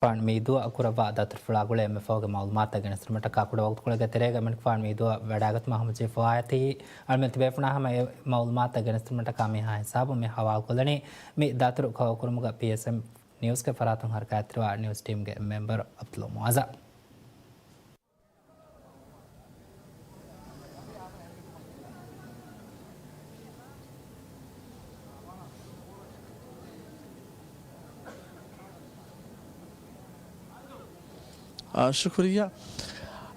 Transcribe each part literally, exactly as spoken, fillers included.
ފާން މީދުއަށް ކުރައްވާ ދަތުރުފުޅާ ގުޅޭ އެންމެ ފަހުގެ މައުލޫމާތުތައް ގެނެސްދިނުމަށްޓަކާ ކުޑަ ވަގުތުކޮޅެއްގެ ތެރޭގަ އެމަނިކުފާން މީދުއަށް ވަޑާގަތުމަށް ހަމަޖެހިފަވާ އެތީ، އަޅުމެން ތިބޭފުޅުންނާ ހަމަ އެ މައުލޫމާތުތައް ގެނެސްދިނުމަށްޓަކާ މިހާ ހިސާބު މި ހަވާލުކޮށްލަނީ. މި ދަތުރު ކަވަރ ކުރުމުގަ ޕީއެސްއެމް ނިއުސްގެ ފަރާތުން ހަރަކާތްތެރިވާ ނިއުސް ޓީމްގެ މެމްބަރު ޢަބްދުﷲ މުޢައްޒަ. އާ، ޝުކުރިއްޔާ.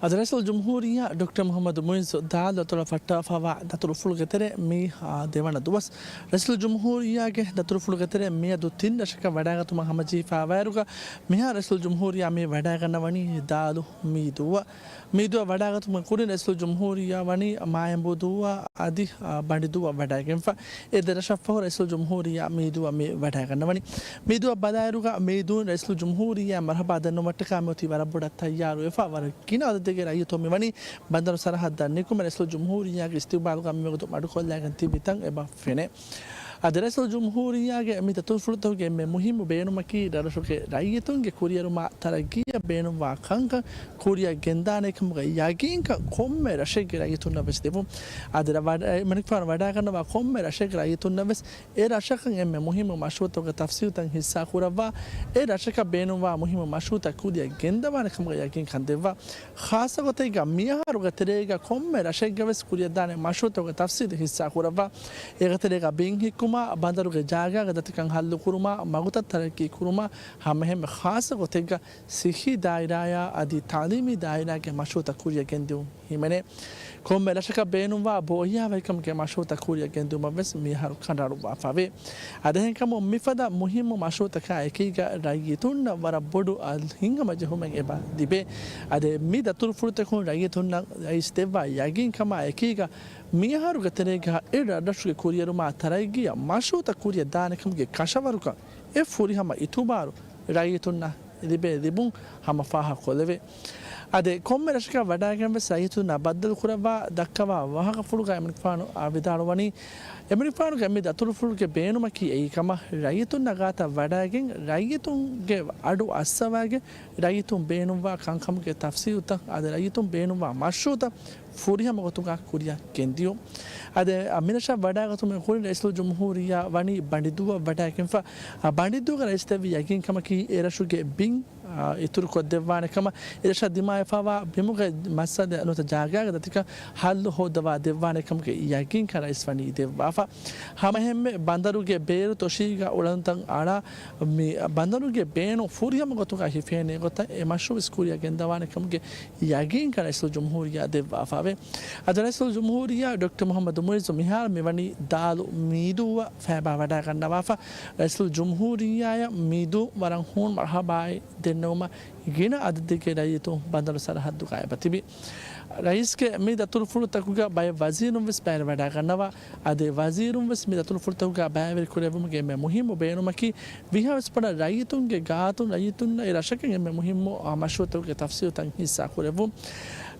އަދި ރައީސުލްޖުމްހޫރިއްޔާ ޑޮކްޓަރ މުޙައްމަދު މުޢިއްޒު ދާލު ދަތުރަށް ފައްޓާފައިވާ ދަތުރުފުޅުގެ ތެރޭ މި، އާ، ދެވަނަ ދުވަސް. ރައީސުލްޖުމްހޫރިއްޔާގެ ދަތުރުފުޅުގެ ތެރޭ މިއަދު ތިން ރަށަކަށް ވަޑާގަތުމަށް ހަމަޖެހިފައިވާއިރުގަ، މިހާރު ރައީސުލްޖުމްހޫރިއްޔާ މި ވަޑާގަންނަވަނީ ދާލު މީދޫއަށް. މީދޫއަށް ވަޑާގަތުމުގެ ކުރިން ރައީސުލްޖުމްހޫރިއްޔާ ވަނީ މާޔަނބޫދޫއަށް އަދި، އާ، ބަނޑިދޫއަށް ވަޑާގެންފަ. އެ ދެ ރަށަށްފަހު ރައީސުލްޖުމްހޫރިއްޔާ މީދޫއަށް މި ވަޑާގަންނަވަނީ. މީދޫއަށް ބަލާއިރުގަ މީދޫން ރައީސުލްޖުމްހޫރިއްޔާ މަރުޙަބާ ދެންނެވުމަށްޓަކާ މިއޮތީ ވަރަށް ބޮޑަށް ތައްޔާރުވެފަ، ވަރަށް ގިނަ އަދަދެއްގެ ރައްޔިތުން މިވަނީ ބަނދަރު ސަރަހައްދަށް ނިކުމެ ރައީސުލްޖުމްހޫރިއްޔާގެ އިސްތިޤްބާލުގަ މިވަގުތު މަޑުކޮށްލައިގެން ތިބި ތަން އެބަ ފެނޭ. އަދި ރައީސުލްޖުމްހޫރިއްޔާގެ މި ދަތުރުފުޅުތަކުގެ އެންމެ މުހިއްމު ބޭނުމަކީ ރަށުގެ ރައްޔިތުންގެ ކުރިއެރުމާ ތަރައްގީއަށް ބޭނުންވާ ކަންކަން ކުރިއަށް ގެންދާނެ ކަމުގެ ޔަގީންކަން ކޮންމެ ރަށެއްގެ ރައްޔިތުންނަށް ވެސް ދެވުން. އަދި ރަ-، ވަޑަ-، އެމަނިކުފާނު ވަޑާގަންނަވާ ކޮންމެ ރަށެއްގެ ރައްޔިތުންނަށް ވެސް އެ ރަށަކަށް އެންމެ މުހިއްމު މަޝްރޫޢުތަކުގެ ތަފްސީލުތައް ހިއްސާކުރައްވާ، އެ ރަށަކަށް ބޭނުންވާ މުހިއްމު މަޝްރޫޢުތައް ކުރިއަށް ގެންދަވާނެ ކަމުގެ ޔަގީންކަން ދެއްވާ. ޚާއްޞަގޮތެއްގަ މިއަހަރުގެ ތެރޭގަ ކޮންމެ ރަށެއްގަ ވެސް ކުރިއަށްދާނެ މަޝްރޫޢުތަކުގެ ތަފްސީލު ހިއްސާކުރައްވާ. އޭގެ ތެރޭގަ ބިން ހިއްކުމާ، ބަނދަރުގެ ޖާގާގެ ދަތިކަން ހައްލުކުރުމާ، މަގުތައް ތަރައްޤީ ކުރުމާ، ހަމައެހެންމެ ޚާއްޞަގޮތެއްގަ ޞިއްޙީ ދާއިރާއާ އަދި ތަޢުލީމީ ދާއިރާގެ މަޝްރޫޢުތައް ކުރިއަށް ގެންދިއުން ހިމެނޭ. ކޮންމެ ރަށަކަށް ބޭނުންވާ ބޯހިޔާވަހިކަމުގެ މަޝްރޫޢުތައް ކުރިއަށް ގެންދިއުމަށް ވެސް މިއަހަރު ކަނޑައަޅުއްވާފަވޭ. އަދި އެހެންކަމުން މިފަދަ މުހިއްމު މަޝްރޫޢުތަކާ އެކީގަ ރައްޔިތުންނަށް ވަރަށް ބޮޑު އަލް ހިތްހަމަޖެހުމެއް އެބަ ލިބޭ. އަދި މި ދަތުރުފުޅުތަކުން ރައްޔިތުންނަށް ރައީސް ދެއްވާ ޔަގީންކަމާ އެކީގަ މިއަހަރުގެ ތެރޭގަ އެ ރަށްރަށުގެ ކުރިއެރުމާ ތަރައްގީއަށް މަޝްރޫޢުތައް ކުރިއަށް ދާނެ ކަމުގެ ކަށަވަރުކަން އެ ފުރިހަމަ އިތުބާރު ރައްޔިތުންނަށް ލިބޭ ލިބުން ހަމަ ފާހަގަކޮށްލެވޭ. އަދި ކޮންމެ ރަށަކަށް ވަޑާގެން ވެސް ރައްޔިތުންނާ ބައްދަލުކުރައްވާ ދައްކަވާ ވާހަކަފުޅުގަ އެމަނިކުފާނު ވިދާޅުވަނީ، އެމަނިކުފާނުގެ މި ދަތުރުފުޅުގެ ބޭނުމަކީ އެއީ ކަމަށް ރައްޔިތުންނާ ގާތަށް ވަޑާގެން ރައްޔިތުންގެ އަޑު އައްސަވާގެން ރައްޔިތުން ބޭނުންވާ ކަންކަމުގެ ތަފްސީލުތައް އަދި ރައްޔިތުން ބޭނުންވާ މަޝްރޫޢުތައް ފުރިހަމަ ގޮތުގަ ކުރިއަށް ގެންދިޔުން. އަދި މިރަށަށް ވަޑާގަތުމުގެ ކުރިން ރައީސުލްޖުމްހޫރިއްޔާ ވަނީ ބަނޑިދޫއަށް ވަޑާގެންފަ. އަ، ބަނޑިދޫގަ ރައީސް ދެއްވި ޔަގީންކަމަކީ އެ ރަށުގެ ބިން، އަ، އިތުރުކޮށްދެއްވާނެ ކަމަށް، އެ ރަށަށް ދިމާވެފައިވާ ބިމުގެ މައްސަލަ ނުވަތަ ޖާގާގެ ދަތިކަން ހައްލު ހޯއްދަވާ ދެއްވާނެ ކަމުގެ ޔަގީންކަން ރައީސް ވަނީ ދެއްވާފަ. ހަމައެހެންމެ ބަނދަރުގެ ބޭރު ތޮށީގަ އުޅަނދުތައް އަޅާ، މި ބަނދަރުގެ ބޭނުން ފުރިހަމަ ގޮތުގަ ހިފޭނެ ގޮތަށް އެ މަޝްރޫޢު ވެސް ކުރިއަށް ގެންދަވާނެ ކަމުގެ ޔަގީންކަން ރައީސުލްޖުމްހޫރިއްޔާ ދެއްވާފަވޭ. އަދި ރައީސުލްޖުމްހޫރިއްޔާ ޑޮކްޓަރ މުޙައްމަދު މުޢިއްޒު މިހާރު މިވަނީ ދާލު މީދޫއަށް ފައިބާ ވަޑާގަންނަވާފަ. ރައީސުލްޖުމްހޫރިއްޔާއަށް މީދޫ ވަރަށް ހޫނު މަރުޙަބާއެއް ދެންނެވުމަށް ގިނަ އަދަދެއްގެ ރައްޔިތުން ބަނދަރު ސަރަހައްދުގަ އެބަތިބި. ރައީސްގެ މި ދަތުރުފުޅުތަކުގަ ބައެއް ވަޒީރުން ވެސް ބައިވެރިވަޑާގަންނަވާ. އަދި ވަޒީރުން ވެސް މި ދަތުރުފުޅުތަކުގަ ބައިވެރި ކުރެއްވުމުގެ އެންމެ މުހިއްމު ބޭނުމަކީ، ވީހާވެސް ބޮޑަށް ރައްޔިތުންގެ ގާތުން ރައްޔިތުންނަށް އެ ރަށަކަށް އެންމެ މުހިއްމު، އާ، މަޝްރޫޢުތަކުގެ ތަފްސީލުތައް ހިއްސާކުރެއްވުން.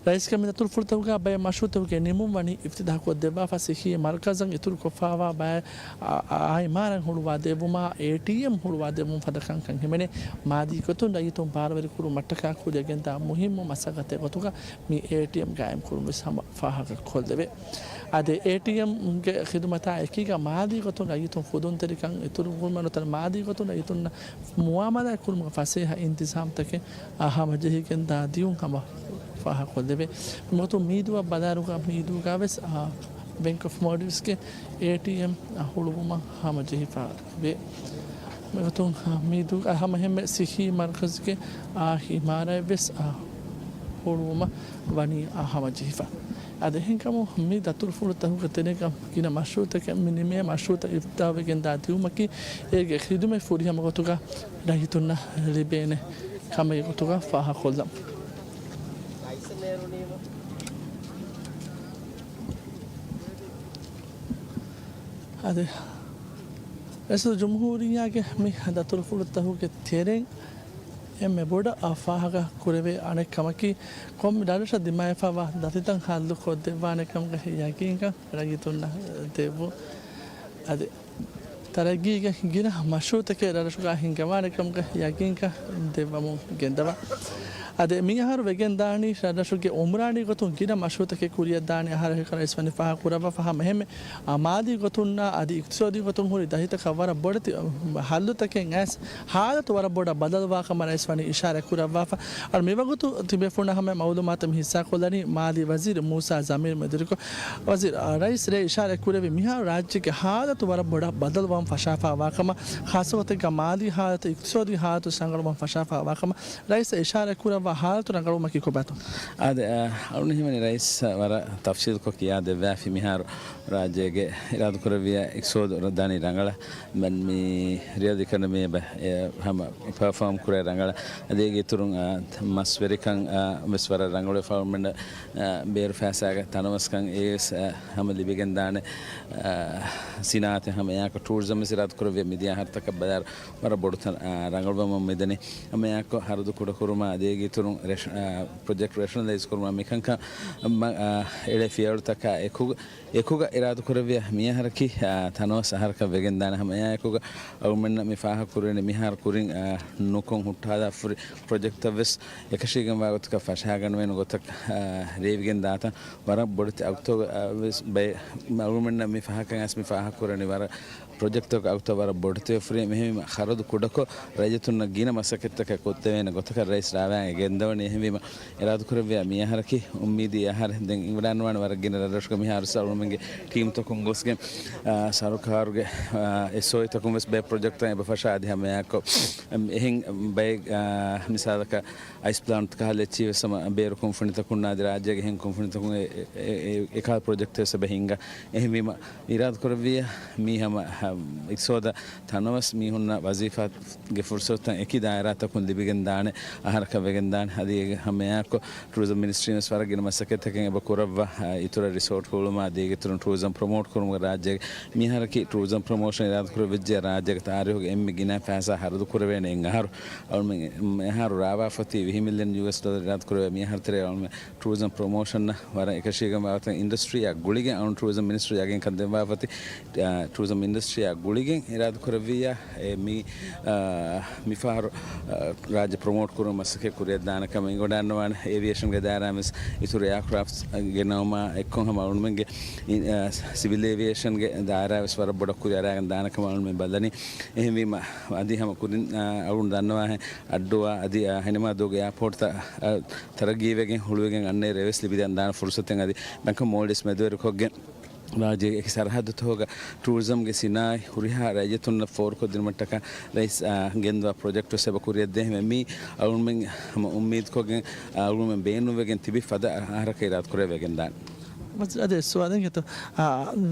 ރައީސްގެ މި ދަތުރުފުޅުތަކުގަ ބައެއް މަޝްރޫޢުތަކުގެ ނިމުން ވަނީ އިފްތިތާޙުކޮށްދެއްވާފަ. ސިއްހީ މަރުކަޒަށް އިތުރުކޮށްފައިވާ ބައެއް، އާ، އާ، އާ، އިމާރާތް ހުޅުވާ ދެއްވުމާ، އޭޓީއެމް ހުޅުވާ ދެއްވުމުން ފަދަ ކަންކަން ހިމެނޭ. މާދީ ގޮތުން ރައްޔިތުން ބާރުވެރި ކުރުމަށްޓަކާ ކުރިއަށް ގެންދާ މުހިއްމު މަސައްކަތެއް ގޮތުގަ މި އޭޓީއެމް ގާއިމް ކުރުން ވެސް ހަމަ ފާހަގަ ކޮށްލެވޭ. އަދި އޭޓީއެމްގެ ޚިދުމަތާ އެކީގަ މާލީ ގޮތުން ރައްޔިތުން ފުދުންތެރިކަން އިތުރުކުރުމަށް ނުވަތަ މާލީ ގޮތުން ރައްޔިތުންނަށް މުއާމަލާތް ކުރުމުގެ ފަސޭހަ އިންތިޒާމްތަކެއް ހަމަޖެހިގެން ދާ ދިޔުން ހަމަ ފާހަގަކޮށްލެވޭ. މިވަގުތު މީދޫއަށް ބަލާއިރުގަ މީދޫގަ ވެސް، އާ، ބެންކް އޮފް މޯލްޑިވްސްގެ އޭޓީއެމް ހުޅުވުމަށް ހަމަޖެހިފަ ވޭ. މިގޮތުން، އާ، މީދޫ، އާ، ހަމައެހެންމެ ސިއްހީ މަރުކަޒުގެ، އާ، އިމާރާތް ވެސް، އާ، ހުޅުވުމަށް ވަނީ، އާ، ހަމަޖެހިފަ. އަދި އެހެންކަމުން މި ދަތުރުފުޅުތަކުގެ ތެރޭގަ ގިނަ މަޝްރޫޢުތަކެއް މި ނިމޭ މަޝްރޫޢުތައް އިފްތިތާޙުވެގެންދާ ދިއުމަކީ، އޭގެ ޚިދުމަތް ފުރިހަމަ ގޮތުގަ ރައްޔިތުންނަށް ލިބޭނެ ކަމެއް ގޮތުގަ ފާހަގަކޮށްލަން. އަދި ރައީސުލްޖުމްހޫރިއްޔާގެ މި ދަތުރުފުޅުތަކުގެ ތެރެއިން އެންމެ ބޮޑަށް ފާހަގަ ކުރެވޭ އަނެއް ކަމަކީ، ކޮންމެ ރަށަށް ދިމާވެފައިވާ ދަތިތައް ހައްލު ކޮށްދެއްވާނެ ކަމުގެ ޔަގީންކަން ރައްޔިތުންނަށް ދެއްވުން. އަދި ތަރައްގީގެ ގިނަ މަޝްރޫޢުތަކެއް ރަށްރަށުގަ ހިންގަވާނެ ކަމުގެ ޔަގީންކަން ދެއްވަމުން ގެންދަވާ. އަދި މިއަހަރު ވެގެންދާނީ ރަށްރަށުގެ އުމްރާނީ ގޮތުން ގިނަ މަޝްރޫޢުތަކެއް ކުރިއަށްދާނީ އަހަރެއް ކަން ރައީސް ވަނީ ފާހަގަކުރައްވާފަ. ހަމަ އެހެންމެ މާލީ ގޮތުންނާ އަދި އިޤްތިޞާދީ ގޮތުން ހުރި ދަތިތަކަށް ވަރަށް ބޮޑެތި ހައްލުތަކެއް އައިސް ހާލަތު ވަރަށް ބޮޑަށް ބަދަލުވާ ކަމަށް ރައީސް ވަނީ އިޝާރާތް ކުރައްވާފަ. އަދި މިވަގުތު ތިބޭފުޅުންނަށް ހަމަ މައުލޫމާތު މި ހިއްސާކޮށްލަނީ މާލީ ވަޒީރު މޫސާ ޒަމީރު މެދުވެރިކޮށް. ވަޒީރު، އާ، ރައީސް ރޭ އިޝާރާތް ކުރެއްވި މިހާރު ރާއްޖޭގެ ހާލަތު ވަރަށް ބޮޑަށް ބަދަލުވަމުން ފަށާފާވާކަމަށް، ޚާއްޞަ ގޮތެއްގަ މާލީ ހާލަތު، އިޤްތިޞާދީ ހާލަތު ރަނގަޅުވަމުން ފަށާފާވާކަމަށް ރައީސް އިޝާރާތް ކުރައްވާ ހާލަތު ރަނގަޅުވުމަކީ ކޮބާތޯ؟ އާދެ، އަ، އަޅުގަނޑު ހީވަނީ ރައީސް ވަރަށް ތަފްޞީލުކޮށް ކިޔާ ދެއްވާފި މިހާރު ރާއްޖޭގެ އިރާދަކުރެއްވިޔާ އިޤްތިޞާދު ދާނީ ރަނގަޅަށް، މަން މި ރިއަލް އިކޮނޮމީ އެބަ، އެ، ހަމަ ޕަރފޯމް ކުރޭ ރަނގަޅަށް. އަދި އޭގެ އިތުރުން، އާ، މަސްވެރިކަން، އާ، ވެސް ވަރަށް ރަނގަޅުވެފަ އަޅުގަނޑުމެން، އާ، ބޭރު ފައިސާގެ ތަނަވަސްކަން އެ ވެސް، އާ، ހަމަ ލިބިގެންދާނެ، އާ، ސިނާއަތެއް ހަމަ އެއާކު ޓޫރިޒަމް ވެސް އިރާދަކުރެއްވިޔާ މިދިޔަ އަހަރުތަކަށް ބަލާއިރު ވަރަށް ބޮޑު ތަން، އާ، ރަނގަޅުވަމުން މިދަނީ. ހަމަ އެއާކު ހަރަދު ކުޑަކުރުމާ އަދި އޭގެ އިތުރުން ރެޝ-، އާ، ޕްރޮޖެކްޓް ރެޝަނަލައިޒް ކުރުމާ މިކަންކަން މަ-، އާ، އެޅޭ ފިޔަވަޅުތަކާ އެކު-، އެކުގަ އިރާދަކުރެއްވިޔާ މިއަހަރަކީ، އާ، ތަނަވަސް އަހަރަކަށް ވެގެންދާނެ. ހަމަ އެއާއެކުގަ އަޅުގަނޑުމެންނަށް މި ފާހަގަކުރެވެނީ މިހާރު ކުރިން، އާ، ނުކޮށް ހުއްޓާލާފަ ހުރި ޕްރޮޖެކްޓްތައް ވެސް އެކަށީގެންވާ ގޮތަކަށް ފަށާގަނެވޭނެ ގޮތަށް، އާ، ރޭވިގެން ދާތަން ވަރަށް ބޮޑެތި އަގުތަކަށް، އާ، ވެސް ބައެއް އަޅުގަނޑުމެންނަށް މި ފަހަކަށް އައިސް މި ފާހަގަކުރަނީ ވަރަށް ޕްރޮޖެކްޓްތަކުގެ އަގުތައް ވަރަށް ބޮޑެތިވެފަ ހުރި. އެހެންވީމަ ޚަރަދު ކުޑަކޮށް ރައްޔިތުންނަށް ގިނަ މަސައްކަތްތަކެއް ކޮށްދެވޭނެ ގޮތަކަށް ރައީސް ރާވާ ގެންދަވަނީ. އެހެންވީމަ އިރާދަކުރެއްވިޔާ މިއަހަރަކީ އުއްމީދީ އަހަރެއް. ދެން އިމްރާން ވާން ވަރަށް ގިނަ ރަށްރަށުގެ މިހާރު އަޅުގަނޑުމެންގެ ޓީމްތަކުން ގޮސްގެން، އާ، ސަރުކާރުގެ، އާ، އެސްއޯއީތަކުން ވެސް ބައެއް ޕްރޮޖެކްޓްތައް އެބަ ފަށާ އަދި ހަމައެއާއެކު އެހެން ބައެއް، އާ، މިސާލަކަށް އައިސް ޕްލާންޓް ކަހަލަ އެއްޗިހި ވެސް ހަމަ ބޭރު ކުންފުނިތަކުންނާ އަދި ރާއްޖޭގެ އެހެން ކުންފުނިތަކުން އެ، އެ، އެ، އެކަހަލަ ޕްރޮޖެކްޓް ވެސް އެބަ ހިންގާ. އެހެންވީމަ އިރާދަކުރެއްވިޔާ މީ ހަމަ، ހަ، އިޤްތިޞާދަށް ތަނަވަސް މީހުންނަށް ވަޒީފާގެ ފުރުޞަތުތައް އެކި ދާއިރާތަކުން ލިބިގެން ދާނެ އަހަރަކަށް ވެގެން ދާނެ. އަދި އޭގެ ހަމައެއާއެކު ޓޫރިޒަމް މިނިސްޓްރީން ވެސް ވަރަށް ގިނަ މަސައްކަތްތަކެއް އެބަ ކުރައްވާ، އާ، އިތުރަށް ރިސޯޓް ހުޅުމާ އަދި އޭގެ އިތުރުން ޓޫރިޒަމް ޕްރޮމޯޓް ކުރުމުގެ ރާއްޖޭގެ މިހާރަކީ ޓޫރިޒަމް ޕްރޮމޯޝަން އިރާދަކުރެއްވިއްޖެ ރާއްޖޭގެ ތާރީހުގެ އެންމެ ގިނަ ފައިސާ ހަރަދު ކުރެވޭނެ އެއް އަހަރު. އަޅުމެން އަހަރު ރާވާފަތި ވިހި މިލިއަން ޔޫއެސް ޑޮލަރ އިރާދަކުރެވޭ މިއަހަރު ތެރޭ އަޅުމެން ޓޫރިޒަމް ޕްރޮމޯޝަން ވަރަށް އެކަށީގެން ވާގޮތަށް އިންޑަސްޓްރީއާ ގުޅިގެން އަޅުން ޓޫރިޒަމް މިނިސްޓްރީ އަގެއްކަން ދެއްވާފަތި، އާ، ޓޫރިޒަމް މިނިސްޓްރީއާ ގުޅިގެން އިރާދަކުރެއްވިއްޔާ، އެ، މި، އާ، މިފަހަރު، އާ، ރާއްޖެ ޕްރޮމޯޓް ކުރުމަށް މަސައްކަތް ކުރިއަށްދާނެ ކަމަށް އެނގިވަޑައިގަންނަވާނެ. އޭވިއޭޝަންގެ ދާއިރާ ވެސް އިތުރު އެއާކްރާފްޓް ގެނައުމާ އެއްކޮށް ހަމަ އަޅުމެންގެ، އި، އާ، ސިވިލް އޭވިއޭޝަންގެ ދާއިރާ ވެސް ވަރަށް ބޮޑަށް ކުރިއަށް އަރާގެން ދާނެ ކަމަށް އަޅުމެން ބަލަނީ. އެހެންވީމަ، އަދި ހަމަ ކުރިން، އާ، އަޅުން ދަންނަވާހެން އައްޑޫއާ އަދި، އާ، ހެނިމާދޫގެ އެއާޕޯޓްތައް، އާ، ތަރައްގީވެގެން ހުޅުވިގެން އަންނައިރު އެވެސް ލިބިދޭން ދާނެ ފުރުސަތެއް އަދި ނަކަމް މޯލްޑިވްސް މެދުވެރިކޮށްގެން ރާއްޖޭގެ އެކި ސަރަހައްދުތަކުގަ ޓޫރިޒަމްގެ ސިނާއަތް ހުރިހާ ރައްޔިތުންނަށް ފޯރުކޮށްދިނުމަށްޓަކާ ރައީސް، އާ، ގެންދަވާ ޕްރޮޖެކްޓް ވެސް އެބަ ކުރިއަށްދޭ. މި އަޅުމެން ހަމަ އުއްމީދުކޮށްގެން، އާ، އަޅުމެން ބޭނުންވެގެން ތިބި ފަދަ އަހަރަކަށް އިރާދަކުރެވިގެން ދާނެ. މަސް-، އަދި ސުވާލެއް ގެތޯ؟ އާ،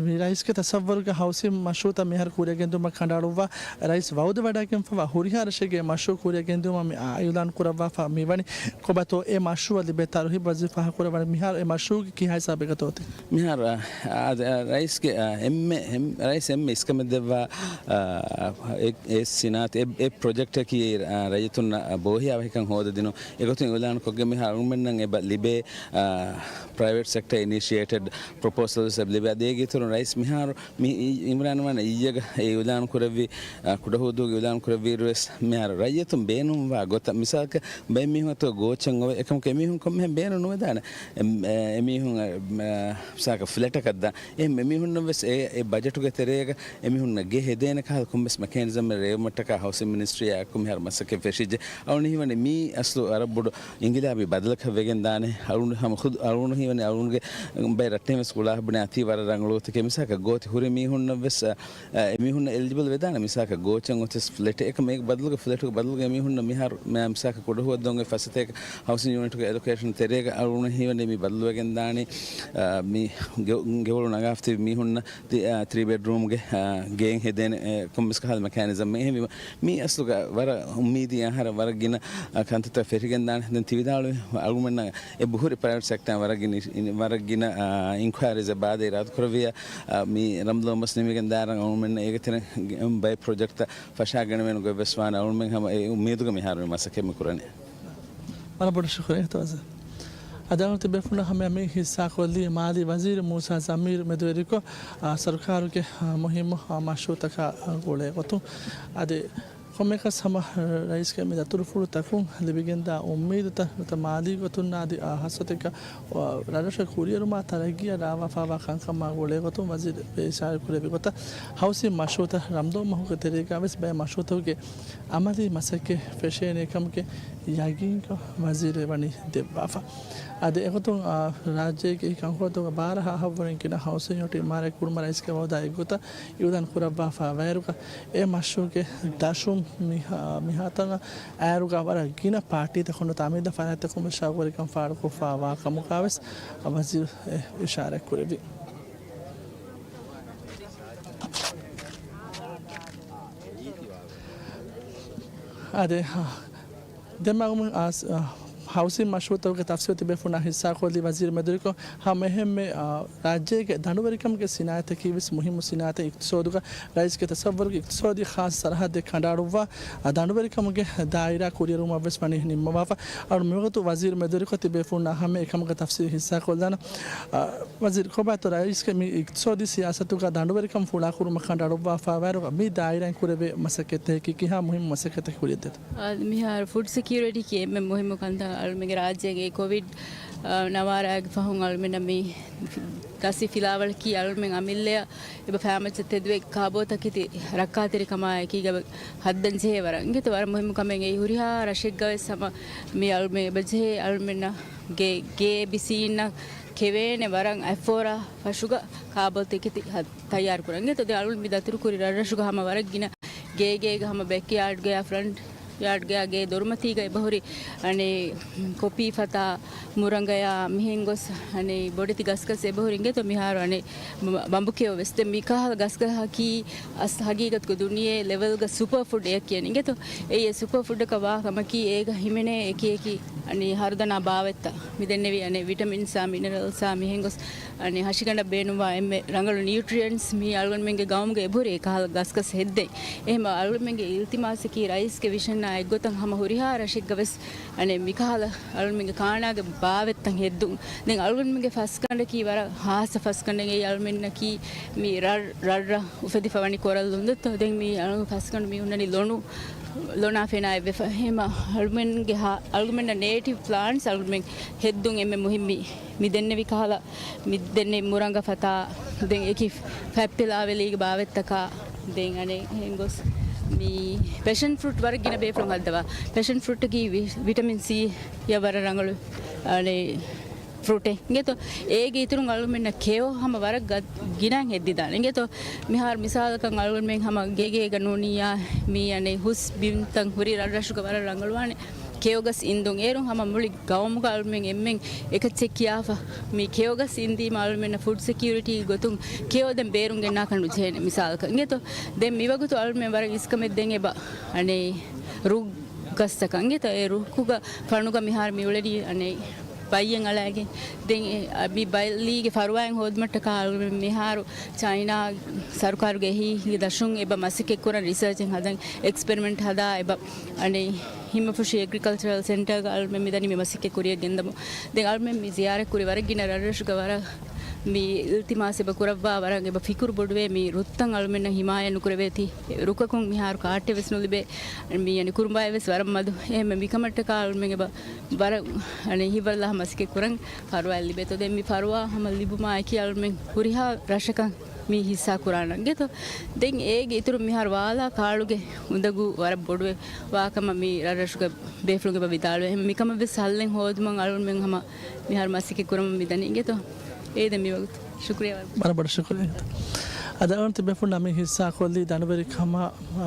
މި ރައީސްގެ ތަސައްވަރުގެ ހައުސިން މަޝްރޫޢުތައް މިހާރު ކުރިއަށް ގެންދުމަށް ކަނޑައަޅުއްވާ، ރައީސް ވައުދުވެވަޑައިގެންފަވާ ހުރިހާ ރަށެއްގެ މަޝްރޫޢު ކުރިއަށް ގެންދިއުމަށް މި، އާ، އިޢުލާން ކުރައްވާފަ މިވަނީ. ކޮބާތޯ އެ މަޝްރޫޢަށް ލިބޭ ތަރުހީބު ވަޒީރު ފާހަގަކުރައްވަނީ މިހާރު އެ މަޝްރޫޢުގެ ކިހާ ހިސާބެއްގަތޯތީ؟ މިހާރު، އާ، އާ، ރައީސްގެ، އާ، އެންމެ، އެން-، ރައީސް އެންމެ އިސްކަމެއް ދެއްވާ، އާ، އެ، އެ ސިނާއަތު، އެ، އެ ޕްރޮޖެކްޓަކީ، އާ، ރައްޔިތުންނަށް ބޯހިޔާވަހިކަން ހޯދަދިނުން. އެގޮތުން އިޢުލާންކޮށްގެން މިހާރު އަޅުމެންނަށް އެބަ ލިބޭ، އާ، ޕްރައިވެޓް ސެކްޓަ އިނިޝިއޭޓެޑް ޕްރޮޕޯސަލްސް އެބަ ލިބޭ. އަދި އޭގެ އިތުރުން ރައީސް މިހާރު މި އި-، އިމްރާން ވާން އިއްޔެގަ އެ އިޢުލާން ކުރެއްވި، އާ، ކުޑަހުދޫގެ އިޢުލާން ކުރެއްވިއިރުވެސް މިހާރު ރައްޔިތުން ބޭނުންވާ ގޮތަށް މިސާލަކަށް ބައެއް މީހުން އަތުގަ ގޯޗެއް އޮވެ، އެކަމަކު އެމީހުން ކޮންމެހެން ބޭނުން ނުވެދާނެ. އެ، އެ، އެމީހުން، އެ، މިސާލަކަށް ފްލެޓަކަށް ދާން. އެ، އެމީހުންނަށް ވެސް އެ، އެ ބަޖެޓުގެ ތެރޭގަ އެމީހުންނަށް ގެ ހެދޭނެ ކަހަލަ ކޮންމެސް މެކޭނިޒަމެއް ރޭވުމަށްޓަކާ ހައުސިން މިނިސްޓްރީއާއެކު މިހާރު މަސައްކަތް ފެށިއްޖެ. އަޅުން ހީވަނީ މީ އަސްލު ވަރަށް ބޮޑު އިންގިލާބީ ބަދަލަކަށް ވެގެން ދާނެ. އަޅުން ހަމަ ޚުދު އަޅުން ހީވަނީ އަޅުންގެ ބައެއް ރައްޓެހިން ވެސް ގުޅާ ބުނެ އަތީ ވަރަށް ރަނގަޅު ގޮތެކޭ. މިސާލަކަށް ގޯތި ހުރި މީހުންނަށް ވެސް، އަ، އެމީހުންނަށް އެލިޖިބަލް ވެދާނެ. މިސާލަކަށް ގޯޗެއް އޮތަސް ފްލެޓެއް އެކަމަކު އޭގެ ބަދަލުގެ ފްލެޓުގެ ބަދަލުގަ އެމީހުންނަށް މިހާރު މި-، މިސާލަކަށް ކުޑަހުވައްދަން އޮތް ފަސްސަތޭކަ ހައުސިން ޔުނިޓުގެ އެލޮކޭޝަން ތެރޭގަ އަޅުން ހީވަނީ މި ބަދަލުވެގެން ދާނީ، އަ، މި ގެ-، ގެވޮޅު ނަގާފަ ތިބި މީހުންނަށް ތި-، އާ، ތްރީ ބެޑްރޫމްގެ، އާ، ގެއެއް ހެދޭނެ، އެ، ކޮންމެސް ކަހަލަ މެކޭނިޒަމެއް. އެހެންވީމަ، މީ އަސްލުގަ ވަރަށް އުއްމީދީ އަހަރަށް ވަރަށް ގިނަ، އާ، ކަންތައްތައް ފެށިގެން ދާނެ. ދެން ތި ވިދާޅުވި އަޅުގަނޑުމެންނަށް އެބަހުރި ޕްރައިވެޓް ސެކްޓާއިން ވަރަށް ގިނަ، ވަރަށް ގިނަ، އާ، އިންކުއަރީސް އެބަ އާދޭ އިރާދަކުރެއްވިއްޔާ، އާ، މި ރަމަޟާން މަސް ނިމިގެން ދާއިރު އަޅުގަނޑުމެންނަށް އޭގެ ތެރެއިން ބައެއް ޕްރޮޖެކްޓްތައް ފަށާގަނެވޭނެ ގޮތްވެސް ވާނެ. އަޅުގަނޑުމެން ހަމަ އެ އުއްމީދުގަ މިހާރު މި މަސައްކަތް މި ކުރަނީ. ވަރަށް ބޮޑަށް ޝުކުރިއްޔާ ތަވައްޒަ. އަދާލަތު ބޭފުޅުންނާ ހަމަޔަށް މި ހިއްސާކޮށްލީ މާލީ ވަޒީރު މޫސާ ޒަމީރު މެދުވެރިކޮށް، އާ، ސަރުކާރުގެ، އާ، މުހިއްމު، އާ، މަޝްރޫއުތަކާ ގުޅޭގޮތުން. އަދި ކޮންމެއަކަސް ހަމަ ރައީސްގެ މި ދަތުރުފުޅުތަކުން ލިބިގެންދާ އުއްމީދުތައް ނުވަތަ މާލީ ގޮތުން އަދި، އާ، ހަސަތެއްގަ، އާ، ރަށްރަށުގެ ކުރިއެރުމާ ތަރައްގީއަށް ރާވާފާވާ ކަންކަމާ ގުޅޭގޮތުން ވަޒީރު އިޝާރާތް ކުރެއްވި ގޮތަށް ހައުސިން މަޝްރޫއުތައް ރަމްޟާން މަހުގެ ތެރޭގަ ވެސް ބައެއް މަޝްރޫއުތަކުގެ އަމަލީ މަސައްކަތް ފެށޭނެ ކަމުގެ ޔަގީންކަން ވަޒީރު ވަނީ ދެއްވާފަ. އަދި އެގޮތުން، އާ، ރާއްޖޭގެ އެކި ކަންކޮޅުތަކުގެ ބާރަ ހަ-، ހައްވަރިން ގިނަ ހައުސިން ޔުނިޓް އިމާރާތް ކުރުމަށް ރައީސްގެ ވައުދާ އެއްގޮތަށް އިއުލާން ކުރައްވާފަ ވައިރުގަ އެ މަޝްރޫއުގެ ދަށުން މިހާ-، މިހާތަނަށް އައިރުގަ ވަރަށް ގިނަ ޕާޓީތަކުން ނުވަތަ އަމިއްލަ ފަރާތްތަކުން ވެސް ޝައުގުވެރިކަން ފާޅުކޮށްފަ ވާ ކަމުގަ ވެސް ވަޒީރު އެ އިޝާރާތް ކުރެއްވި. އާދެ، ދެންމެ އަޅުގަނޑު ހައުސިން މަޝްރޫއުތަކުގެ ތަފްސީލު ތިބޭފުޅުންނާ ހިއްސާކޮށްލީ ވަޒީރު މެދުވެރިކޮށް، ހަމައެހެންމެ، އާ، ރާއްޖޭގެ ދަނޑުވެރިކަމުގެ ސިނާއަތަކީ ވެސް މުހިއްމު ސިނާއަތެއް، އިޤްތިޞާދުގަ ރައީސްގެ ތަޞައްވުރުގެ އިޤްތިޞާދީ ޚާއްޞަ ސަރަހައްދެއް ކަނޑައަޅުއްވާ، އާ، ދަނޑުވެރިކަމުގެ ދާއިރާ ކުރިއެރުމަށް ވެސް ވަނީ ނިންމަވާފަ. އަޅު މިވަގުތު ވަޒީރު މެދުވެރިކޮށް ތިބޭފުޅުންނާ ހަމަ އެކަމުގެ ތަފްސީލު ހިއްސާކޮށްލާނަ. އާ، ވަޒީރު ކޮބާތޯ ރައީސްގެ މި އިޤްތިޞާދީ ސިޔާސަތުގަ ދަނޑުވެރިކަން ފުޅާކުރުމަށް ކަނޑައަޅުއްވާފަ ވައިރުގަ މި ދާއިރާއިން ކުރެވޭ މަސައްކަތްތަކަކީ ކިހާ މުހިއްމު މަސައްކަތެއް ކުރިއަށްދޭތޯ؟ އާ، މިހާރު ފުޑް ސެކިއުރިޓީ ކީ އެންމެ މުހިއްމު ކަންތައް. އަޅުމެންގެ ރާއްޖޭގެ ކޮވިޑް، އާ، ނަވާރައިގެ ފަހުން އަޅުމެންނަށް މި ދަސި ފިލާވަޅަކީ އަޅުމެން އަމިއްލަޔަށް އެބަ ފައިމައްޗަށް ތެދުވެ ކާބޯތަކެތި ރައްކާތެރިކަމާ އެކީގަ ހައްދަން ޖެހޭ ވަރަށް. އިނގޭތޯ ވަރަށް މުހިއްމު ކަމެއް އެއީ. ހުރިހާ ރަށެއްގަ ވެސް ހަމަ މި އަޅުމެން އެބަ ޖެހޭ އަޅުމެންނަށް ގޭ، ގޭ ބިސީންނަށް ކެވޭނެ ވަރަށް އަތްފޯރާ ފަށުގަ ކާބޯތަކެތި ހަ-، ތައްޔާރު ކުރަން. އިނގޭތޯ ދެން އަޅުން މި ދަތުރުކުރި ރަށްރަށުގަ ހަމަ ވަރަށް ގިނަ ގޭގޭގަ ހަމަ ބެކްޔާޑްގަޔާ ފްރަންޓް ޔާޑްގަޔާ ގޭ ދޮރުމަތީގަ އެބަހުރި އަނެއް ކޮޕީ ފަތާ މުރަނގަޔާ މިހެން ގޮސް އަނެއް ބޮޑެތި ގަސްގަސް އެބަހުރި. އިނގޭތޯ މިހާރު އަނެއް ބަ-، ބަނބުކެޔޮ ވެސް. ދެން މިކަހަލަ ގަސްގަހަކީ އަސް ހަގީގަތުގަ ދުނިޔެ ލެވެލްގަ ސުޕަރ ފުޑް އެއަށް ކިޔަނީ. އިނގޭތޯ އެއީ ސުޕަރ ފުޑަކަށް ވާ ކަމަކީ އޭގަ ހިމެނޭ އެކި އެކި އަނެއް ހަރުދަނާ ބާވަތްތައް މި ދެންނެވި އަނެއް ވިޓަމިންސްއާ މިނަރަލްސްއާ މިހެން ގޮސް އަނެއް ހަށިގަނޑަށް ބޭނުންވާ އެންމެ ރަނގަޅު ނިއުޓްރިއެންޓްސް މި އަޅުގަނޑުމެންގެ ގައުމުގަ އެބަހުރި އެކަހަލަ ގަސްގަސް ހެއްދެން. އެހެން އަޅުގަނޑުމެންގެ އިލްތިމާސަކީ ރައީސްގެ ވިޝަނާ އެއްގޮތަށް ހަމަ ހުރިހާ ރަށެއްގަ ވެސް އަނެއް މިކަހަލަ އަޅުމެންގެ ކާނާގެ ބާވަތްތައް ހެއްދުން. ދެން އަޅުމެންގެ ފަސްގަނޑަކީ ވަރަށް ހާއްސަ ފަސްގަނޑެއް. އެއީ އަޅުމެންނަކީ މި ރަށް، ރަށްރަށް އުފެދިފަ ވަނީ ކޮރަލް ލޮނު. ދެން މި އަޅުގަނޑު ފަސްގަނޑު މި ހުންނަނީ ލޮނު، ލޮނާ ފެނާ އެއްވެފަ. ހެމަ އަޅުމެންގެ ހާ-، އަޅުމެންނަށް ނޭޓިވް ޕްލާންޓްސް އަޅުމެން ހެއްދުން އެންމެ މުހިއްމީ. މި ދެންނެވި ކަހަލަ، މި ދެންނެވި މުރަނގަ ފަތާ، ދެން އެކި ފަތްޕެލާވެލީގެ ބާވަތްތަކާ، ދެން އަނެއް ހެން ގޮސް މި ޕެޝަން ފްރުޓް ވަރަށް ގިނަ ބޭފުޅުން ހައްދަވާ. ޕެޝަން ފްރުޓަކީ ވި-، ވިޓަމިން ސީ އަށް ވަރަށް ރަނގަޅު އަނެއް ފްރުޓެއް. އިނގޭތޯ އޭގެ އިތުރުން އަޅުމެންނަށް ކެޔޮ ހަމަ ވަރަށް ގަ-، ގިނައިން ހެއްދިދާނެ. އިނގޭތޯ މިހާރު މިސާލަކަށް އަޅުމެން ހަމަ ގޭގޭގަ ނޫނިއްޔާ މި އަނެއް ހުސް ބިންތައް ހުރި ރަށްރަށުގަ ވަރަށް ރަނގަޅުވާނެ. ކެޔޮގަސް އިންދުން. އޭރުން ހަމަ މުޅި ގައުމުގަ އަޅުމެން އެންމެން އެކައްޗެއް ކިޔާފަ، މި ކެޔޮގަސް އިންދީމަ އަޅުމެންނަށް ފުޑް ސެކިއުރިޓީ ގޮތުން ކެޔޮ ދެން ބޭރުން ގެންނާކަށް ނުޖެހޭނެ މިސާލަކަށް. އިނގޭތޯ ދެން މިވަގުތު އަޅުމެން ވަރަށް އިސްކަމެއް ދެން އެބަ އަނެއް ރުއް ގަސްތަކަށް. އިނގޭތޯ އެ ރުއްކުގަ ފަނުގަ މިހާރު މި އުޅެނީ އަނެއް ބައްޔެއް އަޅައިގެން. ދެން އެ، އަ، މި ބައްލީގެ ފަރުވާއިން ހޯދުމަށްޓަކާ އަޅުމެން މިހާރު ޗައިނާ ސަރުކާރުގެ އެހީގެ ދަށުން އެބަ މަސައްކަތް ކުރަން، ރިސާޗެއް ހަދަން، އެކްސްޕެރިމެންޓް ހަދާ އެބަ އަނެއް ހިމަފުށި އެގްރިކަލްޗަރަލް ސެންޓަރގަ އަޅުމެން މިދަނީ މި މަސައްކަތް ކުރިއަށް ގެންދަމު. ދެން އަޅުމެން މި ޒިޔާރަތް ކުރި ވަރަށް ގިނަ ރަށްރަށުގަ ވަރަށް މި އިލްތިމާސް އެބަ ކުރައްވާ ވަރަށް އެބަ ފިކުރު ބޮޑުވޭ މި ރުއްތައް އަޅުމެންނަށް ހިމާޔަތް ނުކުރެވޭތީ. ރުކަކުން މިހާރު ކާޓެއް ވެސް ނުލިބޭ. މި އަނެއް ކުރުނބާއެއް ވެސް ވަރަށް މަދު. އެހެން މިކަމަށްޓަކާ އަޅުމެން އެބަ ވަރަށް އަނެއް ހިތްވަރުލާ މަސައްކަތް ކުރަން ފަރުވާއެއް ލިބޭތޯ. ދެން މި ފަރުވާ ހަމަ ލިބުމާ އެކީ އަޅުމެން ހުރިހާ ރަށަކަށް މި ހިއްސާ ކުރާނަން. އިނގޭތޯ ދެން އޭގެ އިތުރު މިހާރު ވާލާ ކާޅުގެ އުނދަގޫ ވަރަށް ބޮޑުވެ ވާކަމަށް މި ރަށްރަށުގެ ބޭފުޅުން އެބަ ވިދާޅުވޭ. އެހެން މިކަމަށް ވެސް ހައްލެއް ހޯދުމަށް އަޅުމެން ހަމަ މިހާރު މަސައްކަތް ކުރަމުން މި ދަނީ. އިނގޭތޯ އޭ ދެން މި ވަގުތު. ޝުކުރިޔާ ވަރަށް. ވަރަށް ބޮޑަށް ޝުކުރިޔާ. އަދި އަޅުގަނޑު ތިބޭފުޅުންނާ މި ހިއްސާ ކޮށްލީ ދަނޑުވެރިކަމާ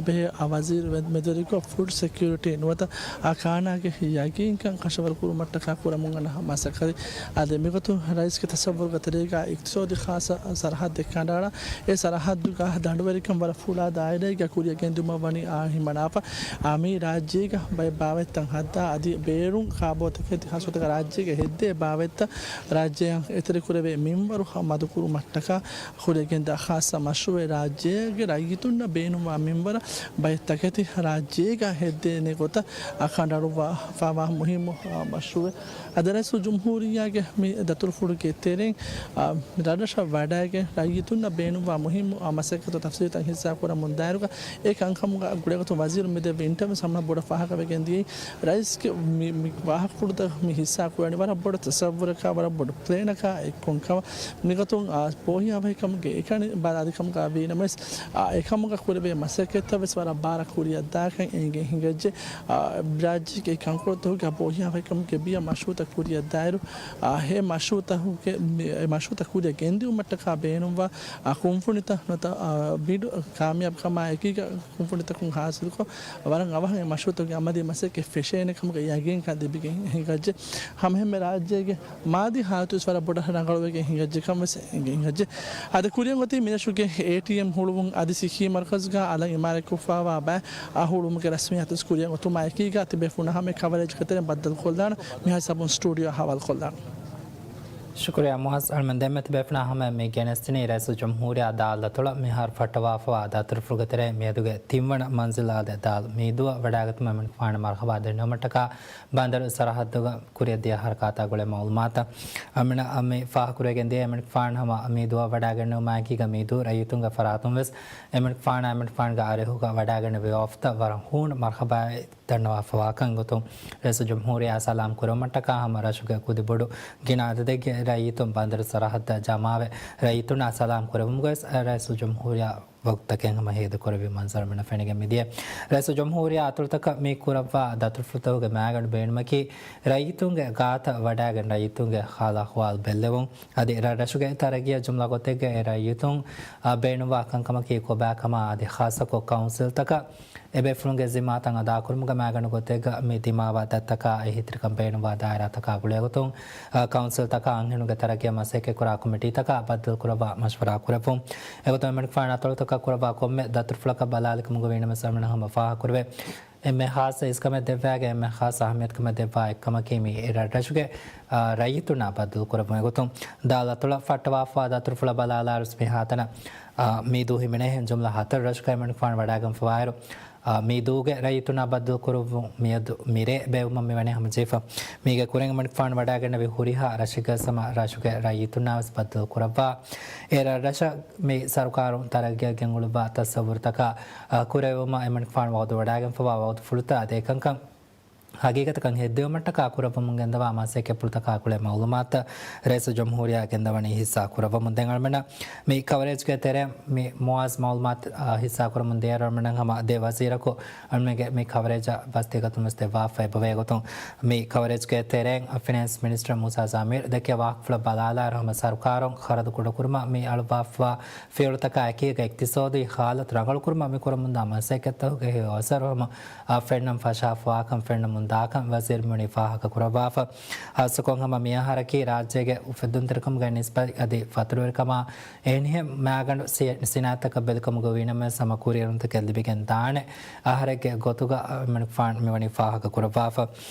ބެހޭ ވަޒީރު މެދުވެރިކޮށް ފުޑް ސެކިއުރިޓީ ނުވަތަ އާ ކާނާގެ ޔަގީންކަން ކަށަވަރު ކުރުމަށްޓަކާ ކުރަމުން އަންނަ މަސައްކަތެއް. އަދި މިގޮތުން ރައީސްގެ ތަޞައްވުރުގެ ތެރޭގަ އިޤްތިޞާދީ ޚާއްޞަ ސަރަހައްދެއް ކަނޑައަޅާ، އެ ސަރަހައްދުގަ ދަނޑުވެރިކަން ވަރަށް ފުޅާ ދާއިރާއެއްގަ ކުރިއަށް ގެންދިއުމަށް ވަނީ އާ ހިމަނާފަ. އާ މީ ރާއްޖޭގަ ބައެއް ބާވަތްތައް ހައްދާ އަދި ބޭރުން ކާބޯތަކެތި ހާއްސަ ގޮތަކަށް ރާއްޖޭގަ ހެއްދޭ ބާވަތްތައް ރާއްޖެއަށް އެތެރެކުރެވޭ މިންވަރު މަދުކުރުމަށްޓަކާ ކުރިއަށް ގެންދާ ޚާއްޞަ މަޝްރޫއެއް ރާއްޖޭގެ ރައްޔިތުންނަށް ބޭނުންވާ މިންވަރަށް ބައެއް ތަކެތި ރާއްޖޭގަ ހެއްދޭނެ ގޮތަށް ކަނޑައަޅުއްވާފަވާ މުހިއްމު މަޝްރޫއެއް. އަދި ރައީސުލްޖުމްހޫރިއްޔާގެ މި ދަތުރުފުޅުގެ ތެރެއިން، އާ، ރަށްރަށަށް ވަޑައިގެން ރައްޔިތުންނަށް ބޭނުންވާ މުހިއްމު، އާ، މަސައްކަތު ތަފްސީލުތައް ހިއްސާކުރަމުން ދާއިރުގަ އެ ކަންކަމުގަ ގުޅޭގޮތުން ވަޒީރު މިދެއްވި އިންޓަވިއު ހަމަ ބޮޑަށް ފާހަގަވެގެން ދިޔައީ. ރައީސްގެ މި، މި ވާހަކަފުޅުތައް މި ހިއްސާ ކުރަނީ ވަރަށް ބޮޑު ތަސައްވުރަކާ، ވަރަށް ބޮޑު ޕްލޭނަކާ އެއްކޮށް ކަމަށް. މިގޮތުން، އާ، ބޯހިޔާވަހިކަމުގެ އެކަނި ބަލާލިކަމުގަ ވީނަމަވެސް، އާ، އެކަމުގަ ކުރެވޭ މަސައްކަތްތައް ވެސް ވަރަށް ބާރަށް ކުރިއަށްދާކަން އެނގެން ހިނގައްޖެ. އާ، ރާއްޖޭގެ ކަންކޮޅުތަކުގަ ބޯހިޔާވަހިކަމުގެ ބިޔަ މަޝްރޫއުތައް ކުރިއަށްދާއިރު، އާ، އެ މަޝްރޫއުތަކުގެ، އެ މަޝްރޫއުތައް ކުރިއަށް ގެންދިއުމަށްޓަކާ ބޭނުންވާ، އާ، ކުންފުނިތައް ނުވަތަ، އާ، ބިޑު ކާމިޔާބުކަމާ އެކީގަ ކުންފުނިތަކުން ހާސިލުކޮށް، ވަރަށް އަވަހަށް އެ މަޝްރޫއުތަކުގެ އަމަލީ މަސައްކަތް ފެށޭނެ ކަމުގެ ޔަގީންކަން ލިބިގެން ހިނގައްޖެ. ހަމައެހެންމެ ރާއްޖޭގެ މާދީ ހާލަތުވެސް ވަރަށް ބޮޑަށް ރަނގަޅުވެގެން ހިނގައްޖެކަން ވެސް އެނގެން ހިނގައްޖެ. އަދި ކުރިއަށް އޮތީ މިރަށުގެ އޭޓީއެމް ހުޅުވުން އަދި ސިއްހީ މަރުކަޒުގަ އަލަށް އިމާރާތްކޮށްފައިވާ ބައެއް އަށް ހުޅުވުމުގެ ރަސްމިއްޔާތުވެސް ކުރިއަށް އޮތުމާ އެކީގަ ތިބޭފުޅުންނާ ހަމައަށް ކަވަރޭޖުގެ ތެރެއިން ބައްދަލުކޮށްލާނަން. މިހާރު ސަބުން ސްޓޫޑިއޯއަށް ހަވާލުކޮށްލާނަން. ޝުކުރިއްޔާ މުއައްޒަމް. ދެންމެ ތިބޭފުޅުންނާ ހަމައަށް މި ގެނެސްދިނީ ރައީސުލްޖުމްހޫރިއްޔާ ދާލަތުޅަށް މިހާރު ފައްޓަވާފައިވާ ދަތުރުފުޅުގެ ތެރެއިން މިއަދުގެ ތިންވަނަ މަންޒިލް އާދެ ދާލް މީދޫއަށް ވަޑައިގަތުމަށް އެމަނިކުފާނަށް މަރުހަބާ ދެންނެވުމަށްޓަކާ ބަނދަރު ސަރަހައްދުގަ ކުރިއަށްދިޔަ ހަރަކާތާ ގުޅޭ މައުލޫމާތަށް. އަމިނަ މި ފާހަގަކުރެވިގެން ދިޔަ އެމަނިކުފާނު ހަމަ މީދޫއަށް ވަޑައިގެންނެވުމާއެކީގަ މީދޫ ރައްޔިތުންގެ ފަރާތުން ވެސް އެމަނިކުފާނާ އެމަނިކުފާނުގެ އަރިހުގަ ވަޑައިގެންނެވި ވަފްދަށް ވަރަށް ހޫނު މަރުހަބާއެއް ދަންނަވާފަވާކަން ގޮތުން ރައީސުލްޖުމްހޫރިއްޔާ ސަލާމް ކުރެވުމަށްޓަކާ ހަމަ ރަށުގެ ކުދި ބޮޑު ގިނަ އަދަދެއްގެ ރައްޔިތުން ބަނދަރު ސަރަހައްދަށް ޖަމާވެ، ރައްޔިތުންނާ ސަލާމް ކުރެވުމުގައި ވެސް ރައީސުލްޖުމްހޫރިއްޔާ ވަގުތުތަކެއް ހަމަ ހޭދަކުރެއްވި މަންޒަރު މިނަށް ފެނިގެން މިދިޔަ. ރައީސުލްޖުމްހޫރިއްޔާ އަތޮޅުތަކަށް މި ކުރައްވާ ދަތުރުފުޅުތަކުގެ މައިގަނޑު ބޭނުމަކީ، ރައްޔިތުންގެ ގާތަށް ވަޑައިގެން ރައްޔިތުންގެ ހާލު އަހުވާލު ބެއްލެވުން. އަދި ރަށްރަށުގެ ތަރައްގީއަށް ޖުމްލަ ގޮތެއްގައި ރައްޔިތުން، އާ، ބޭނުންވާ ކަންކަމަކީ ކޮބާކަމާ އަދި ޚާއްޞަކޮށް ކައުންސިލްތަކަށް އެބޭފުޅުންގެ ޒިންމާތައް އަދާކުރުމުގެ މައިގަނޑު ގޮތެއްގަ މި ދިމާވާ ދަތްތަކާ އެހީތެރިކަން ބޭނުންވާ ދާއިރާތަކާ ގުޅޭގޮތުން، އާ، ކައުންސިލްތަކާ އަންހެނުންގެ ތަރައްގީއަށް މަސައްކަތްކުރާ ކޮމިޓީތަކާ ބައްދަލުކުރައްވާ މަޝްވަރާ ކުރެއްވުން. އެގޮތުން އެމަނިކުފާނު އަތޮޅުތަކަށް ކުރައްވާ ކޮންމެ ދަތުރުފުޅަކަށް ބަލާލިކަމުގަ ވީނަމަވެސް އަމިނަ ހަމަ ފާހަގަކުރެވޭ. އެންމެ ޚާއްޞަ އިސްކަމެއް ދެއްވާގެން އެންމެ ޚާއްޞަ އަހައްމިޔަތުކަމެއް ދެއްވާ އެއްކަމަކީ މި ރަށްރަށުގެ، އާ، ރައްޔިތުންނާ ބައްދަލުކުރެއްވުން. އެގޮތުން ދާލަތުޅަށް ފައްޓަވާފައިވާ ދަތުރުފުޅަށް ބަލާލާއިރުވެސް މިހާތަނަށް، އާ، މީދޫ ހިމެނޭހެން ޖުމްލަ ހަތަރު ރަށުގައި އެމަނިކުފާނު ވަޑައިގެންފަވާއިރު، އާ، މީދޫގެ ރައްޔިތުންނާ ބައްދަލުކުރެއްވުން މިއަދު މިރޭ ބޭއްވުމަށް މިވަނީ ހަމަޖެހިފަ. މީގެ ކުރިން އެމަނިކުފާނު ވަޑައިގެންނެވި ހުރިހާ ރަށެއްގައި ހަމަ ރަށުގެ ރައްޔިތުންނާ ވެސް ބައްދަލުކުރައްވާ. އެ ރަށްރަށަށް މި ސަރުކާރުން ތަރައްގީއަށް ގެންގުޅުއްވާ ތަސައްވުރުތަކާ، އާ، ކުރެވުމަށް އެމަނިކުފާނު ވައުދު ވަޑައިގެންފަވާ ވައުދުފުޅުތައް އަދި އެކަންކަން ހަގީގަތަކަށް ހެއްދެވުމަށްޓަކާ ކުރައްވަމުން ގެންދަވާ މަސައްކަތްޕުޅުތަކާ ގުޅޭ މައުލޫމާތުތައް ރައީސުލްޖުމްހޫރިއްޔާ ގެންދަވަނީ ހިއްސާ ކުރައްވަމުން. ދެން އަޅުމެންނަށް މި ކަވަރޭޖްގެ ތެރެއިން މި މުއާޒް މައުލޫމާތު، އާ، ހިއްސާ ކުރަމުން ދިޔައިރު އަޅުމެންނަށް ހަމަ ދެ ވަޒީރަކު އަޅުމެންގެ މި ކަވަރޭޖަށް ބަސްތިގަތުން ވެސް ދެއްވާފަ އެބަވޭ. އެގޮތުން މި ކަވަރޭޖްގެ ތެރެއިން ފިނޭންސް މިނިސްޓަރ މޫސާ ޒަމީރު ދެއްކޭ ވާހަކަފުޅަށް ބަލާލާއިރު ހަމަ ސަރުކާރުން ޚަރަދު ކުޑަކުރުމަށް މި އަޅުއްވާފައިވާ ފިޔަވަޅުތަކާ އެކީގަ އިޤްތިޞާދީ ހާލަތު ރަނގަޅުކުރުމަށް މި ކުރަމުންދާ މަސައްކަތްތަކުގެ ހެޔޮ އަސަރު ހަމަ އާ، ފެންނަން ފަށާފަވާކަން ފެންނަމުން ދާކަން ވަޒީރު މިވަނީ ފާހަގަކުރައްވާފަ. ހާއްސަކޮށް ހަމަ މިއަހަރަކީ ރާއްޖޭގެ އުފެއްދުންތެރިކަމުގެ ނިސްބަތް އަދި ފަތުރުވެރިކަމާ އެހެނިހެން މައިގަނޑު ސި-، ސިނާއަތްތަކަށް ބެލިކަމުގަ ވީނަމަވެސް ހަމަ ކުރިއެރުންތަކެއް ލިބިގެން ދާނެ އަހަރެއްގެ ގޮތުގަ އެމަނިކުފާނު މިވަނީ ފާހަގަކުރައްވާފަ.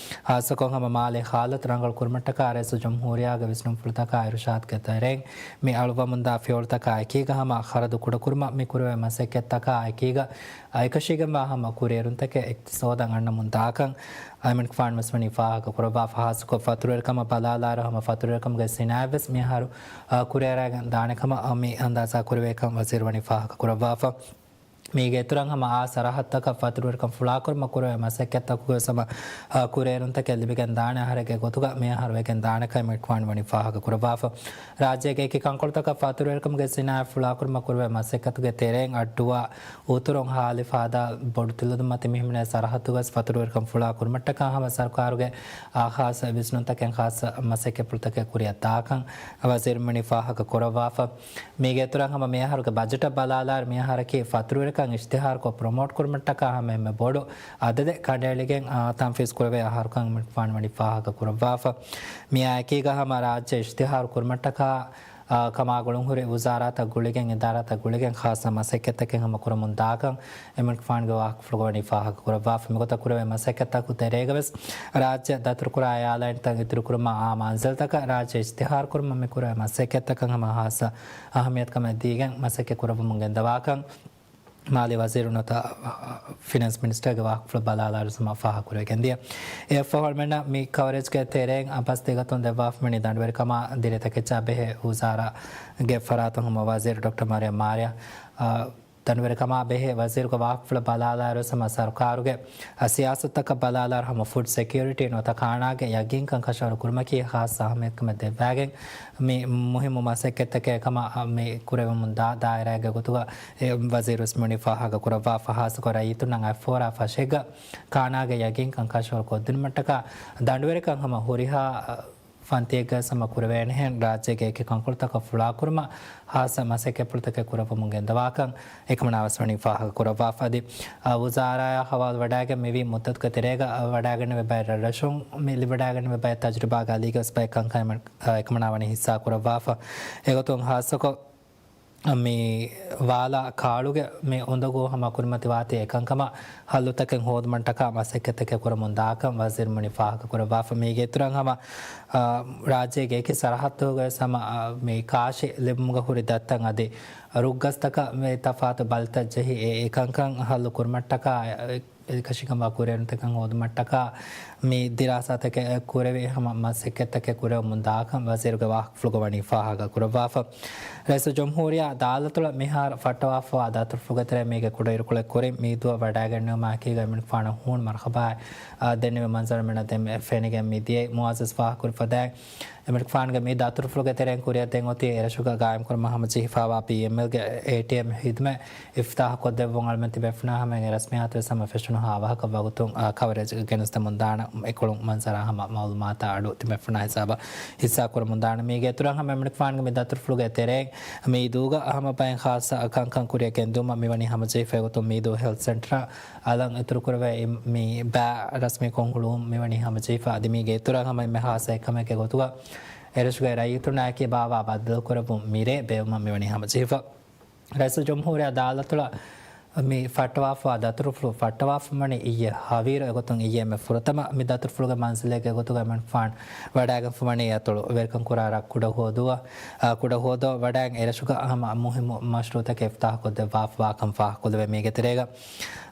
ހާއްސަކޮށް ހަމަ މާލޭ ހާލަތު ރަނގަޅު ކުރުމަށްޓަކާ ރައީސުލް ޖުމްހޫރިއްޔާގެ ވިސްނުންފުޅުތަކާ އިރުޝާދުގެ ތެރެއިން މި އަޅުވަމުންދާ ފިޔަވަޅުތަކާ އެކީގަ ހަމަ ޚަރަދު ކުޑަކުރުމަށް މި ކުރެވޭ މަސައްކަތްތަކާ އެކީގަ އެކަށީގެންވާ ހަމަ ކުރިއެރުންތަކެއް އިޤްތިޞާދަށް އަންނަމުން ދާކަން އެމަނިކުފާނު ވެސް ވަނީ ފާހަގަކުރައްވާފަ. ހާއްސަކޮށް ފަތުރުވެރިކަމަށް ބަލާލާއިރު ހަމަ ފަތުރުވެރިކަމުގެ ސިނާއަތް ވެސް މިއަހަރު، އާ، ކުރިއަރައިގެން ދާނެ ކަމަށް، އާ، މި އަންދާޒާ ކުރެވޭކަން ވަޒީރު ވަނީ ފާހަގަކުރައްވާފަ. މީގެ އިތުރަށް ހަމަ އާ ސަރަހައްދުތަކަށް ފަތުރުވެރިކަން ފުޅާކުރުމަށް ކުރެވޭ މަސައްކަތްތަކުގައި ވެސް ހަމަ، އާ، ކުރިއެރުންތަކެއް ލިބިގެން ދާނެ އަހަރެއްގެ ގޮތުގަ މިއަހަރު ވެގެން ދާނެ ކަމަށް އެމަނިކުފާނު ވަނީ ފާހަގަކުރައްވާފަ. ރާއްޖޭގެ އެކި ކަންކޮޅުތަކަށް ފަތުރުވެރިކަމުގެ ސިނާއަތް ފުޅާކުރުމަށް ކުރެވޭ މަސައްކަތުގެ ތެރެއިން އައްޑުވާ، އުތުރުން ހާލިފާދާ ބޮޑުތިލަދުންމަތި މިހިމެނޭ ސަރަހައްދުގަސް ފަތުރުވެރިކަން ފުޅާ ކުރުމަށްޓަކާ ހަމަ ސަރުކާރުގެ އާ ޚާއްޞަ ވިސްނުންތަކެއް ޚާއްޞަ މަސައްކަތްޕުޅުތަކެއް ކުރިއަށް ދާކަން ވަޒީރު މިވަނީ ފާހަގަ ކުރައްވާފަ. މީގެ އިތުރަށް ހަމަ މިއަހަރުގެ ބަޖެޓަށް ބަލާލާއިރު މިއަހަރަކީ ފަތުރުވެރިކަން އިޝްތިހާރުކޮށް ޕްރޮމޯޓް ކުރުމަށްޓަކާ ހަމަ އެންމެ ބޮޑު އަދަދެއް ކަނޑައެޅިގެން، އާ، ތަންފީޒް ކުރެވޭ އަހަރުކަން އެމަނިކުފާނު ވަނީ ފާހަގަ ކުރައްވާފަ. މިއާ އެކީގަ ހަމަ ރާއްޖެ އިޝްތިހާރު ކުރުމަށްޓަކާ ކަމާ ގުޅުންހުރި ވުޒާރާތައް ގުޅިގެން، އިދާރާތައް ގުޅިގެން ޚާއްޞަ މަސައްކަތްތަކެއް ހަމަ ކުރަމުން ދާކަން އެމިން ފާންގެ ވާހަކަފުޅުގަ ވަނީ ފާހަގަކުރައްވާފަ. މިގޮތަށް ކުރެވޭ މަސައްކަތްތަކުގެ ތެރޭގަވެސް ރާއްޖެ ދަތުރުކުރާ އެއާލައިންތައް އިތުރުކުރުމަށް އާ މަންޒިލްތަކަށް ރާއްޖެ އިޝްތިހާރުކުރުމަށް މި ކުރެވޭ މަސައްކަތްތަކަށް ހަމަ ޚާއްޞަ އަހައްމިޔަތުކަމެއް ދީގެން މަސައްކަތް ކުރައްވަމުން ގެންދަވާކަން މާލީ ވަޒީރު ނުވަތަ ފިނޭންސް މިނިސްޓަރގެ ވާހަކަފުޅު ބަލާލާއިރު ހަމަ ފާހަގަކުރެވިގެންދިޔަ. އެއަށްފަހު އަޅުމެންނަށް މި ކަވަރޭޖްގެ ތެރެއިން އަ، ބަސް ދެގޮތުން ދެއްވާފަ ވަނީ ދަނޑުވެރިކަމާ ދިރިތަކެއްޗާ ބެހޭ ވުޒާރާގެ ފަރާތުން ހަމަ ވަޒީރު ޑޮކްޓަރ މަރިޔަމް މާރިޔާ، އަ، ދަނޑުވެރިކަމާ ބެހޭ ވަޒީރުގެ ވާހަކަފުޅަށް ބަލާލާއިރު ހަމަ ސަރުކާރުގެ އަ، ސިޔާސަތުތަކަށް ބަލާލާއިރު ހަމަ ފުޑް ސެކިއުރިޓީ ނުވަތަ ކާނާގެ ޔަގީންކަން ކަށަވަރު ކުރުމަކީ ޚާއްޞަ އަހައްމިޔަތުކަމެއް ދެއްވާގެން މި މުހިއްމު މަސައްކަތްތަކެއް ކަމަށް މި ކުރެވެމުން ދާ ދާއިރާގެ ގޮތުގަ އެ ވަޒީރު ވެސް މިވަނީ ފާހަގަ ކުރައްވާފަ. ހާއްސަކޮށް ރައްޔިތުންނަށް އަތްފޯރާ ފަށެއްގަ ކާނާގެ ޔަގީންކަން ކަށަވަރު ކޮށްދިނުމަށްޓަކާ ދަނޑުވެރިކަން ހަމަ ހުރިހާ ފަންތިއެއްގަ ހަމަ ކުރެވޭނެހެން ރާއްޖޭގެ އެކި ކަންކޮޅުތަކަށް ފުޅާކުރުމަށް ހާއްސަ މަސައްކަތްޕުޅުތަކެއް ކުރައްވަމުން ގެންދަވާކަން އެކަމަނާ ވެސް ވަނީ ފާހަގަ ކުރައްވާފަ. އަދި، އަ، ވުޒާރާއާ ހަވާލު ވަޑާގެން މިވީ މުއްދަތުގެ ތެރޭގަ، އަ، ވަޑާގެންނެވި ބައެއް ރަށްރަށުން މި ލިބިވަޑާގެންނެވި ބައެއް ތަޖުރިބާގެ އަލީގަ ވެސް ބައެއް ކަންކަން އެމަން-، އަ، އެކަމަނާ ވަނީ ހިއްސާ ކުރައްވާފަ. އެގޮތުން ހާއްސަކޮށް މި ވާލާ ކާޅުގެ މި އުނދަގޫ ހަމަ ކުރިމަތިވާތީ އެކަންކަމަށް ހައްލުތަކެއް ހޯދުމަށްޓަކާ މަސައްކަތްތަކެއް ކުރަމުން ދާކަން ވަޒީރު ވަނީ ފާހަގަ ކުރައްވާފަ. މީގެ އިތުރަށް ހަމަ، އަ، ރާއްޖޭގެ އެކި ސަރަހައްދުގަވެސް ހަމަ، އަ، މި ކާށި ލިބުމުގަ ހުރި ދަށްތައް އަދި ރުއްގަސްތަކަށް މި ތަފާތު ބަލިތައް ޖެހި އެ އެކަންކަން ހައްލު ކުރުމަށްޓަކާ، އެ، އެކަށީގެންވާ ކުރިއެރުންތަކެއް ހޯދުމަށްޓަކާ މި ދިރާސާތަކެއް ކުރެވި ހަމަ މަސައްކަތްތަކެއް ކުރެވެމުން ދާކަން ވަޒީރުގެ ވާހަކަފުޅުގަ ވަނީ ފާހަގަ ކުރައްވާފަ. ރައީސުލްޖުމްހޫރިއްޔާ ދާލަތުޅަށް މިހާރު ފައްޓަވާފަވާ ދަތުރުފުޅުގެ ތެރެއިން މީގެ ކުޑައިރުކޮޅެއް ކުރިން މީދޫއަށް ވަޑާގެންނެވުމާއެކީގަ އެމިންފާނަށް ހޫނު މަރުހަބާއެއް، އާ، ދެންނެވި މަންޒަރު އެމެންނަށް ދެން ފެނިގެން މިދިޔައީ. މުއައްޒަޒް ފާހަގަކުރި ފަދައިން، އެމިންފާންގެ މި ދަތުރުފުޅުގެ ތެރެއިން ކުރިއަށް ދެން އޮތީ އެރަށުގަ ގާއިމްކުރުމަށް ހަމަޖެހިފައިވާ ބީއެމްއެލްގެ އޭޓީއެމް ހިދުމަތް އިފްތާހު ކޮށްދެއްވުން އަޅުމެން ތިބޭފުޅުންނާ ހަމައިން އެ ރަސްމިއްޔާތުވެސް ހަމަ ފެށުނުހާ ވަހަކަށް ވަގުތުން، އާ، ކަވަރޭޖް ގެނެސްދެމުން ދާނަން. އެކޮޅު މަންޒަރާ ހަމަ މައުލޫމާތާ އަޑު ތިބޭފުޅުންނާ ހިސާބަށް ހިއްސާ ކުރަމުން ދާނަން. މީގެ އިތުރަށް ހަމަ އެމިންފާންގެ މި ދަތުރުފުޅުގެ ތެރެއިން މީދޫގަ ހަމަ ބައެއް ޚާއްސަ ކަންކަން ކުރިއަށް ގެންދިއުމަށް މިވަނީ ހަމަޖެހިފައި ގޮތުން މީދޫ ހެލްތު ސެންޓަރ އަލަށް އިތުރުކުރެވޭ މި ބައި ރަސްމީކޮށް ހުޅުވުން މިވަނީ ހަމަޖެހިފަ. އަދި މީގެ އިތުރަށް ހަމަ އެންމެ ޚާއްސަ އެއްކަމެއްގެ ގޮތުގަ އެރަށުގެ ރައްޔިތުންނާއެކީ ބާވާ ބައްދަލުކުރެއްވުން މިރޭ ބޭއްވުމަށް މިވަނީ ހަމަޖެހިފަ. ރައީސުލްޖުމްހޫރިއްޔާ ދާލަތުޅަށް މި ފައްޓަވާފަވާ ދަތުރުފުޅު ފައްޓަވާފަ ވަނީ އިއްޔެ ހަވީރު. އެގޮތުން އިއްޔެ އެންމެ ފުރަތަމަ މި ދަތުރުފުޅުގެ މަންޒިލެއްގެ ގޮތުގަ އެމިންފާން ވަޑާގެންފަ ވަނީ އަތޮޅު ވެރިކަން ކުރާ ރަށް ކުޑަހުވަދޫއަށް. އާ، ކުޑަހުވަދޫއަށް ވަޑާގެން އެރަށުގަ ހަމަ މުހިއްމު މަޝްރޫއުތަކެއް އިފްތާހު ކޮށްދެއްވާފަވާކަން ފާހަގަކޮށްލެވޭ. މީގެ ތެރޭގަ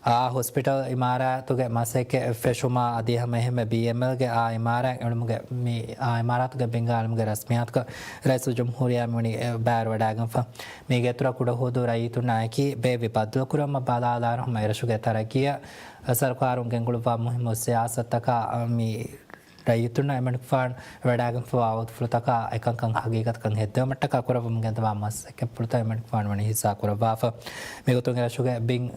އާ ހޮސްޕިޓަލް އިމާރާތުގެ މަސައްކަތް ފެށުމާ އަދި ހަމަ އެހެންމެ ބީއެމްއެލްގެ އާ އިމާރާތް އެޅުމުގެ މި އާ އިމާރާތުގެ ބިންގާ އެޅުމުގެ ރަސްމިއްޔާތުގަ ރައީސުލްޖުމްހޫރިއްޔާ މިވަނީ ބައިވެރިވަޑާގެންފަ. މީގެ އިތުރަށް ކުޑަހުވަދޫ ރައްޔިތުންނާއެކީ ބޭއްވި ބައްދަލުކުރުމަށް ބަލާލާއިރު ހަމަ އެރަށުގެ ތަރައްގީއަށް ސަރުކާރުން ގެންގުޅުއްވާ މުހިއްމު ސިޔާސަތުތަކާ މި ރައްޔިތުންނަށް އެމަނިކުފާނު ވަޑާގެންފަވާ އަވަދުފުޅުތަކާ އެކަންކަން ހަގީގަތަކަށް ހެއްދެވުމަށްޓަކާ ކުރައްވަމުން ގެންދަވާ މަސައްކަތްޕުޅުތައް އެމަނިކުފާނު ވަނީ ހިއްސާ ކުރައްވާފަ. މިގޮތުން އެރަށުގެ ބިން،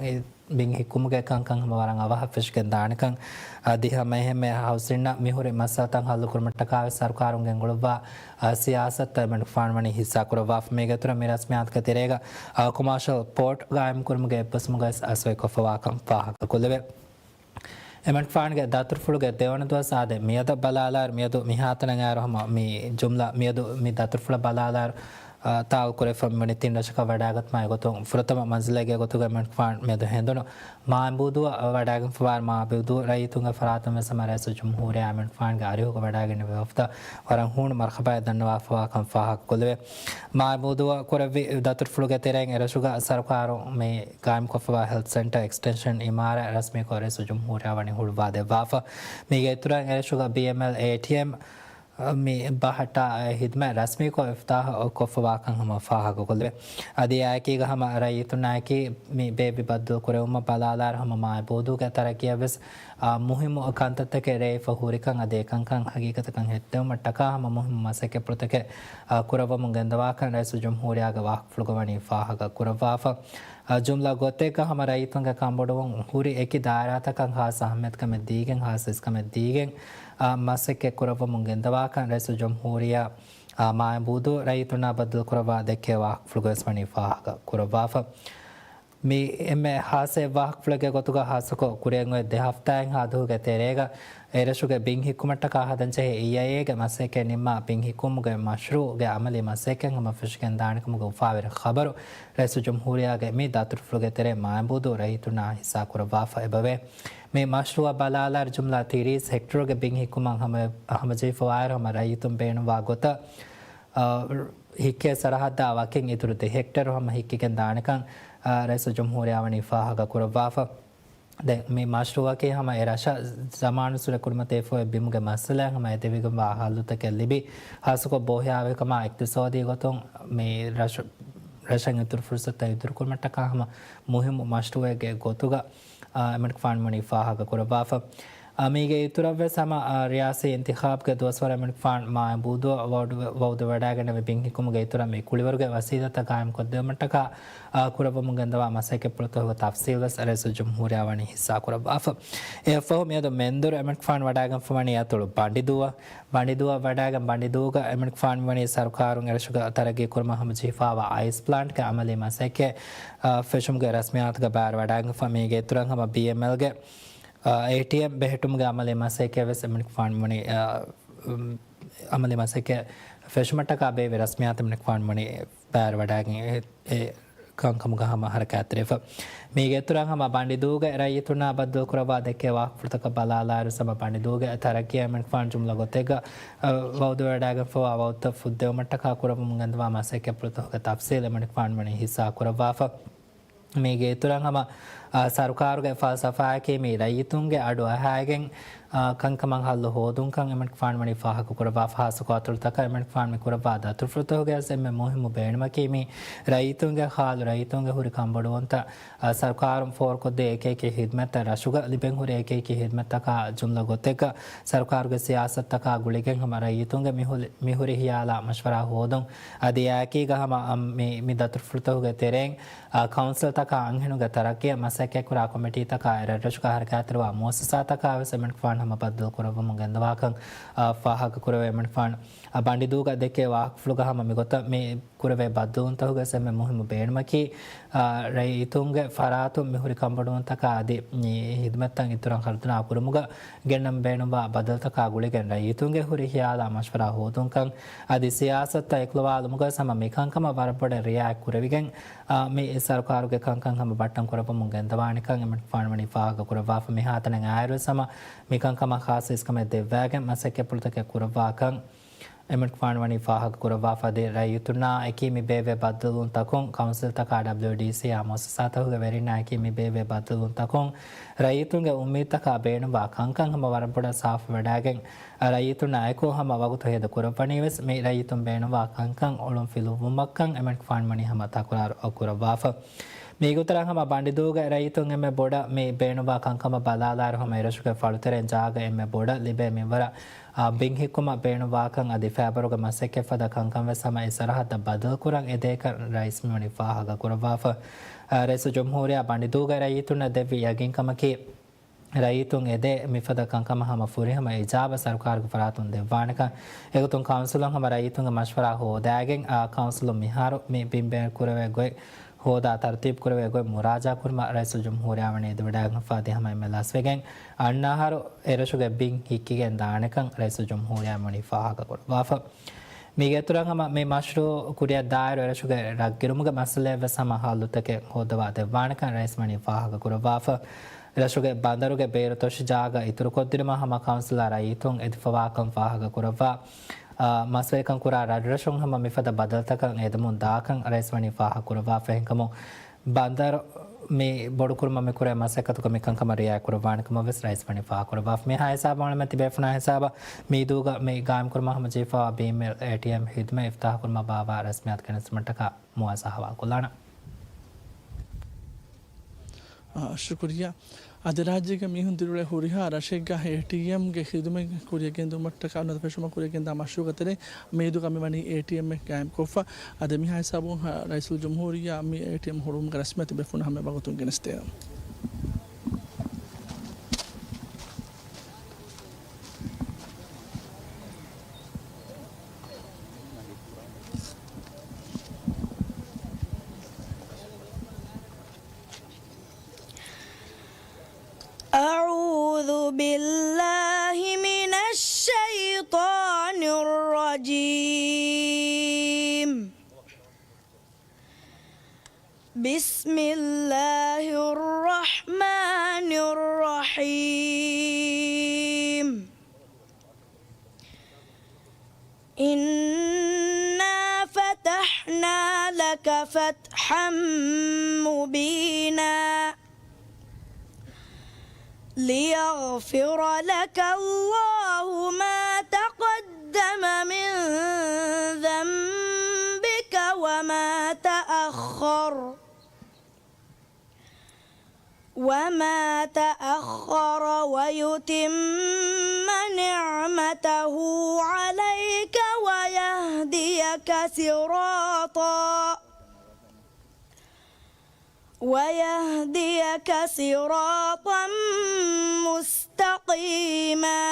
ބިން ހިއްކުމުގެ ކަންކަން ހަމަ ވަރަށް އަވަހަށް ފެށިގެން ދާނެކަން އަދި ހަމަ އެހެންމެ ހައުސިންއަށް މިހުރި މައްސަލަތައް ހައްލުކުރުމަށްޓަކާވެސް ސަރުކާރުން ގެންގުޅުއްވާ، އަ، ސިޔާސަތުތައް އެމަނިކުފާނު ވަނީ ހިއްސާ ކުރައްވާފަ. މީގެ އިތުރަށް މި ރަސްމިއްޔާތުގެ ތެރޭގަ، އަ، ކޮމާޝަލް ޕޯޓް ގާއިމްކުރުމުގެ އެއްބަސްވުމުގަވެސް އަސްވައިކޮށްފަވާކަން ފާހަގަކޮށްލެވޭ. އެމަނިކުފާނުގެ ދަތުރުފުޅުގެ ދެވަނަ ދުވަސް އާދެ، މިއަދަށް ބަލާލާއިރު، މިއަދު މިހާތަނަށް އައިރު ހަމަ މި ޖުމްލަ މިއަދު މި ދަތުރުފުޅަށް ބަލާލާއިރު، އާ، ތާއުލް ކުރެވިފަ މިވަނީ ތިން ރަށަކަށް ވަޑާގަތުމާ އެގޮތުން ފުރަތަމަ މަންޒިލެއްގެ ގޮތުގަ އެމަނިކުފާނު މިއަދު ހެނދުނު މާއިބޫދޫއަށް ވަޑާގެންފަވާ މާއިބޫދޫ ރައްޔިތުންގެ ފަރާތުން ވެސް ހަމަ ރައީސުލްޖުމްހޫރިއްޔާ އެމަނިކުފާނުގެ އަރިހުގަ ވަޑާގެންނެވި ވަފްދަށް ވަރަށް ހޫނު މަރުހަބާއެއް ދަންނަވާފަވާކަން ފާހަގަކޮށްލެވޭ. މާއިބޫދޫއަށް ކުރެއްވި ދަތުރުފުޅުގެ ތެރެއިން އެރަށުގަ ސަރުކާރުން މި ގާއިމްކޮށްފަވާ ހެލްތު ސެންޓަރ އެކްސްޓެންޝަން އިމާރާތް ރަސްމީކޮށް ރައީސުލްޖުމްހޫރިއްޔާ ވަނީ ހުޅުވާދެއްވާފަ. މީގެ އިތުރަށް އެރަށުގަ ބީއެމްއެލް އޭޓީއެމް މި ބަހައްޓާ ހިދުމަތް ރަސްމީކޮށް އިފްތާހު ކޮށްފަވާކަން ހަމަ ފާހަގަކޮށްލެވޭ. އަދި އެއާއެކީގަ ހަމަ ރައްޔިތުންނާއެކީ މި ބޭއްވި ބައްދަލު ކުރެވުމަށް ބަލާލާއިރު ހަމަ މާއިބޫދޫގެ ތަރައްގީއަށް ވެސް، އާ، މުހިއްމު ކަންތައްތަކެއް ރޭވިފަ ހުރިކަން އަދި އެކަންކަން ހަގީގަތަކަށް ހެއްދެވުމަށްޓަކާ ހަމަ މުހިއްމު މަސައްކަތްޕުޅުތަކެއް، އާ، ކުރައްވަމުން ގެންދަވާކަން ރައީސުލްޖުމްހޫރިއްޔާގެ ވާހަކަފުޅުގަ ވަނީ ފާހަގަ ކުރައްވާފަ. އާ، ޖުމްލަ ގޮތެއްގަ ހަމަ ރައްޔިތުންގެ ކަންބޮޑުވުން ހުރި އެކި ދާއިރާތަކަށް ޚާއްޞަ އަހައްމިޔަތުކަމެއް ދީގެން، ޚާއްޞަ އިސްކަމެއް ދީގެން، އާ، މަސައްކަތް ކުރައްވަމުން ގެންދަވާކަން ރައީސުލްޖުމްހޫރިއްޔާ، އާ، މާއިބޫދޫ ރައްޔިތުންނާ ބައްދަލުކުރައްވާ ދެއްކޭ ވާހަކަފުޅުގަވެސް ވަނީ ފާހަގަ ކުރައްވާފަ. މި އެންމެ ހާއްސަ އެއް ވާހަކަފުޅެއްގެ ގޮތުގަ ހާއްސަކޮށް ކުރިއަށް އޮތް ދެ ހަފްތާއެއްހާ ދުވަހުގެ ތެރޭގަ އެރަށުގެ ބިން ހިއްކުމަށްޓަކާ ހަދަންޖެހޭ އީއައިއޭގެ މަސައްކަތް ނިންމާ ބިން ހިއްކުމުގެ މަޝްރޫޢުގެ އަމަލީ މަސައްކަތް ހަމަ ފެށިގެން ދާނެކަމުގެ އުފާވެރި ޚަބަރު ރައީސުލްޖުމްހޫރިއްޔާގެ މި ދަތުރުފުޅުގެ ތެރޭ މާތް ބުދު ރައްޔިތުންނާ ހިއްސާ ކުރައްވާފަ އެބަވޭ. މި މަޝްރޫޢަށް ބަލާލާއިރު ޖުމްލަ ތިރީސް ހެކްޓަރުގެ ބިން ހިއްކުމަށް ހަމަ، ހަމަޖެހިފަވާއިރު ހަމަ ރައްޔިތުން ބޭނުންވާ ގޮތަށް، އަ، ހިއްކޭ ސަރަހައްދާ ވަކިން އިތުރު ދެ ހެކްޓަރު ހަމަ ހިއްކިގެން ދާނެކަން، އަ، ރައީސުލްޖުމްހޫރިއްޔާ ވަނީ ފާހަގަ ކުރައްވާފަ. ދެން މި މަޝްރޫޢަކީ ހަމަ އެ ރަށަށް ޒަމާނުއްސުރެ ކުރިމަތިވެފައި ބިމުގެ މައްސަލައިން ހަމަ އެދެވިގެންވާ ހައްލުތަކެއް ލިބި، ހާއްސަކޮށް ބޯހިޔާވިކަމާ އިޤްތިޞާދީ ގޮތުން މި ރަށު، ރަށަށް އިތުރު ފުރުޞަތުތައް އިތުރުކުރުމަށްޓަކާ ހަމަ މުހިއްމު މަޝްރޫޢެއްގެ ގޮތުގަ، އާ، އެމަނިކުފާނު ވަނީ ފާހަގަ ކުރައްވާފަ. އާ، މީގެ އިތުރަށްވެސް ހަމަ، އާ، ރިޔާސީ އިންތިޚާބުގެ ދުވަސްވަރު އެމަނިކުފާނު މާތް ބުދު ވައުދު، ވައުދުވެވަޑައިގެންނެވި ބިން ހިއްކުމުގެ އިތުރަށް މި ކުޅިވަރުގެ ވަސީލަތްތައް ގާއިމްކޮށްދެވުމަށްޓަކާ، އާ، ކުރައްވަމުން ގެންދަވާ މަސައްކަތްޕުޅުތަކުގެ ތަފްސީލްވެސް ރައީސުލްޖުމްހޫރިއްޔާ ވަނީ ހިއްސާ ކުރައްވާފަ. އެއަށްފަހު މިއަދު މެންދުރު އެމަނިކުފާނު ވަޑައިގެންފަވަނީ އަތޮޅު ބަނޑިދޫއަށް. ބަނޑިދޫއަށް ވަޑައިގެން ބަނޑިދޫގަ އެމަނިކުފާނު ވަނީ ސަރުކާރުން އެރަށުގަ ތަރައްގީ ކުރުމަށް ހަމަޖެހިފައިވާ އައިސް ޕްލާންޓްގެ އަމަލީ މަސައްކަތް، އާ، ފެށުމުގެ ރަސްމިއްޔާތުގެ ބައިވެރިވަޑައިގެންފަ. މީގެ އިތުރަށް ހަމަ ބީއެމްއެލްގެ، އާ، އޭޓީއެމް ބެހެއްޓުމުގެ އަމަލީ މަސައްކަތްވެސް އެމަނިކުފާނު ވަނީ، އާ، އު، އަމަލީ މަސައްކަތް ފެށުމަށްޓަކާ ބޭއްވި ރަސްމިއްޔާތު އެމަނިކުފާނު ވަނީ ބައިވެރިވަޑައިގެން އެ، އެ ކަންކަމުގަ ހަމަ ހަރަކާތްތެރިވެފަ. މީގެ އިތުރަށް ހަމަ ބަނޑިދޫގެ ރައްޔިތުންނާ ބައްދަލުކުރައްވާ ދެއްކޭ ވާހަކަފުޅުތަކަށް ބަލާލާއިރު ހަމަ ބަނޑިދޫގެ ތަރައްގީ އެމަނިކުފާނު ޖުމްލަ ގޮތެއްގަ، އަ، ވައުދުވެވަޑައިގެންފަވާ ވައުދުތައް ފުއްދެވުމަށްޓަކާ ކުރައްވަމުން ގެންދަވާ މަސައްކަތްޕުޅުތަކުގެ ތަފްސީލް އެމަނިކުފާނު ވަނީ ހިއްސާ ކުރައްވާފަ. މީގެ އިތުރަށް ހަމަ، އާ، ސަރުކާރުގެ ފަލްސަފާއަކީ މި ރައްޔިތުންގެ އަޑު އަހައިގެން، އާ، ކަންކަމަށް ހައްލު ހޯދުންކަން އެމަނިކުފާނު ވަނީ ފާހަގަކުރައްވާފަ. ހާއްސަކޮށް އަތޮޅުތަކަށް އެމަނިކުފާނު މި ކުރައްވާ ދަތުރުފުޅުތަކުގައި ވެސް އެންމެ މުހިއްމު ބޭނުމަކީ މި ރައްޔިތުންގެ ހާލު، ރައްޔިތުންގެ ހުރި ކަންބޮޑުވުންތައް، އާ، ސަރުކާރުން ފޯރުކޮށްދޭ އެކިއެކި ހިދުމަތްތައް، ރަށުގަ ލިބެން ހުރި އެކިއެކި ހިދުމަތްތަކާ ޖުމްލަ ގޮތެއްގަ ސަރުކާރުގެ ސިޔާސަތުތަކާ ގުޅިގެން ހަމަ ރައްޔިތުންގެ މި ހުރި، މި ހުރި ހިޔާލާ މަޝްވަރާ ހޯދުން. އަދި އެއާއެކީގަ ހަމަ، އަ، މި، މި ދަތުރުފުޅުތަކުގެ ތެރެއިން، އާ، ކައުންސިލްތަކާ އަންހެނުންގެ ތަރައްގީއަށް މަސައްކަތްކުރާ ކޮމިޓީތަކާ އެރަށްރަށުގަ ހަރަކާތްތެރިވާ މުއައްސަސާތަކާ ވެސް އެމަނިކުފާނު ހަމަ ބައްދަލުކުރައްވަމުން ގެންދަވާކަން، އާ، ފާހަގަކުރެވޭ. އެމަނިކުފާނު، އާ، ބަނޑިދޫގަ ދެއްކޭ ވާހަކަފުޅުގަ ހަމަ މިގޮތަށް މި ކުރެވޭ ބައްދަލުވުންތަކުގައި އެންމެ މުހިއްމު ބޭނުމަކީ، އާ، ރައްޔިތުންގެ ފަރާތުން މި ހުރި ކަންބޮޑުވުންތަކާ އަދި މި ހިދުމަތްތައް އިތުރަށް ހަރުދަނާ ކުރުމުގަ ގެންނަން ބޭނުންވާ ބަދަލުތަކާ ގުޅިގެން ރައްޔިތުންގެ ހުރި ހިޔާލާ މަޝްވަރާ ހޯދުންކަން އަދި ސިޔާސަތުތައް އެކުލަވާލުމުގަވެސް ހަމަ މިކަންކަމަށް ވަރަށް ބޮޑަށް ރިއާޔަތް ކުރެވިގެން، އާ، މި ސަރުކާރުގެ ކަންކަން ހަމަ ބައްޓަން ކުރައްވަމުން ގެންދަވާނެކަން އެމަނިކުފާނު ވަނީ ފާހަގަ ކުރައްވާފަ. މިހާތަނަށް އާއިރުވެސް ހަމަ މިކަންކަމަށް ޚާއްޞަ އިސްކަމެއް ދެއްވާގެން މަސައްކަތްޕުޅުތަކެއް ކުރައްވާކަން އެމަނިކުފާނު ވަނީ ފާހަގަކުރައްވާފަ. އަދި ރައްޔިތުންނާ އެކީ މި ބޭއްވޭ ބައްދަލުވުންތަކުން ކައުންސިލްތަކާ ޑަބްލިއުޑީސީއާ މުއައްސަސާތަކުގެ ވެރިންނާ އެކީ މި ބޭއްވޭ ބައްދަލުވުންތަކުން ރައްޔިތުންގެ އުއްމީދުތަކާ ބޭނުންވާ ކަންކަން ހަމަ ވަރަށް ބޮޑަށް ސާފުވެވަޑައިގެން، ރައްޔިތުންނާ އެކު ހަމަ ވަގުތު ހޭދަ ކުރައްވަނީވެސް މި ރައްޔިތުން ބޭނުންވާ ކަންކަން އޮޅުން ފިލުއްވުމަށްކަން އެމަނިކުފާނު ވަނީ ހަމަ ތަކުރާރު ކުރައްވާފަ. މީގެ އިތުރަށް ހަމަ ބަނޑިދޫގެ ރައްޔިތުން އެންމެ ބޮޑަށް މި ބޭނުންވާ ކަންކަމަށް ބަލާލާއިރު ހަމަ އެރަށުގެ ފަޅުތެރެއިން ޖާގަ އެންމެ ބޮޑަށް ލިބޭ މިންވަރަށް، އާ، ބިން ހިއްކުމަށް ބޭނުންވާކަން އަދި ފައިބަރުގެ މަސައްކަތް ފަދަ ކަންކަން ވެސް ހަމަ އެ ސަރަހައްދަށް ބަދަލުކުރަން އެދޭކަން ރައީސް މިވަނީ ފާހަގަ ކުރައްވާފަ. އާ، ރައީސުލްޖުމްހޫރިއްޔާ ބަނޑިދޫގެ ރައްޔިތުންނަށް ދެއްވި ޔަގީންކަމަކީ، ރައްޔިތުން އެދޭ މިފަދަ ކަންކަމަށް ހަމަ ފުރިހަމަ އިޖާބަ ސަރުކާރުގެ ފަރާތުން ދެއްވާނެކަން. އެގޮތުން ކައުންސިލުން ހަމަ ރައްޔިތުންގެ މަޝްވަރާ ހޯދާގެން، އާ، ކައުންސިލުން މިހާރު މި ބިން ބޭނުން ކުރެވޭ ގޮތް، ހޯދާ ތަރުތީބު ކުރެވޭ ގޮތް މުރާޖާ ކުރުމަށް ރައީސުލްޖުމްހޫރިއްޔާ ވަނީ އެދިވަޑައިގެންފާ އަދި ހަމަ އެންމެ ލަސްވެގެން އަންނަ އަހަރު އެރަށުގެ ބިން ހިއްކިގެން ދާނެކަން ރައީސުލްޖުމްހޫރިއްޔާ ވަނީ ފާހަގަ ކުރައްވާފަ. މީގެ އިތުރަށް ހަމަ މި މަޝްރޫޢު ކުރިއަށް ދާއިރު އެރަށުގެ ރަށްގިރުމުގެ މައްސަލައެއް ވެސް ހަމަ ހައްލުތަކެއް ހޯއްދަވާ ދެއްވާނެކަން ރައީސް ވަނީ ފާހަގަ ކުރައްވާފަ. ރަށުގެ ބަނދަރުގެ ބޭރު ތޮށި ޖާގަ އިތުރުކޮށްދިނުމަށް ހަމަ ކައުންސިލާ ރައްޔިތުން އެދިފަވާކަން ފާހަގަ ކުރައްވާ. އާ، މަސްވެރިކަން ކުރާ ރަށްރަށުން ހަމަ މިފަދަ ބަދަލުތަކަށް އެދެމުން ދާކަން ރައީސް ވަނީ ފާހަގަ ކުރައްވާފަ. އެހެންކަމުން ބަނދަރު މި ބޮޑުކުރުމަށް މި ކުރޭ މަސައްކަތުގަ މިކަންކަމަށް ރިއާޔަތް ކުރައްވާނެ ކަމަށް ވެސް ރައީސް ވަނީ ފާހަގަ ކުރައްވާފަ. މި ހާ ހިސާބު އަޅަމެން ތިބޭފުޅުންނާ ހިސާބަށް މީދޫގަ މި ގާއިމްކުރުމަށް ހަމަޖެހިފައިވާ ބީއެމްއެލް އޭޓީއެމް ހިދުމަތް އިފްތާހުކުރުމަށް ބާއްވާ ރަސްމިއްޔާތު ގެނެސްދިނުމަށްޓަކާ މުވާޒާ ހަވާލުކޮށްލާނަން. އާ، ޝުކުރިއްޔާ. އަދި ރާއްޖޭގެ މީހުން ދިރިއުޅޭ ހުރިހާ ރަށެއްގަ އޭޓީއެމްގެ ހިދުމަތް ކުރިއަށް ގެންދުމަށްޓަކާ ނުވަތަ ފެށުމަށް ކުރިއަށް ގެންދާ މަޝްރޫޢުގެ ތެރޭ މިއިދޫގަ މިވަނީ އޭޓީއެމްއެއް ގާއިމްކޮށްފަ. އަދި މިހާ ހިސާބުން ހަ-، ރައީސުލްޖުމްހޫރިއްޔާ މި އޭޓީއެމް ހުޅުވުމުގެ ރަސްމިއްޔާތު ބޭފުޅުންނަށް ހަމަ ވަގުތުން ގެނެސްދޭނަން. أعوذ بالله من الشيطان الرجيم. بسم الله الرحمن الرحيم. إنا فتحنا لك فتحا مبينا. ليغفر لك الله ما تقدم من ذنبك وما تأخر، وما تأخر ويتم نعمته عليك ويهديك صراطا، ويهديك صراطا مستقيما.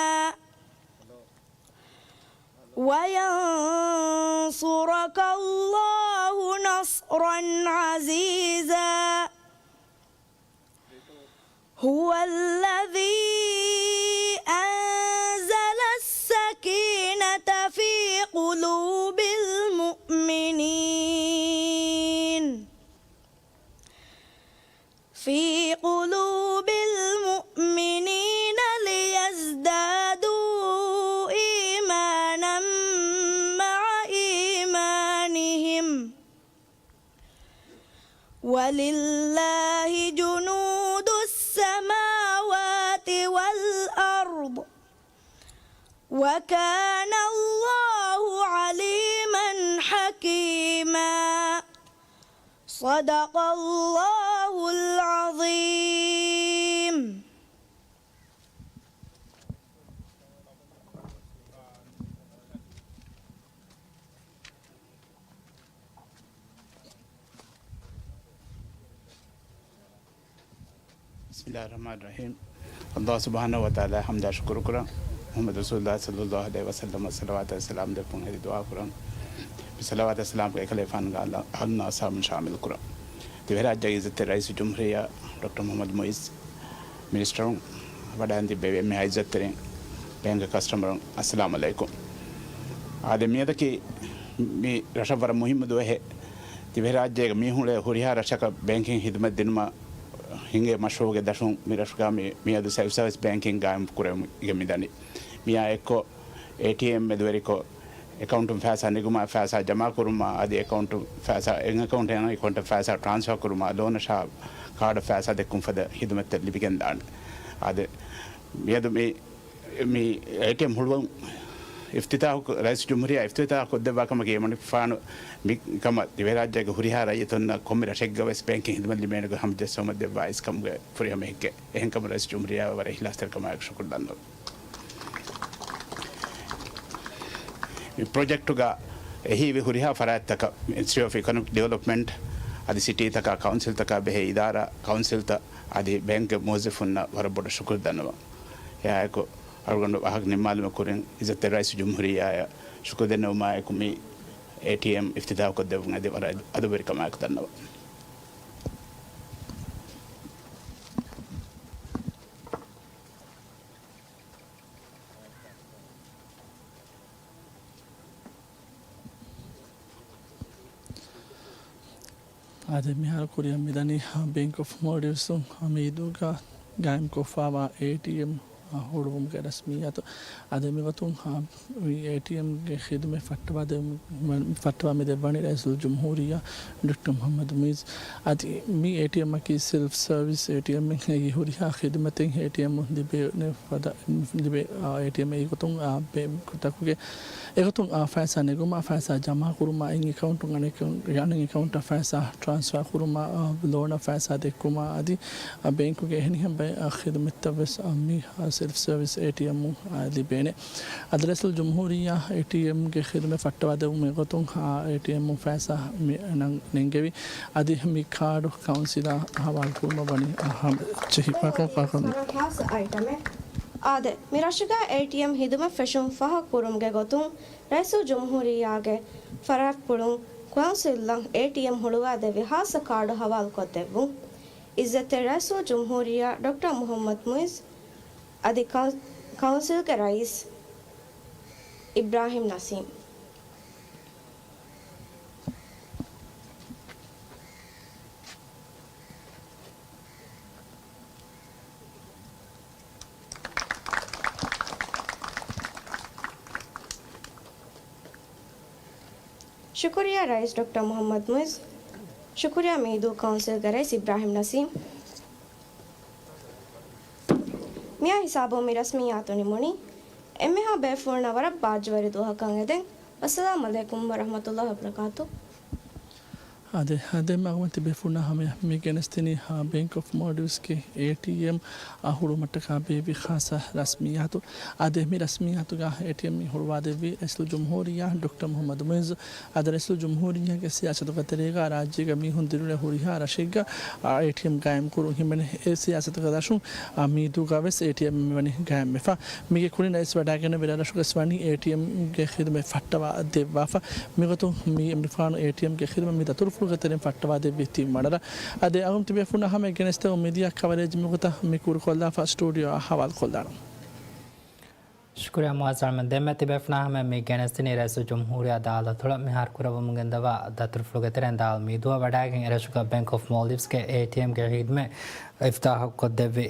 وينصرك الله نصرا عزيزا. هو الذي أنزل السكينة في قلوب المؤمنين، في قلوب المؤمنين ليزدادوا إيمانا مع إيمانهم، ولله جنود السماوات والأرض، وكان الله عليما حكيما. صدق الله العظيم. بسم الله الرحمن الرحيم. الله سبحانه وتعالى ޙަމްދާ ޝުކުރު ކުރަން. މުޙައްމަދު ރަސޫލުﷲ ޞައްލަﷲ ޢަލައިހި ވަސައްލަމަށް ޞަލަވާތާ ސަލާމް ދެއްވުން އެދި ދުޢާ ކުރަން. މި ޞަލަވާތާ ސަލާމްގެ އެކަލޭފާނުގެ އަލް، އަހުލުން އަޞްޙާބުން ޝާމިލް ކުރަން. ދިވެހިރާއްޖޭގެ ޢިއްޒަތްތެރި ރައީސުލްޖުމްހޫރިއްޔާ ޑޮކްޓަރ މުޙައްމަދު މުޢިއްޒު، މިނިސްޓަރުން، ވަޑައިން ތިއްބެވި އެންމެހާ ޢިއްޒަތްތެރިން ބޭންކް ކަސްޓަމަރުން، އައްސަލާމް ޢަލައިކުމް. އާދެ، މިއަދަކީ މި ރަށަށް ވަރަށް މުހިއްމު ދުވަހެއް. ދިވެހިރާއްޖޭގަ މީހުން އުޅޭ ހުރިހާ ރަށަކަށް ބޭންކިން ޚިދުމަތް ދިނުމަށް ހިނގޭ މަޝްރޫޢުގެ ދަށުން މި ރަށުގަ މި، މިއަދު ސެލްފް ސާވިސް ބޭންކިން ގާއިމް ކުރެވިގެން މިދަނީ. މިއާ އެއްކޮށް، އޭޓީއެމް މެދުވެރިކޮށް، އެކައުންޓުން ފައިސާ ނެގުމާ، ފައިސާ ޖަމާކުރުމާ، އަދި އެކައުންޓު ފައިސާ، އެކައުންޓުން އެކައުންޓަށް ފައިސާ ޓްރާންސްފާ ކުރުމާ، ލޯނަށާ ކާޑަށް ފައިސާ ދެއްކުން ފަދަ ޚިދުމަތްތައް ލިބިގެންދާނެ. އާދެ، މިއަދު މި، މި އޭޓީއެމް ހުޅުވުން އިފްތިތާޙު، ރައީސުލްޖުމްހޫރިއްޔާ އިފްތިތާޙު ކޮށްދެއްވާ ކަމަކީ އެމަނިކުފާނު މި ކަމަށް ދިވެހިރާއްޖޭގެ ހުރިހާ ރައްޔިތުންނަށް ކޮންމެ ރަށެއްގަ ވެސް ބޭންކިން ޚިދުމަތް ލިބޭނެގޮތް ހަމަޖައްސަވަމަށް ދެއްވާ އިސްކަމުގެ ފުރިހަމަ ހެއްކެއް. އެހެންކަމުން ރައީސުލްޖުމްހޫރިއްޔާއަށް ވަރަށް އިޚްލާޞްތެރިކަމާއެކު ޝުކުރު ދަންނަވަން. މި ޕްރޮޖެކްޓުގަ އެހީވި ހުރިހާ ފަރާތްތަކަށް، މިނިސްޓްރީ އޮފް އިކޮނޮމިކް ޑިވެލޮޕްމަންޓް އަދި ސިޓީތަކާ، ކައުންސިލްތަކާ ބެހޭ އިދާރާ، ކައުންސިލްތައް އަދި ބޭންކްގެ މުވައްޒަފުންނަށް ވަރަށް ބޮޑަށް ޝުކުރު ދަންނަވަން. އެއާއެކު، އަޅުގަނޑު ވާހަކަ ނިންމާލުމުގެ ކުރިން، ޢިއްޒަތްތެރި ރައީސުލްޖުމްހޫރިއްޔާއަށް ޝުކުރު ދެންނެވުމާއެކު، މި އޭޓީއެމް އިފްތިތާޙު ކޮށްދެއްވުން އެދި ވަރަށް އަދަބުވެރިކަމާއެކު ދަންނަވަން. އާދެ، މިހާރު ކުރިއަށް މިދަނީ ބޭންކް އޮފް މޯލްޑިވްސް އަމީދުގަ ގާއިމްކޮށްފައިވާ އޭޓީއެމް ހުޅުވުމުގެ ރަސްމިއްޔާތު. އާދެ، މިގޮތުން މި އޭޓީއެމްގެ ޚިދުމަތް ފައްޓަވާ ދެ-، ފައްޓަވާ މި ދެއްވަނީ ރައީސުލްޖުމްހޫރިއްޔާ ޑޮކްޓަރ މުޙައްމަދު މުޢިއްޒު. އަދި މި އޭޓީއެމްއަކީ ސެލްފް ސާވިސް އޭޓީއެމްއެއް. އެއީ ހުރިހާ ޚިދުމަތެއް އޭޓީއެމް ލިބޭނެ ފަދަ، ލިބޭ، އާ، އޭޓީއެމް އެއީ ގޮތުން، އާ، ބޭންކުތަކުގެ އެގޮތުން، އާ، ފައިސާ ނެގުމާ، ފައިސާ ޖަމާކުރުމާ، އެއް އެކައުންޓުން އަނެއް އެކައުންޓް، އަނެއް އެކައުންޓަށް ފައިސާ ޓްރާންސްފާ ކުރުމާ، އާ، ލޯނަށް ފައިސާ ދެއްކުމާ، އަދި، އާ، ބޭންކުގެ އެހެނިހެން ބައެއް، އާ، ޚިދުމަތްތައް ވެސް، އާ، މި، އާ، ސެލްފް ސާވިސް އޭޓީއެމް، އާ، ލިބޭނެ. އަދި ރައީސުލްޖުމްހޫރިއްޔާ އޭޓީއެމްގެ ޚިދުމަތް ފައްޓަވާ ދެއްވުމުގެ ގޮތުން، އާ، އޭޓީއެމް ފައިސާ މި ނަން-، ނެންގެވި. އަދި މި ކާޑު ކައުންސިލާ ހަވާލު ކުރުމަށް ވަނީ އަހަން ޗެހިފަކޮ ކާކަން. ހާސް އައިޓަމެއް. އާދެ، މި ރަށުގަ އޭޓީއެމް ޚިދުމަތް ފެށުން ފަހަ ކުރުމުގެ ގޮތުން ރައީސުލްޖުމްހޫރިއްޔާގެ ފަރާތްޕުޅުން ކައުންސިލްއަށް އޭޓީއެމް ހުޅުވާދެއްވި ހާއްސަ ކާޑު ހަވާލުކޮށްދެއްވުން. ޢިއްޒަތްތެރި ރައީސުލްޖުމްހޫރިއްޔާ ޑޮކްޓަރ މުޙައްމަދު މުޢިއްޒު އަދި ކައު-، ކައުންސިލްގެ ރައީސް އިބްރާހިމް ނަސީމް. ޝުކުރިއްޔާ ރައީސް ޑޮކްޓަރ މުޙައްމަދު މުޢިއްޒު. ޝުކުރިއްޔާ މީދޫ ކައުންސިލްގެ ރައީސް އިބްރާހިމް ނަސީމް. މިއާ ހިސާބުން މި ރަސްމިއްޔާތު ނިމުނީ. އެންމެހާ ބޭފުޅުންނަށް ވަރަށް ބާއްޖަވެރި ދުވަހަކަށް އެދެން. އައްސަލާމް ޢަލައިކުމް ވަރަޙްމަތުﷲ ވަބަރަކާތު. އާދެ، އާދެ، މަގުމަތި ބޭފުޅުންނާ ހަމަޔަށް މި ގެނެސްދިނީ، އާ، ބޭންކް އޮފް މޯލްޑިވްސްގެ އޭޓީއެމް އާ ހުޅުވުމަށްޓަކާ ބޭއްވި ޚާއްޞަ ރަސްމިއްޔާތު. އާދެ، މި ރަސްމިއްޔާތުގަ އޭޓީއެމް މި ހުޅުވާދެއްވީ ރައީސުލް ޖުމްހޫރިއްޔާ ޑޮކްޓަރ މުޙައްމަދު މުޢިއްޒު. އާދެ، ރައީސުލް ޖުމްހޫރިއްޔާގެ ސިޔާސަތުގެ ތެރޭގަ ރާއްޖޭގަ މީހުން ދިރުން ހުރިހާ ރަށެއްގަ، އާ، އޭޓީއެމް ގާއިމް ކުރުން ހިމެނޭ. އެ ސިޔާސަތުގެ ދަށުން، އާ، މީދޫގަ ވެސް އޭޓީއެމް މިވަނީ ގާއިމްވެފަ. މީގެ ކުރިން ރައީސް ވަޑައިގެން ވެރި ރަށުގަސް ވަނީ އޭޓީއެމްގެ ޚިދުމަތް ފައްޓަވާ ދެއްވާފަ. މިގޮތުން މި އެމްޑިފާނު އޭޓީއެމްގެ ޚިދުމަތް މި ދަތުރުފުޅުގެ ތެރެއިން ފައްޓަވާ ދެއްވީ ތިން ވަނަ ރަށް. އަދި އަހުމް ތިބޭފުންނާ ހަމަ ގެނެސްދެވުން މިދިޔަ ކަވަރޭޖް މިގޮތަށް މި ކުރުކޮށްލާފަ ސްޓޫޑިއޯ އަށް ހަވާލުކޮށްލާނަން. ޝުކުރިއްޔާ މުޢައްޒަމް ދެންމެ ތިބޭފުންނާ ހަމަ މި ގެނެސްދިނީ ރައީސުލް ޖުމްހޫރިއްޔާ ދާލަތުޅަށް މިހާރު ކުރައްވަމުން ގެންދަވާ ދަތުރުފުޅުގެ ތެރެއިން ދާލު މީދޫއަށް ވަޑައިގެން އެރަށުގަ ބޭންކް އޮފް މޯލްޑިވްސްގެ އޭޓީއެމްގެ ޚިދުމަތް އިފްތާޙު ކޮށްދެއްވި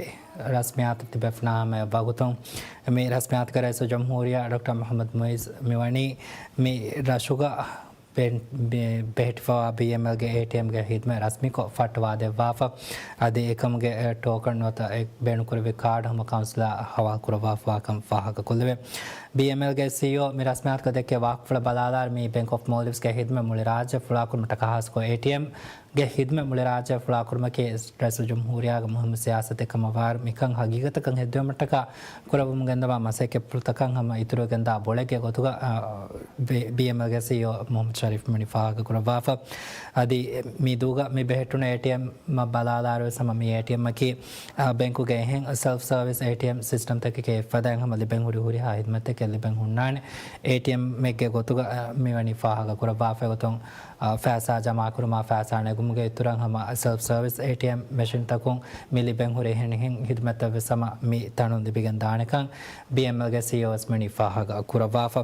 ރަސްމިއްޔާތު ތިބޭފުނާ ހަމަ ވަގުތުން މި ރަސްމިއްޔާތުގެ ރައީސުލް ޖުމްހޫރިއްޔާ ޑޮކްޓަރ މުޙައްމަދު މުޢިއްޒު މިވަނީ މި ރަށުގަ ބެ-، ބެ-، ބެހެއްޓިފަވާ ބީއެމްއެލްގެ އޭޓީއެމްގެ ޚިދުމަތް ރަސްމީކޮށް ފައްޓަވާދެއްވާފަ. އަދި އެކަމުގެ ޓޯކަން ނުވަތަ އެ ބޭނުންކުރެއްވި ކާޑް ހަމަ ކައުންސިލަށް ހަވާލުކުރައްވާފަވާކަން ފާހަގަކޮށްލެވޭ. ބީއެމްއެލްގެ ސީއީއޯ މި ރަސްމިއްޔާތުގަ ދެއްކޭ ވާހަކަފުޅަށް ބަލާލާއިރު، މި ބޭންކް އޮފް މޯލްޑިވްސްގެ ޚިދުމަތް މުޅި ރާއްޖެ ފުޅާކުރުމަށްޓަކާ ޚާއްޞަކޮށް އޭޓީއެމް ގެ ޚިދުމަތް މުޅި ރާއްޖެ ފުޅާކުރުމަކީ ރައީސުލް ޖުމްހޫރިއްޔާގެ މުހިއްމު ސިޔާސަތެއް ކަމަށް ވާއިރު، މިކަން ހަގީގަތަކަށް ހެއްދެވުމަށްޓަކާ ކުރައްވަމުން ގެންދަވާ މަސައްކަތްޕުޅުތަކަށް ހަމަ އިތުރުވެގެންދާ ބޮޅެއްގެ ގޮތުގަ، އާ، ބި-، ބީއެމްއެލްގެ ސީއީއޯ މުޙައްމަދު ޝަރީފް މިވަނީ ފާހަގަކުރައްވާފަ. އަދި މީދޫގަ މި ބެހެއްޓުނު އޭޓީއެމްއަށް ބަލާލާއިރުވެސް ހަމަ މި އޭޓީއެމްއަކީ، އާ، ބޭންކުގެ އެހެން ސެލްފް ސަރވިސް އޭޓީއެމް ސިސްޓަމްތަކެކޭ އެއްފަދައިން ހަމަ ލިބެން ހުރި ހުރިހާ ޚިދުމަތްތަކެއް ލިބެން ހުންނާނެ. އޭޓީއެމްއެއްގެ ގޮތުގަ، އާ، މިވަނީ ފާހަގަކުރައްވާފައި ގޮތުން، އާ، ފައިސާ ޖަމާކުރުމާ ފައިސާ ނެގުމުގެ އިތުރަށް ހަމަ ސެލްފް ސަރވިސް އޭޓީއެމް މެޝިންތަކުން މި ލިބެން ހުރި އެހެނިހެން ޚިދުމަތްތައްވެސް ހަމަ މި ތަނުން ލިބިގެން ދާނެކަން ބީއެމްއެލްގެ ސީއީއޯ ވެސް މިވަނީ ފާހަގަ ކުރައްވާފަ.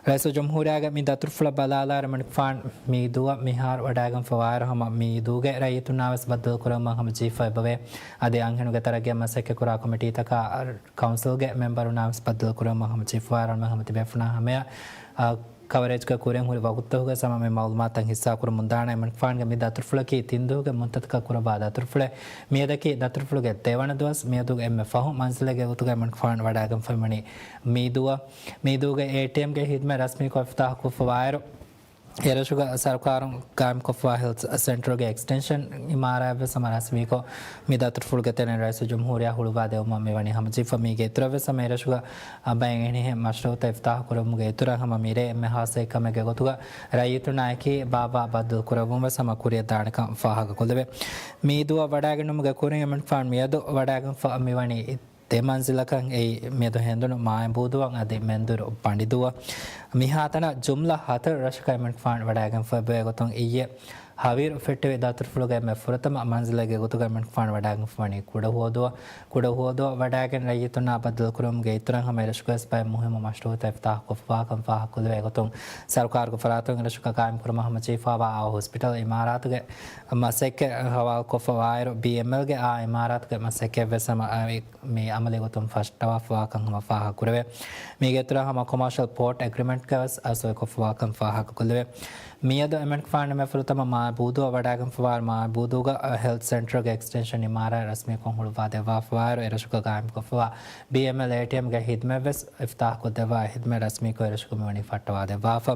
ރައީސުލް ޖުމްހޫރިއްޔާގެ މި ދަތުރުފުޅަށް ބަލާލާއިރު އެމަނިކުފާނު މީދޫއަށް މިހާރު ވަޑައިގެންފަވާއިރު ހަމަ މީދޫގެ ރައްޔިތުންނާ ވެސް ބައްދަލުކުރެވުމަށް ހަމަ ޖެހިފަ އެބަވޭ. އަދި އަންހެނުންގެ ތަރައްގީއަށް މަސައްކަތްކުރާ ކޮމިޓީތަކާ ކައުންސިލްގެ މެމްބަރުންނާ ވެސް ބައްދަލުކުރެވުމަށް ހަމަ ޖެހިފަވާއިރު ހަމަ ތިބޭފުނާ ހަމަޔަށް، އާ، ކަވަރޭޖްގެ ކުރިން ހުރި ވަގުތުތަކުގަ ހަމަ މި މައުލޫމާތުތައް ހިއްސާކުރަމުންދާނެ. އެމަނިކުފާނުގެ މި ދަތުރުފުޅަކީ ތިން ދުވަހުގެ މުއްދަތަކަށް ކުރައްވާ ދަތުރުފުޅެއް. މިއަދަކީ ދަތުރުފުޅުގެ ދެވަނަ ދުވަސް. މިއަދު އެންމެ ފަހު މަންޒިލެއްގެ ގޮތުގަ އެމަނިކުފާނު ވަޑައިގެންފައިވަނީ މީދޫއަށް. މީދޫގެ އޭޓީއެމްގެ ޚިދުމަތް ރަސްމީކޮށް އިފްތާޙުކޮށްފަވާއިރު، އެރަށުގަ ސަރުކާރުން ގާއިމްކޮށްފަވާ ހެލްތް ސެންޓަރުގެ އެކްސްޓެންޝަން އިމާރާތްވެސް ހަމަ ރަސްމީކޮށް، މި ދަތުރުފުޅުގެ ތެރެއިން ރައީސުލް ޖުމްހޫރިއްޔާ ހުޅުވާދެވުމަށް މިވަނީ ހަމަޖެހިފަ. މީގެ އިތުރަށްވެސް ހަމަ އެރަށުގަ އަ، ބައެއް އެހެނިހެން މަޝްރޫޢުތައް އިފްތާޙު ކުރުމުގެ އިތުރަށް ހަމަ މިރޭ އެންމެ ޚާއްޞަ އެއްކަމެއްގެ ގޮތުގަ ރައްޔިތުންނާއެކީ ބާއްވާ ބައްދަލު ކުރެއްވުން ވެސް ހަމަ ކުރިއަށް ދާނެކަން ފާހަގަކޮށްލެވޭ. މީދޫއަށް ވަޑައިގެންނުމުގެ ކުރިން އެމަނިކުފާނު މިއަދު ވަޑައިގެންފަ މިވަނީ ދެ މަންޒިލަކަށް. އެއީ މިއަދު ހެނދުނު މާއިބޫދޫއަށް އަދި މެންދުރު ބަނޑިދޫއަށް. މިހާތަނަށް ޖުމްލަ ހަތަރު ރަށަކަށް އެމަނިކުފާނު ވަޑައިގެންފަ އެބައޮތް. އިއްޔެ ހަވީރު ފެއްޓެވި ދަތުރުފުޅުގެ އެންމެ ފުރަތަމަ މަންޒިލެއްގެ ގޮތުގަ އެމަނިކުފާނު ވަޑައިގެންފަވަނީ ކުޑަހުވަދޫއަށް. ކުޑަހުވަދޫއަށް ވަޑައިގެން ރައްޔިތުންނާ ބައްދަލުކުރުމުގެ އިތުރަށް ހަމަ އެރަށުގައި ބައެއް މުހިއްމު މަޝްރޫޢުތައް އިފްތާޙުކޮށްފަވާކަން ފާހަގަކޮށްލެވޭ ގޮތުން، ސަރުކާރުގެ ފަރާތުން އެރަށުގަ ގާއިމްކުރުމަށް ހަމަޖެހިފަވާ އާ ހޮސްޕިޓަލް އިމާރާތުގެ މަސައްކަތް ހަވާލުކޮށްފަވާއިރު، ބީއެމްއެލްގެ އާ އިމާރާތުގެ މަސައްކަތްވެސް ހަމަ މި އަމަލީ ގޮތުން ފައްޓަވާފަވާކަން ހަމަ ފާހަގަކުރެވޭ. މީގެ އިތުރަށް ހަމަ ކޮމާޝަލް ޕޯޓް އެގްރިމެންޓްގަވެސް ސޮއިކޮށްފަވާކަން ފާހަގަކޮށްލެވޭ. މިއަދު އެމަނިކުފާނު އެންމެ ފުރަތަމަ މާއިބޫދޫއަށް ވަޑައިގެންފަވާ މާއިބޫދޫގަ ހެލްތް ސެންޓަރުގެ އެކްސްޓެންޝަން އިމާރާތް ރަސްމީކޮށް ހުޅުވާދެއްވާފަވާއިރު، އެރަށުގަ ގާއިމްކޮށްފަވާ ބީއެމްއެލް އޭޓީއެމްގެ ޚިދުމަތްވެސް އިފްތާޙްކޮށްދެއްވާ ޚިދުމަތް ރަސްމީކޮށް އެރަށުގަ މިވަނީ ފައްޓަވާދެއްވާފަ.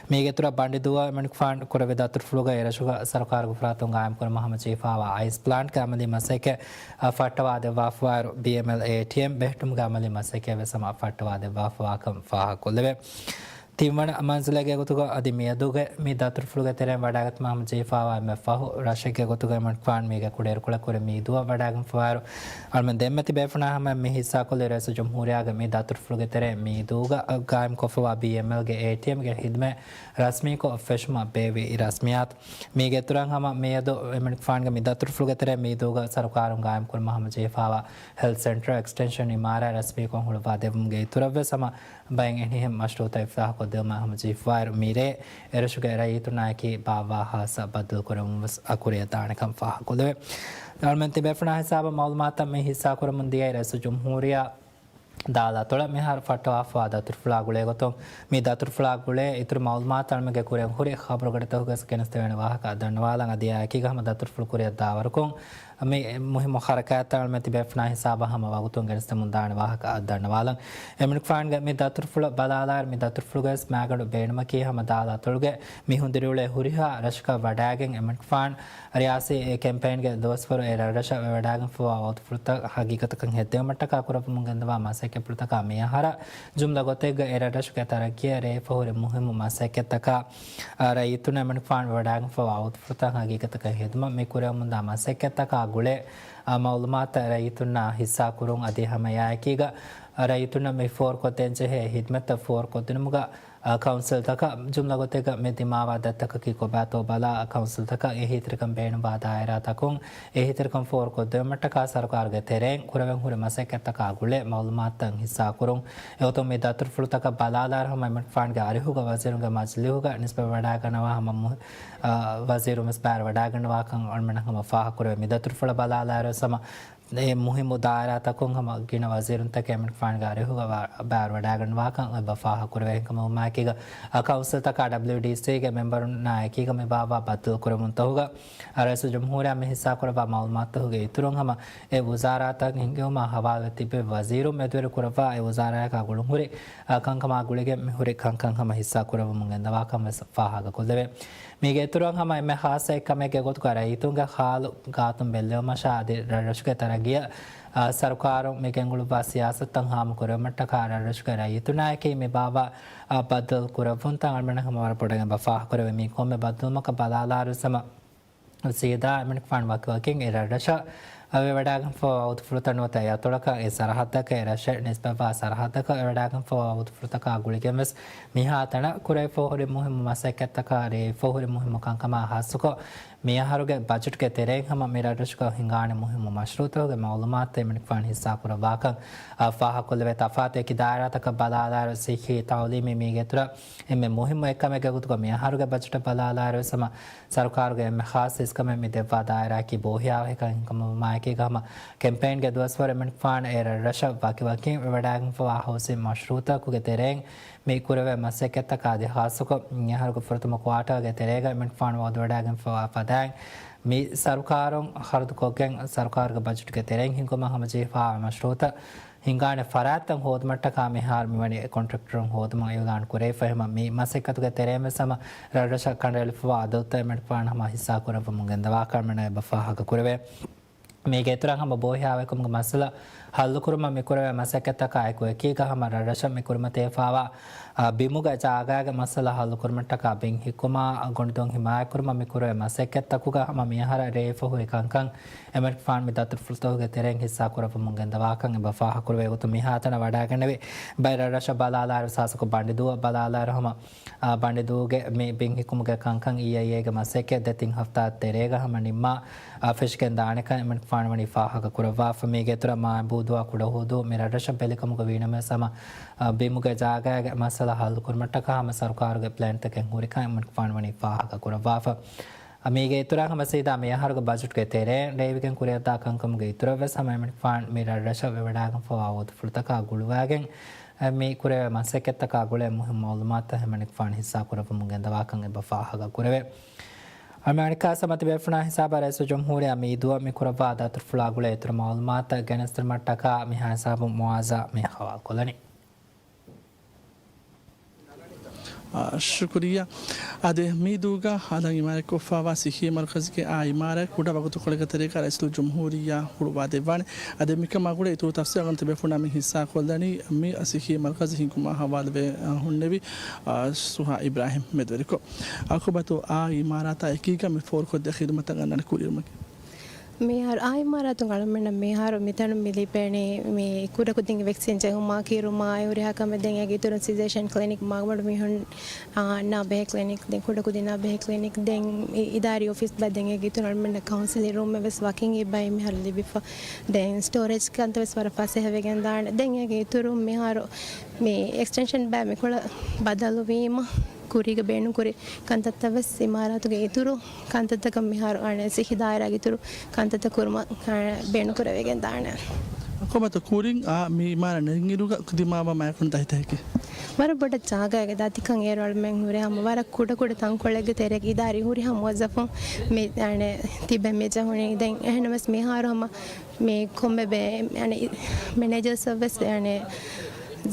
މީގެ އިތުރަށް ބަނޑިދޫއަށް އެމަނިކުފާނު ކުރެއްވި ދަތުރުފުޅުގަ އެރަށުގަ ސަރުކާރުގެ ފަރާތުން ގާއިމްކުރުމަށް ހަމަޖެހިފަވާ އައިސް ޕްލާންޓްގެ އަމަލީ މަސައްކަތް އަށް ފައްޓަވާދެއްވާފަވާއިރު، ބީއެމްއެލް އޭޓީއެމް ބެހެއްޓުމުގެ އަމަލީ މަސައްކަތްވެސް ހަމަ ފައްޓަވާދެއްވާފަވާކަން ފާހަގަކޮށްލެވޭ. ތިންވަނަ މަންޒިލެއްގެ ގޮތުގަ އަދި މިއަދުގެ މި ދަތުރުފުޅުގެ ތެރެއިން ވަޑާގަތުމަށް ހަމަޖެހިފައިވާ އެންމެ ފަހު ރަށެއްގެ ގޮތުގައި އިމްރާން ޚާން މީގެ ކުޑައިރުކޮޅަށް ކުރި މީދޫއަށް ވަޑާގެންފަވާއިރު، އަޅުމެން ދެންމެ ތިބޭފުޅުންނާ ހަމަ މި ހިއްސާކޮށްލި ރައީސުލްޖުމްހޫރިއްޔާގެ މި ދަތުރުފުޅުގެ ތެރެއިން މީދޫގަ ގާއިމްކޮށްފަވާ ބީއެމްއެލްގެ އޭޓީއެމްގެ ހިދުމަތް ރަސްމީކޮށް ފެށުމަށް ބޭއްވި ރަސްމިއްޔާތު. މީގެ އިތުރަށް ހަމަ މިއަދު އިމްރާން ޚާންގެ މި ދަތުރުފުޅުގެ ތެރެއިން މީދޫގަ ސަރުކާރުން ގާއިމްކުރުމަށް ހަމަޖެހިފައިވާ ހެލްތު ސެންޓަރ އެކްސްޓެންޝަން އިމާރާތް ރަސްމީކޮށް ހުޅުވާ ދެއްވުމުގެ އިތުރަށްވެސް ހަމަ ބައެއް އެހެނިހެން މަޝްރޫއުތައް އިފްތާޙުކޮށްދެއްވުމަށް ހަމަޖެހިފައިވާއިރު، މިރޭ އެރަށުގެ ރައްޔިތުންނާއެކީ ބާއްވާ ހާއްސަ ބައްދަލުކުރެވުމުން ވެސް ކުރިއަށްދާނެކަން ފާހަގަކޮށްލެވޭ. އަޅުމެން ތިބޭފުޅުންނާ ހިސާބަށް މައުލޫމާތުތައް މި ހިއްސާކުރަމުން ދިޔައީ ރައީސުލްޖުމްހޫރިއްޔާ ދާލާތޮޅަށް މިހާރު ފައްޓަވާފައިވާ ދަތުރުފުޅާ ގުޅޭގޮތުން. މި ދަތުރުފުޅާ ގުޅޭ އިތުރު މައުލޫމާތު އަޅުމެންގެ ކުރިއަށް ހުރި ޚަބަރުގަޑިތަކުގައި ގެނެސްދެވޭނެ ވާހަކަ ދަންނަވާލަން. އަދި އެއާއެކީގަ ހަމަ ދަތުރުފުޅު ކުރިއަށްދާވަރަކުން މި މުހިއްމު ޙަރަކާތްތައް އަޅުމެން ތިބޭފުޅުންނާ ހިސާބަށް ހަމަ ވަގުތުން ގެނެސްދެމުން ދާނެ ވާހަކަ ދަންނަވާލަން. އިމްރާން ޚާންގެ މި ދަތުރުފުޅަށް ބަލާލާއިރު، މި ދަތުރުފުޅުގައި ވެސް މާގަނޑު ބޭނުމަކީ ހަމަ ދާލާތޮޅުގެ މީހުން ދިރިއުޅޭ ހުރިހާ ރަށަކަށް ވަޑާގެން އިމްރާން ޚާން ރިޔާސީ ކެމްޕޭންގެ ދުވަސްވަރު އެ ރަށްރަށަށް ވެވަޑާގެންފައިވާ ވަގުތުފުޅުތައް ހަގީގަތަކަށް ހެއްދެވުމަށްޓަކާ ކުރައްވަމުން ގެންދަވާ މަސައްކަތްޕުޅުތަކާ މިއަހަރަށް ޖުމްލަ ގޮތެއްގަ އެ ރަށްރަށުގެ ތަރައްގީއަށް ރޭވިފަ ހުރި މުހިއްމު މަސައްކަތްތަކާ، އާ، ރައްޔިތުންނަށް އިމްރާން ޚާން ވެވަޑާގެންފައިވާ ވަގުތުފުޅުތައް ހަގީގަތަކަށް ހެދުމަށް މި ކުރެވެމުންދާ މަސައްކަތްތަކާ ގުޅޭ، އާ، މައުލޫމާތުތައް ރައްޔިތުންނާ ހިއްސާކުރުން. އަދި ހަމައެއާއެކީގަ ރައްޔިތުންނަށް މި ފޯރުކޮށްދޭންޖެހޭ ހިދުމަތްތައް ފޯރުކޮށްދިނުމުގަ، އާ، ކައުންސިލްތަކަށް ޖުމްލަ ގޮތެއްގަ މި ދިމާވާ ދަތިތަކަކީ ކޮބާތޯ ބަލާ، އާ، ކައުންސިލްތަކަށް އެހީތެރިކަން ބޭނުންވާ ދާއިރާތަކުން އެހީތެރިކަން ފޯރުކޮށްދެވުމަށްޓަކާ ސަރުކާރުގެ ތެރެއިން ކުރެވެން ހުރި މަސައްކަތްތަކާ ގުޅޭ މައުލޫމާތުތައް ހިއްސާކުރުން. އެގޮތުން މި ދަތުރުފުޅުތަކަށް ބަލާލާއިރު ހަމަ އިމްރާން ޚާންގެ އަރިހުގަ ވަޒީރުންގެ މަޖިލީހުގަ ނިސްބަތްވެވަޑާގަންނަވާ ހަމަ މު-، އާ، ވަޒީރުން ވެސް ބައިވެވަޑާގަންނަވާކަން އަޅުމެންނަށް ހަމަ ފާހަގަކުރެވޭ. މި ދަތުރުފުޅަށް ބަލާލާއިރު ވެސް ހަމަ އެ މުހިއްމު ދާއިރާތަކުން ހަމަ ގިނަ ވަޒީރުންތަކެއް އިމްރާން ޚާންގެ އަރިހުގަ ވަ-، ބައިވެވަޑާގަންނަވާކަން އެބަ ފާހަގަކުރެވޭ. އެހެންކަމުން މާކީގަ، އާ، ކައުންސިލްތަކާ ޑަބްލިއުޑީސީގެ މެމްބަރުންނާ އެކީގަ މި ބާއްވާ ބައްދަލުކުރެވުންތަކުގަ، އާ، ރައީސުލްޖުމްހޫރިއްޔާ މި ހިއްސާކުރައްވާ މައުލޫމާތުތަކުގެ އިތުރުން ހަމަ އެ ވުޒާރާތައް ހިންގެވުމާ ހަވާލުވެ ތިބި ވަޒީރުން މެދުވެރިކުރައްވާ އެ ވުޒާރާއަކާ ގުޅުންހުރި، އާ، ކަންކަމާ ގުޅިގެން މިހުރި ކަންކަން ހަމަ ހިއްސާކުރެވެމުން ގެންދަވާކަން ވެސް ފާހަގަކޮށްލެވޭ. މީގެ އިތުރަށް ހަމަ އެންމެ ޚާއްޞަ އެއްކަމެއްގެ ގޮތުގަ ރައްޔިތުންގެ ހާލު ގާތުން ބެއްލެވުމަށާ އަދި ރަށްރަށުގެ ތަރައްގީއަށް، އާ، ސަރުކާރުން މި ގެންގުޅުއްވާ ސިޔާސަތުތައް ހާމަކުރެވުމަށްޓަކާ ރަށްރަށުގެ ރައްޔިތުންނާއެކީ މި ބާއްވާ، އާ، ބައްދަލު ކުރެއްވުންތައް އަޅުމެން ހަމަ ވަރަށް ބޮޑަށް އެބަ ފާހަގަކުރެވޭ. މި ކޮންމެ ބައްދަލުވުމަކަށް ބަލާލާއިރު ހަމަ ސީދާ އިމްރާން ޚާން ވަކިވަކިން އެ ރަށްރަށަށް ވެވަޑާގެންފައިވާ ވަގުތުފުޅުތައް ނުވަތަ އެ އަތޮޅަކަށް އެ ސަރަހައްދަކަށް އެ ރަށެއް ނިސްބަތްވާ ސަރަހައްދަކަށް ވެވަޑާގެންފައިވާ ވަގުތުފުޅުތަކާ ގުޅިގެން ވެސް މިހާތަނަށް ކުރެވިފަ ހުރި މުހިއްމު މަސައްކަތްތަކާ ރޭވިފަ ހުރި މުހިއްމު ކަންކަމާ ހާއްސަކޮށް، މިއަހަރުގެ ބަޖެޓްގެ ތެރެއިން ހަމަ މި ރަށްރަށުގަ ހިނގާނެ މުހިއްމު މަޝްރޫއުތަކުގެ މައުލޫމާތުތައް އިމްރާން ޚާން ހިއްސާކުރައްވާކަން، އާ، ފާހަގަކޮށްލެވޭ. ތަފާތު އެކި ދާއިރާތަކަށް ބަލާލާއިރު، ސިއްހީ، ތައުލީމީ މީގެ އިތުރަށް އެންމެ މުހިއްމު އެއްކަމެއްގެ ގޮތުގަ މިއަހަރުގެ ބަޖެޓަށް ބަލާލާއިރު ވެސް ހަމަ ސަރުކާރުގެ އެންމެ ޚާއްޞަ އިސްކަމެއް މި ދެއްވާ ދާއިރާއަކީ ބޯހިޔާވަހިކަން. އެހެންކަމުން މާއެކީގަ ހަމަ ކެމްޕޭންގެ ދުވަސްވަރު އިމްރާން ޚާން އެ ރަށްރަށަށް ވަކިވަކިން ވެވަޑާގެންފައިވާ ހައުސިން މަޝްރޫއުތަކުގެ ތެރެއިން މި ކުރެވޭ މަސައްކަތްތަކާ އަދި ޚާއްޞަކޮށް، މިއަހަރުގެ ފުރަތަމަ ކުއާޓަރގެ ތެރޭގަ އިމްރާން ޚާން ވައުދުވެވަޑާގެންފައިވާ ފަދައިން، މި ސަރުކާރުން ޚަރަދުކޮށްގެން، ސަރުކާރުގެ ބަޖެޓުގެ ތެރެއިން ހިންގުމަށް ހަމަޖެހިފައިވާ މަޝްރޫއުތައް ހިނގާނެ ފަރާތްތައް ހޯދުމަށްޓަކާ މިހާރު މިވަނީ ކޮންޓްރެކްޓަރުން ހޯދުމަށް އިޢުލާން ކުރެވިފަ. ހަމަ މި މަސައްކަތުގެ ތެރެއިން ވެސް ހަމަ ރަށްރަށަށް ކަނޑައެޅިފައިވާ އަދަދުތައް އިމްރާން ޚާން ހަމަ ހިއްސާކުރައްވަމުން ގެންދަވާކަން އަޅުމެންނަށް އެބަ ފާހަގަކުރެވޭ. މީގެ އިތުރަށް ހަމަ ބޯހިޔާވަހިކަމުގެ މައްސަލަ ހައްލުކުރުމަށް މިކުރެވޭ މަސައްކަތްތަކާ އެކު އެކީގަ ހަމަ ރަށްރަށަށް މި ކުރިމަތިވެފައިވާ، އާ، ބިމުގެ ޖާގާގެ މައްސަލަ ހައްލުކުރުމަށްޓަކާ ބިން ހިއްކުމާ ގޮނޑިދޮން ހިމާޔަތްކުރުމަށް މިކުރެވޭ މަސައްކަތްތަކުގަ ހަމަ މިއަހަރަށް ރޭވިފަ ހުރި ކަންކަން އިމްރާން ޚާން މި ދަތުރުފުޅުތަކުގެ ތެރެއިން ހިއްސާކުރައްވަމުން ގެންދަވާކަން އެބަ ފާހަގަކުރެވޭ. އެގޮތުން މިހާތަނަށް ވަޑާގެންނެވި ބައެއް ރަށްރަށަށް ބަލާލާއިރު ސާސަކު ބަނޑިދޫއަށް ބަލާލާއިރު ހަމަ އާ، ބަނޑިދޫގެ މި ބިން ހިއްކުމުގެ ކަންކަން އީއައިއޭގެ މަސައްކަތް ދެތިން ހަފްތާ ތެރޭގަ ހަމަ ނިންމާ، އާ، ފެށިގެން ދާނެކަން އިމްރާން ޚާން ވަނީ ފާހަގަ ކުރައްވާފަ. މީގެ އިތުރަށް މާބޫދޫއާ ކުޑަހުދޫ މި ރަށްރަށަށް ބެލިކަމުގަ ވީނަމަވެސް ހަމަ، އާ، ބިމުގެ ޖާގައިގެ މައްސަލަ ހައްލުކުރުމަށްޓަކާ ހަމަ ސަރުކާރުގެ ޕްލޭންތަކެއް ހުރިކަން އިމްރާން ޚާން ވަނީ ފާހަގަ ކުރައްވާފަ. އާ، މީގެ އިތުރަށް ހަމަ ސީދާ މި އަހަރުގެ ބަޖެޓްގެ ތެރެއިން ރޭވިގެން ކުރިއަށްދާ ކަންކަމުގެ އިތުރަށްވެސް ހަމަ އިމްރާން ޚާން މި ރަށްރަށަށް ވެވަޑާގެންފައިވާ ވަގުތުފުޅުތަކާ ގުޅުވާގެން، އެ، މި ކުރެވޭ މަސައްކަތްތަކާ ގުޅޭ މުހިއްމު މައުލޫމާތުތައް އިމްރާން ޚާން ހިއްސާކުރައްވަމުން ގެންދަވާކަން އެބަ ފާހަގަ ކުރެވޭ. އަޅުމެން އަނެއްކާވެސް ހަމަ ތިބޭފުޅުންނާ ހިސާބަށް ރައީސުލްޖުމްހޫރިއްޔާ މިއީ ދުވަހު މި ކުރައްވާ ދަތުރުފުޅާ ގުޅޭ އިތުރު މައުލޫމާތުތައް ގެނެސްދިނުމަށްޓަކާ މިހާ ހިސާބުން މުއާޒާ މި ހަވާލުކޮށްލަނީ. އާ، ޝުކުރިއްޔާ. އާދެ، މީދޫގަ ހަލަން އިމާރާތްކޮށްފާވާ ސިއްހީ މަރުކަޒުގެ އާ އިމާރާތް ކުޑަ ވަގުތުކޮޅެއްގެ ތެރޭގަ ރައީސުލްޖުމްހޫރިއްޔާ ހުޅުވާދެއްވާނެ. އާދެ، މިކަމާ ގުޅޭ އިތުރު ތަފްސީލް އަޅުގަނޑު ތިބޭފުޅުންނާ މި ހިއްސާކޮށްލަނީ މި ސިއްހީ މަރުކަޒު ހިންގުމާ ހަވާލުވެ، އާ، ހުންނެވި، އާ، ސުހާ އިބްރާހިމް މެދުވެރިކޮށް. އަކުބަތު އާ އިމާރާތާ އެކީގަ މި ފޯރުކޮށްދޭ ޚިދުމަތަށް އަންނާނެ ކުރިއެރުމަކީ. މިހާރު އާ އިމާރާތުން އަޅުމެންނަށް މިހާރު މިތަނުން މި ލިބޭނީ މި ކުޑަކުދިންގެ ވެކްސިން ޖެހުމާ ކިރުމާ އެ ހުރިހާ ކަމެއް. ދެން އޭގެ އިތުރުން ސިޒޭޝަން ކްލިނިކް މާގަނޑު މީހުން އާ، އަންނާ ބެހޭ ކްލިނިކް، ދެން ކުޑަކުދިންނާ ބެހޭ ކްލިނިކް، ދެން އި-، އިދާރީ އޮފީސް ބައި ދެން އޭގެ އިތުރުން އަޅުމެންނަށް ކައުންސިލިން ރޫމެއް ވެސް ވަކިން އެބައި މިހާރު ލިބިފަ. ދެން ސްޓޯރޭޖް ކަންތައް ވެސް ވަރަށް ފަސޭހަވެގެން ދާނެ. ދެން އޭގެ އިތުރުން މިހާރު މި އެކްސްޓެންޝަން ބައި މިކޮޅަށް ބަދަލުވީމަ ކުރީގަ ބޭނުންކުރި ކަންތައްތައް ވެސް އިމާރާތުގެ އިތުރު ކަންތައްތަކަށް މިހާރު އަނެއް ސިއްހީ ދާއިރާގެ އިތުރު ކަންތައްތައް ކުރުމަށް ބޭނުންކުރެވިގެން ދާނެ. އަކުބަތު ކުރިން އާ މި އިމާރާތް ނެގިއިރުގަ ދިމާވާ މައިގަނޑު ދަތިތަކަކީ؟ ވަރަށް ބޮޑަށް ޖާގައިގެ ދަތިކަން އޭރު އަޅުމެން ހުރި ހަމަ ވަރަށް ކުޑަކުޑަ ތަންކޮޅެއްގެ ތެރޭގަ އިދާރީ ހުރިހާ މުވައްޒަފުން މި އަނެއް ތިބެ މި ޖެހުނީ. ދެން އެހެންނަމަވެސް މިހާރު ހަމަ މި ކޮންމެ ބޭ-، އަނެއް މެނޭޖަރސްއަށް ވެސް އަނެއް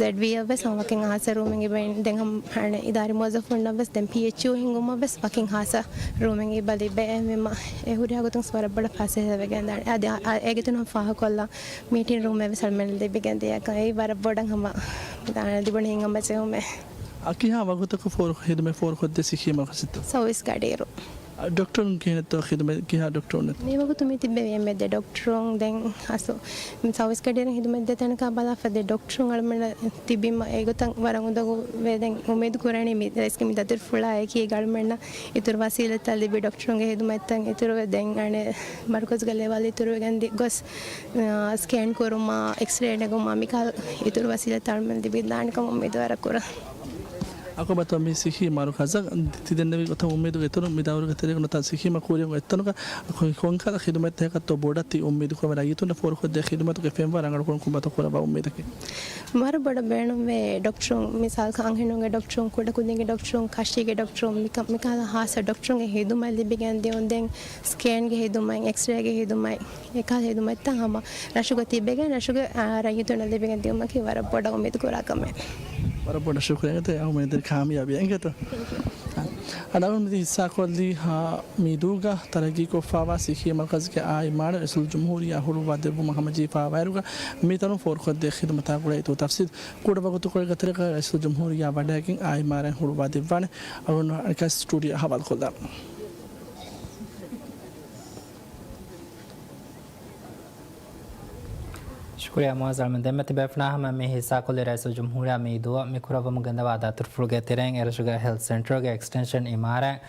ޒެޑްވީއަށް ވެސް ހަމަ ވަކިން ހާއްސަ ރޫމެއް އެބައި. ދެން ހަމަ އަނެއް އިދާރީ މުވައްޒަފުންނަށް ވެސް ދެން ޕީއެޗްޔޫ ހިންގުމަށް ވެސް ވަކިން ހާއްސަ ރޫމެއް އެބަ ލިބޭ. އެހެންވީމަ އެ ހުރިހާ ގޮތުން ވަރަށް ބޮޑަށް ފަސޭހަވެގެން ދާނެ. އަދި އާ، އާ، އޭގެ ތުނު ފާހަގަކޮށްލާ މީޓިން ރޫމެއް ވެސް އަޅުމެން ލިބިގެން ދިޔަކަން އެއީ ވަރަށް ބޮޑަށް ހަމަ ދާނެ ލިބުނު ހިތްހަމަޖެހުމެއް. އަ، ކިހާ ވަގުތަކު ފޯރު ހިދުމަތް ފޯރުކޮށްދޭ ސިއްހީ މަރުކަޒުތޯ؟ ސައުވީސް ގަޑިއިރު. އަ، ޑޮކްޓަރުން ކިހިނެއްތޯ ޚިދުމަތް، ކިހާ ޑޮކްޓަރުން؟ މިވަގުތު މި ތިބެވި އެންމެ ދެ ޑޮކްޓަރުން. ދެން އަސް ސައުވީސް ގަޑިއިރުން ޚިދުމަތް ދޭ ތަނަކަށް ބަލާފަ ދެ ޑޮކްޓަރުން އަޅުމެންނަށް ތިބީމަ އެގޮތަށް ވަރަށް އުނދަގޫވޭ. ދެން އުއްމީދު ކުރަނީ މި ރައީސްގެ މި ދަތުރުފުޅާ އެކީ އަޅުމެންނަށް އިތުރު ވަސީލަތްތައް ލިބި ޑޮކްޓަރުންގެ ޚިދުމަތްތައް އިތުރުވެ ދެން އަނެއް މަރުކަޒުގެ ލެވަލް އިތުރުވެގެން ދި-، ގޮސް، އާ، ސްކޭން ކުރުމާ، އެކްސްރޭ ނެގުމާ، މިކަހަލަ އިތުރު ވަސީލަތްތައް އަޅުމެން ލިބިދާނެ ކަމަށް އުއްމީދު ވަރަށް ކުރަން. އަކުބަތު މި ސިއްހީ މަރުކަޒަށް ތި ދެންނެވި ގޮތަށް އުއްމީދުގެ އިތުރުން މި ދައުރުގެ ތެރޭގަ ނުތަ ސިއްހީ މަ ކުރިއަށް އޮތް ތަނުގަ ކޮންކަހަލަ ޚިދުމަތްތަކެއްތޯ ބޮޑަށް ތި އުއްމީދު ކުރަން ރައްޔިތުންނަށް ފޯރުކޮށްދޭ ޚިދުމަތުގެ ފެންވަރަށް ރަނގަޅު ކުރަން ކޮބާތޯ ކުރައްވާ އުއްމީދަކީ؟ ވަރަށް ބޮޑަށް ބޭނުންވޭ ޑޮކްޓަރުން، މިސާލަކަށް އަންހެނުންގެ ޑޮކްޓަރުން، ކުޑަކުދިންގެ ޑޮކްޓަރުން، ކަށީގެ ޑޮކްޓަރުން، މިކަ-، މިކަހަލަ ހާއްސަ ޑޮކްޓަރުންގެ ޚިދުމަތް ލިބިގެން ދިޔުން. ދެން ސްކޭންގެ ޚިދުމަތް، އެކްސްރޭގެ ޚިދުމަތް، އެކަހަލަ ޚިދުމަތްތައް ހަމަ ރަށުގަ ތިބެގެން ރަށުގެ، އާ، ރައްޔިތުންނަށް ލިބިގެން ދިޔުމަކީ ވަރަށް ބޮޑަށް އުއްމީދު ކުރާ ކަމެއް. ވަރަށް ބޮޑަށް ޝުކުރިއްޔާ. އަޅުމެން ކާމިޔާބީ އެނގޭތޯ؟ އަނަގުން މި ހިއްސާކޮށްލީ ހާ މީދޫގަ ތަރައްގީކޮށްފާވާ ސިއްހީ މަރުކަޒުގެ އާ އިމާރާތް ރައީސުލްޖުމްހޫރިއްޔާ ހުޅުވާ ދެއްވުމަށް ހަމަޖެހިފާވާއިރުގަ މިތަނުން ފޯރުކޮށްދޭ ޚިދުމަތާ ގުޅޭ އިތުރު ތަފްސީލް ކުޑަ ވަގުތުކޮޅެއްގެ ތެރޭގަ ރައީސުލްޖުމްހޫރިއްޔާ ވަޑައިގެން އާ އިމާރާތް ހުޅުވާ ދެއްވާނެ. އަޅުގަނޑު އަނެއްކާ ސްޓޫޑިއޯ ހަވާލުކޮށްލާނަން. ޝުކުރިއްޔާ މުއައްޒަމް. ދެންމެ ތިބޭފުޅާ ހަމަ މި ހިއްސާކޮށްލި ރައީސުލްޖުމްހޫރިއްޔާ މީދޫއަށް މި ކުރައްވަމުން ގެންދަވާ ދަތުރުފުޅުގެ ތެރެއިން އެރަށުގެ ހެލްތު ސެންޓަރުގެ އެކްސްޓެންޝަން އިމާރާތް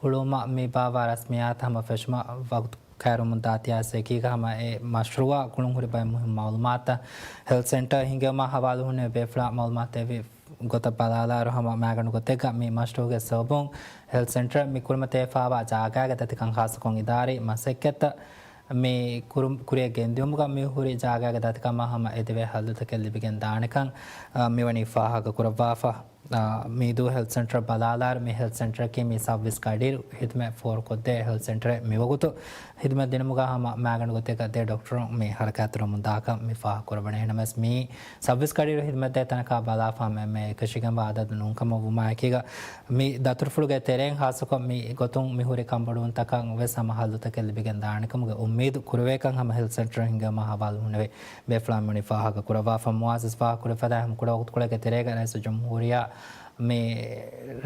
ހުޅުވުމަށް މި ބާއްވާ ރަސްމިއްޔާތު ހަމަ ފެށުމަށް ވަގުތު ކައިރިވަމުންދާ ތިޔާސް އެކީގަ ހަމަ އެ މަޝްރޫއާ ގުޅުން ހުރި ބައެއް މުހިންމު މައުލޫމާތުތައް ހެލްތު ސެންޓަރ ހިންގެވުމާ ހަވާލު ހުންނެވި ބޭފުޅާ މައުލޫމާތު ދެއްވި ގޮތަށް ބަލާލާއިރު ހަމަ މައިގަނޑު ގޮތެއްގަ މި މަޝްރޫއުގެ ސަބަބުން ހެލްތު ސެންޓަރ މި ކުރިމަތިވެފާވާ ޖާގާގެ ދަތިކަން ޚާއްޞަކޮށް އިދާރީ މަސައްކަތްތައް މި ކުރު-، ކުރިއަށް ގެންދިއުމުގަ މި ހުރި ޖާގާގެ ދަތިކަމާ ހަމަ އެދެވޭ ހައްލުތަކެއް ލިބިގެން ދާނެކަން، އަ، މިވަނީ ފާހަގަ ކުރައްވާފަ. އާ، މީދޫ ހެލްތު ސެންޓަރ ބަލާލާއިރު، މި ހެލްތު ސެންޓަރަކީ މި ސައުވީސް ގަޑިއިރު ހިދުމަތް ފޯރުކޮށްދޭ ހެލްތު ސެންޓަރެއް. މިވަގުތު ހިދުމަތް ދިނުމުގަ ހަމަ މައިގަނޑު ގޮތެއްގަ ދެ ޑޮކްޓަރުން މި ހަރަކާތްތެރިވަމުންދާކަން މި ފާހަގަ ކުރައްވަނީ. އެހެންނަމަވެސް މި ސައުވީސް ގަޑިއިރު ހިދުމަތްދޭ ތަނަކާ ބަލާފަ ހަމަ އެންމެ އެކަށީގެންވާ އަދަދު ނޫންކަމަށް ވުމާއެކީގަ، މި ދަތުރުފުޅުގެ ތެރެއިން ޚާއްޞަކޮށް މި ގޮތުން މި ހުރި ކަންބޮޑުވުންތަކަށް ވެސް ހަމަ ހައްލުތަކެއް ލިބިގެން ދާނެކަމުގެ އުއްމީދު ކުރެވޭކަން ހަމަ ހެލްތު ސެންޓަރ ހިންގެވުމާ ހަވާލު ހުންނެވި ބޭފުޅާ މިވަނީ ފާހަގަ ކުރައްވާފަ. މުއައްޒަޒް ފާހަގަ ކުރެވިފަދަ ހަމަ ކުޑަ ވަގުތުކޮޅެއްގެ ތެރޭގަ ރައީސުލްޖުމްހޫރިއްޔާ މި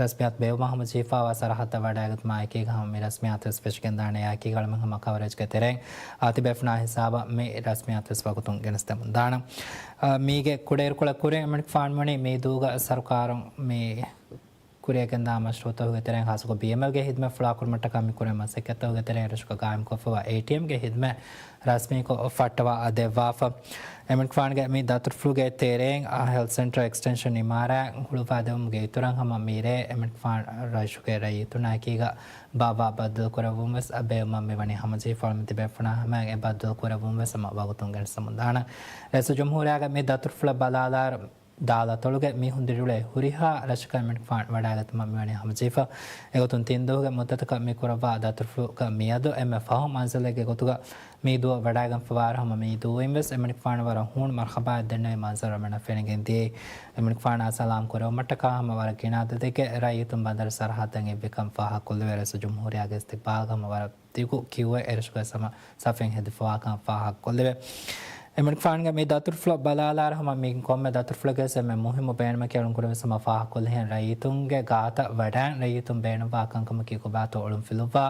ރަސްމިއްޔާތު ބޭއްވުމަށް ހަމަޖެހިފާވާ ސަރަހައްދަށް ވަޑައިގަތުމާ އެކީގަ ހަމަ މި ރަސްމިއްޔާތު ވެސް ފެށިގެންދާނެ. އެއާއެކީގަ އަޅުމެން ހަމަ ކަވަރޭޖްގެ ތެރެއިން އާ ތިބޭފުޅާ ހިސާބަށް މި ރަސްމިއްޔާތު ވެސް ވަގުތުން ގެނެސްދެމުން ދާނަން. އާ، މީގެ ކުޑައިރުކޮޅަށް ކުރިން އެމަނިކުފާނު ވަނީ މީދޫގަ ސަރުކާރުން މި ކުރިއަށް ގެންދާ މަޝްރޫއުތަކުގެ ތެރެއިން ޚާއްޞަކޮށް ބީއެމްއެލްގެ ހިދުމަތް ފުޅާކުރުމަށްޓަކާ މި ކުރެވޭ މަސައްކަތްތަކުގެ ތެރެއިން ރަށުގަ ގާއިމްކޮށްފަވާ އޭޓީއެމްގެ ހިދުމަތް ރަސްމީކޮށް ފައްޓަވާ ދެއްވާފަ. އެމަނިކުފާނުގެ މި ދަތުރުފުޅުގެ ތެރެއިން އާ ހެލްތު ސެންޓަރ އެކްސްޓެންޝަން އިމާރާތް ހުޅުވާދެވުމުގެ އިތުރަށް ހަމަ މިރޭ އެމަނިކުފާނު ރަށުގެ ރައްޔިތުންނާއެކީގަ ބާއްވާ ބައްދަލުކުރެއްވުން ވެސް ބޭއްވުމަށް މިވަނީ ހަމަޖެހިފަ. މި ތިބޭފުޅާ ހަމައަށް އެ ބައްދަލުކުރެއްވުން ވެސް ހަމަ ވަގުތުން ގެނެސްދެމުން ދާނަން. ރައީސުލްޖުމްހޫރިއްޔާގެ މި ދަތުރުފުޅަށް ބަލާލާއިރު، ދާލަތޮޅުގެ މީހުން ދިރިއުޅޭ ހުރިހާ ރަށަކަށް އެމަނިކުފާނު ވަޑައިގަތުމަށް މިވަނީ ހަމަޖެހިފަ. އެގޮތުން ތިން ދުވަހުގެ މުއްދަތަކަށް މި ކުރައްވާ ދަތުރުފުޅުގަ މިއަދު އެންމެ ފަހު މަންޒިލެއްގެ ގޮތުގަ މި ދުވަހު ވަޑައިގަންފަވާއިރު ހަމަ މި ދުވަހު ވެސް އެމަނިކުފާނު ވަރަށް ހޫނު މަރްހަބާއެއް ދެންނެވި މަންޒަރު އަޅުގަނޑަށް ފެނިގެން ދިޔައީ. އެމަނިކުފާނާ ސަލާމް ކުރެވުމަށްޓަކާ ހަމަ ވަރަށް ގިނަ އަދަދެއްގެ ރައްޔިތުން ބަނދަރު ސަރަހައްދަށް އިއްވިކަން ފާހަގަކޮށްލެވޭ. ރައީސުލްޖުމްހޫރިއްޔާގެ އިސްތިޤްބާލްގަ ހަމަ ވަރަށް ދިގު ކިއުއެއް އެރަށުގައި ހަމަ ސަފެއް ހެދިފަވާކަން ފާހަގަކޮށްލެވޭ. އެމަނިކުފާނުގެ މި ދަތުރުފުޅަށް ބަލާލާއިރު ހަމަ މި ކޮންމެ ދަތުރުފުޅެއްގައި އެންމެ މުހިއްމު ބޭނުމަކީ އަޅުން ކުރެވެސް ހަމަ ފާހަގަކޮށްލިހެން ރައްޔިތުންގެ ގާތަށް ވަޑައިން ރައްޔިތުން ބޭނުންވާ ކަންކަމަކީ ކޮބާތޯ އޮޅުން ފިލުއްވާ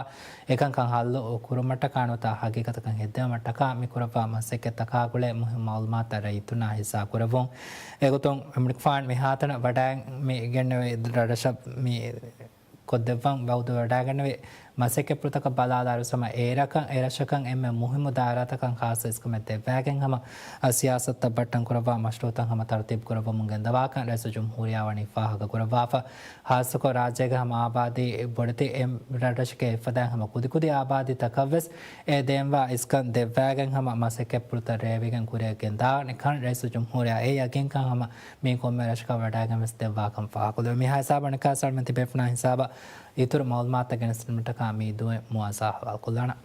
އެކަންކަން ހައްލު ކުރުމަށްޓަކާ ނުވަތަ ހަގީގަތަކަށް ހެއްދެވުމަށްޓަކާ މި ކުރައްވާ މަސައްކަތްތަކާ ގުޅޭ މުހިއްމު މައުލޫމާތުތައް ރައްޔިތުންނާ ހިއްސާ ކުރެއްވުން. އެގޮތުން އެމަނިކުފާން މިހާތަނަށް ވަޑައިން މި ގެންނެވި ރަށަށް މި ކޮށްދެއްވަން ބައުދު ވަޑައިގެންނެވި މަސައްކަތްޕުޅުތަކަށް ބަލާލާއިރު ހަމަ އެރަށަކަށް، އެރަށަކަށް އެންމެ މުހިއްމު ދާއިރާތަކަށް ޚާއްސަ އިސްކަމެއް ދެއްވައިގެން ހަމަ ސިޔާސަތުތައް ބައްޓަން ކުރައްވާ މަޝްރޫއުތައް ހަމަ ތަރުތީބު ކުރައްވަމުން ގެންދަވާކަން ރައީސުލްޖުމްހޫރިއްޔާ ވަނީ ފާހަގަ ކުރައްވާފަ. ޚާއްސަކޮށް ރާއްޖޭގެ ހަމަ އާބާދީ ބޮޑެތި އެ ރަށްރަށެކޭ އެއްފަދައިން ހަމަ ކުދިކުދި އާބާދީތަކަށްވެސް އެ ދޭންވާ އިސްކަން ދެއްވައިގެން ހަމަ މަސައްކަތްޕުޅުތައް ރޭވިގެން ކުރިއަށް ގެންދާނެ ކަން ރައީސުލްޖުމްހޫރިއްޔާ އެ ޔަގީންކަން ހަމަ މީ ކޮންމެ ރަށަކަށް ވަޑައިގެން ވެސް ދެއްވާކަން ފާހަގަކޮށްލެވޭ. މިހާ ހިސާބަށް ނިކާސް އަޅުމެން ތިބޭފުޅާ ހިސާބަށް އިތުރު މައުލޫމާތުތައް ގެނެސްދިނުމަށްޓަކާ މި ދުވަހު މުވާޒާ ހަވާލުކޮށްލާނަން.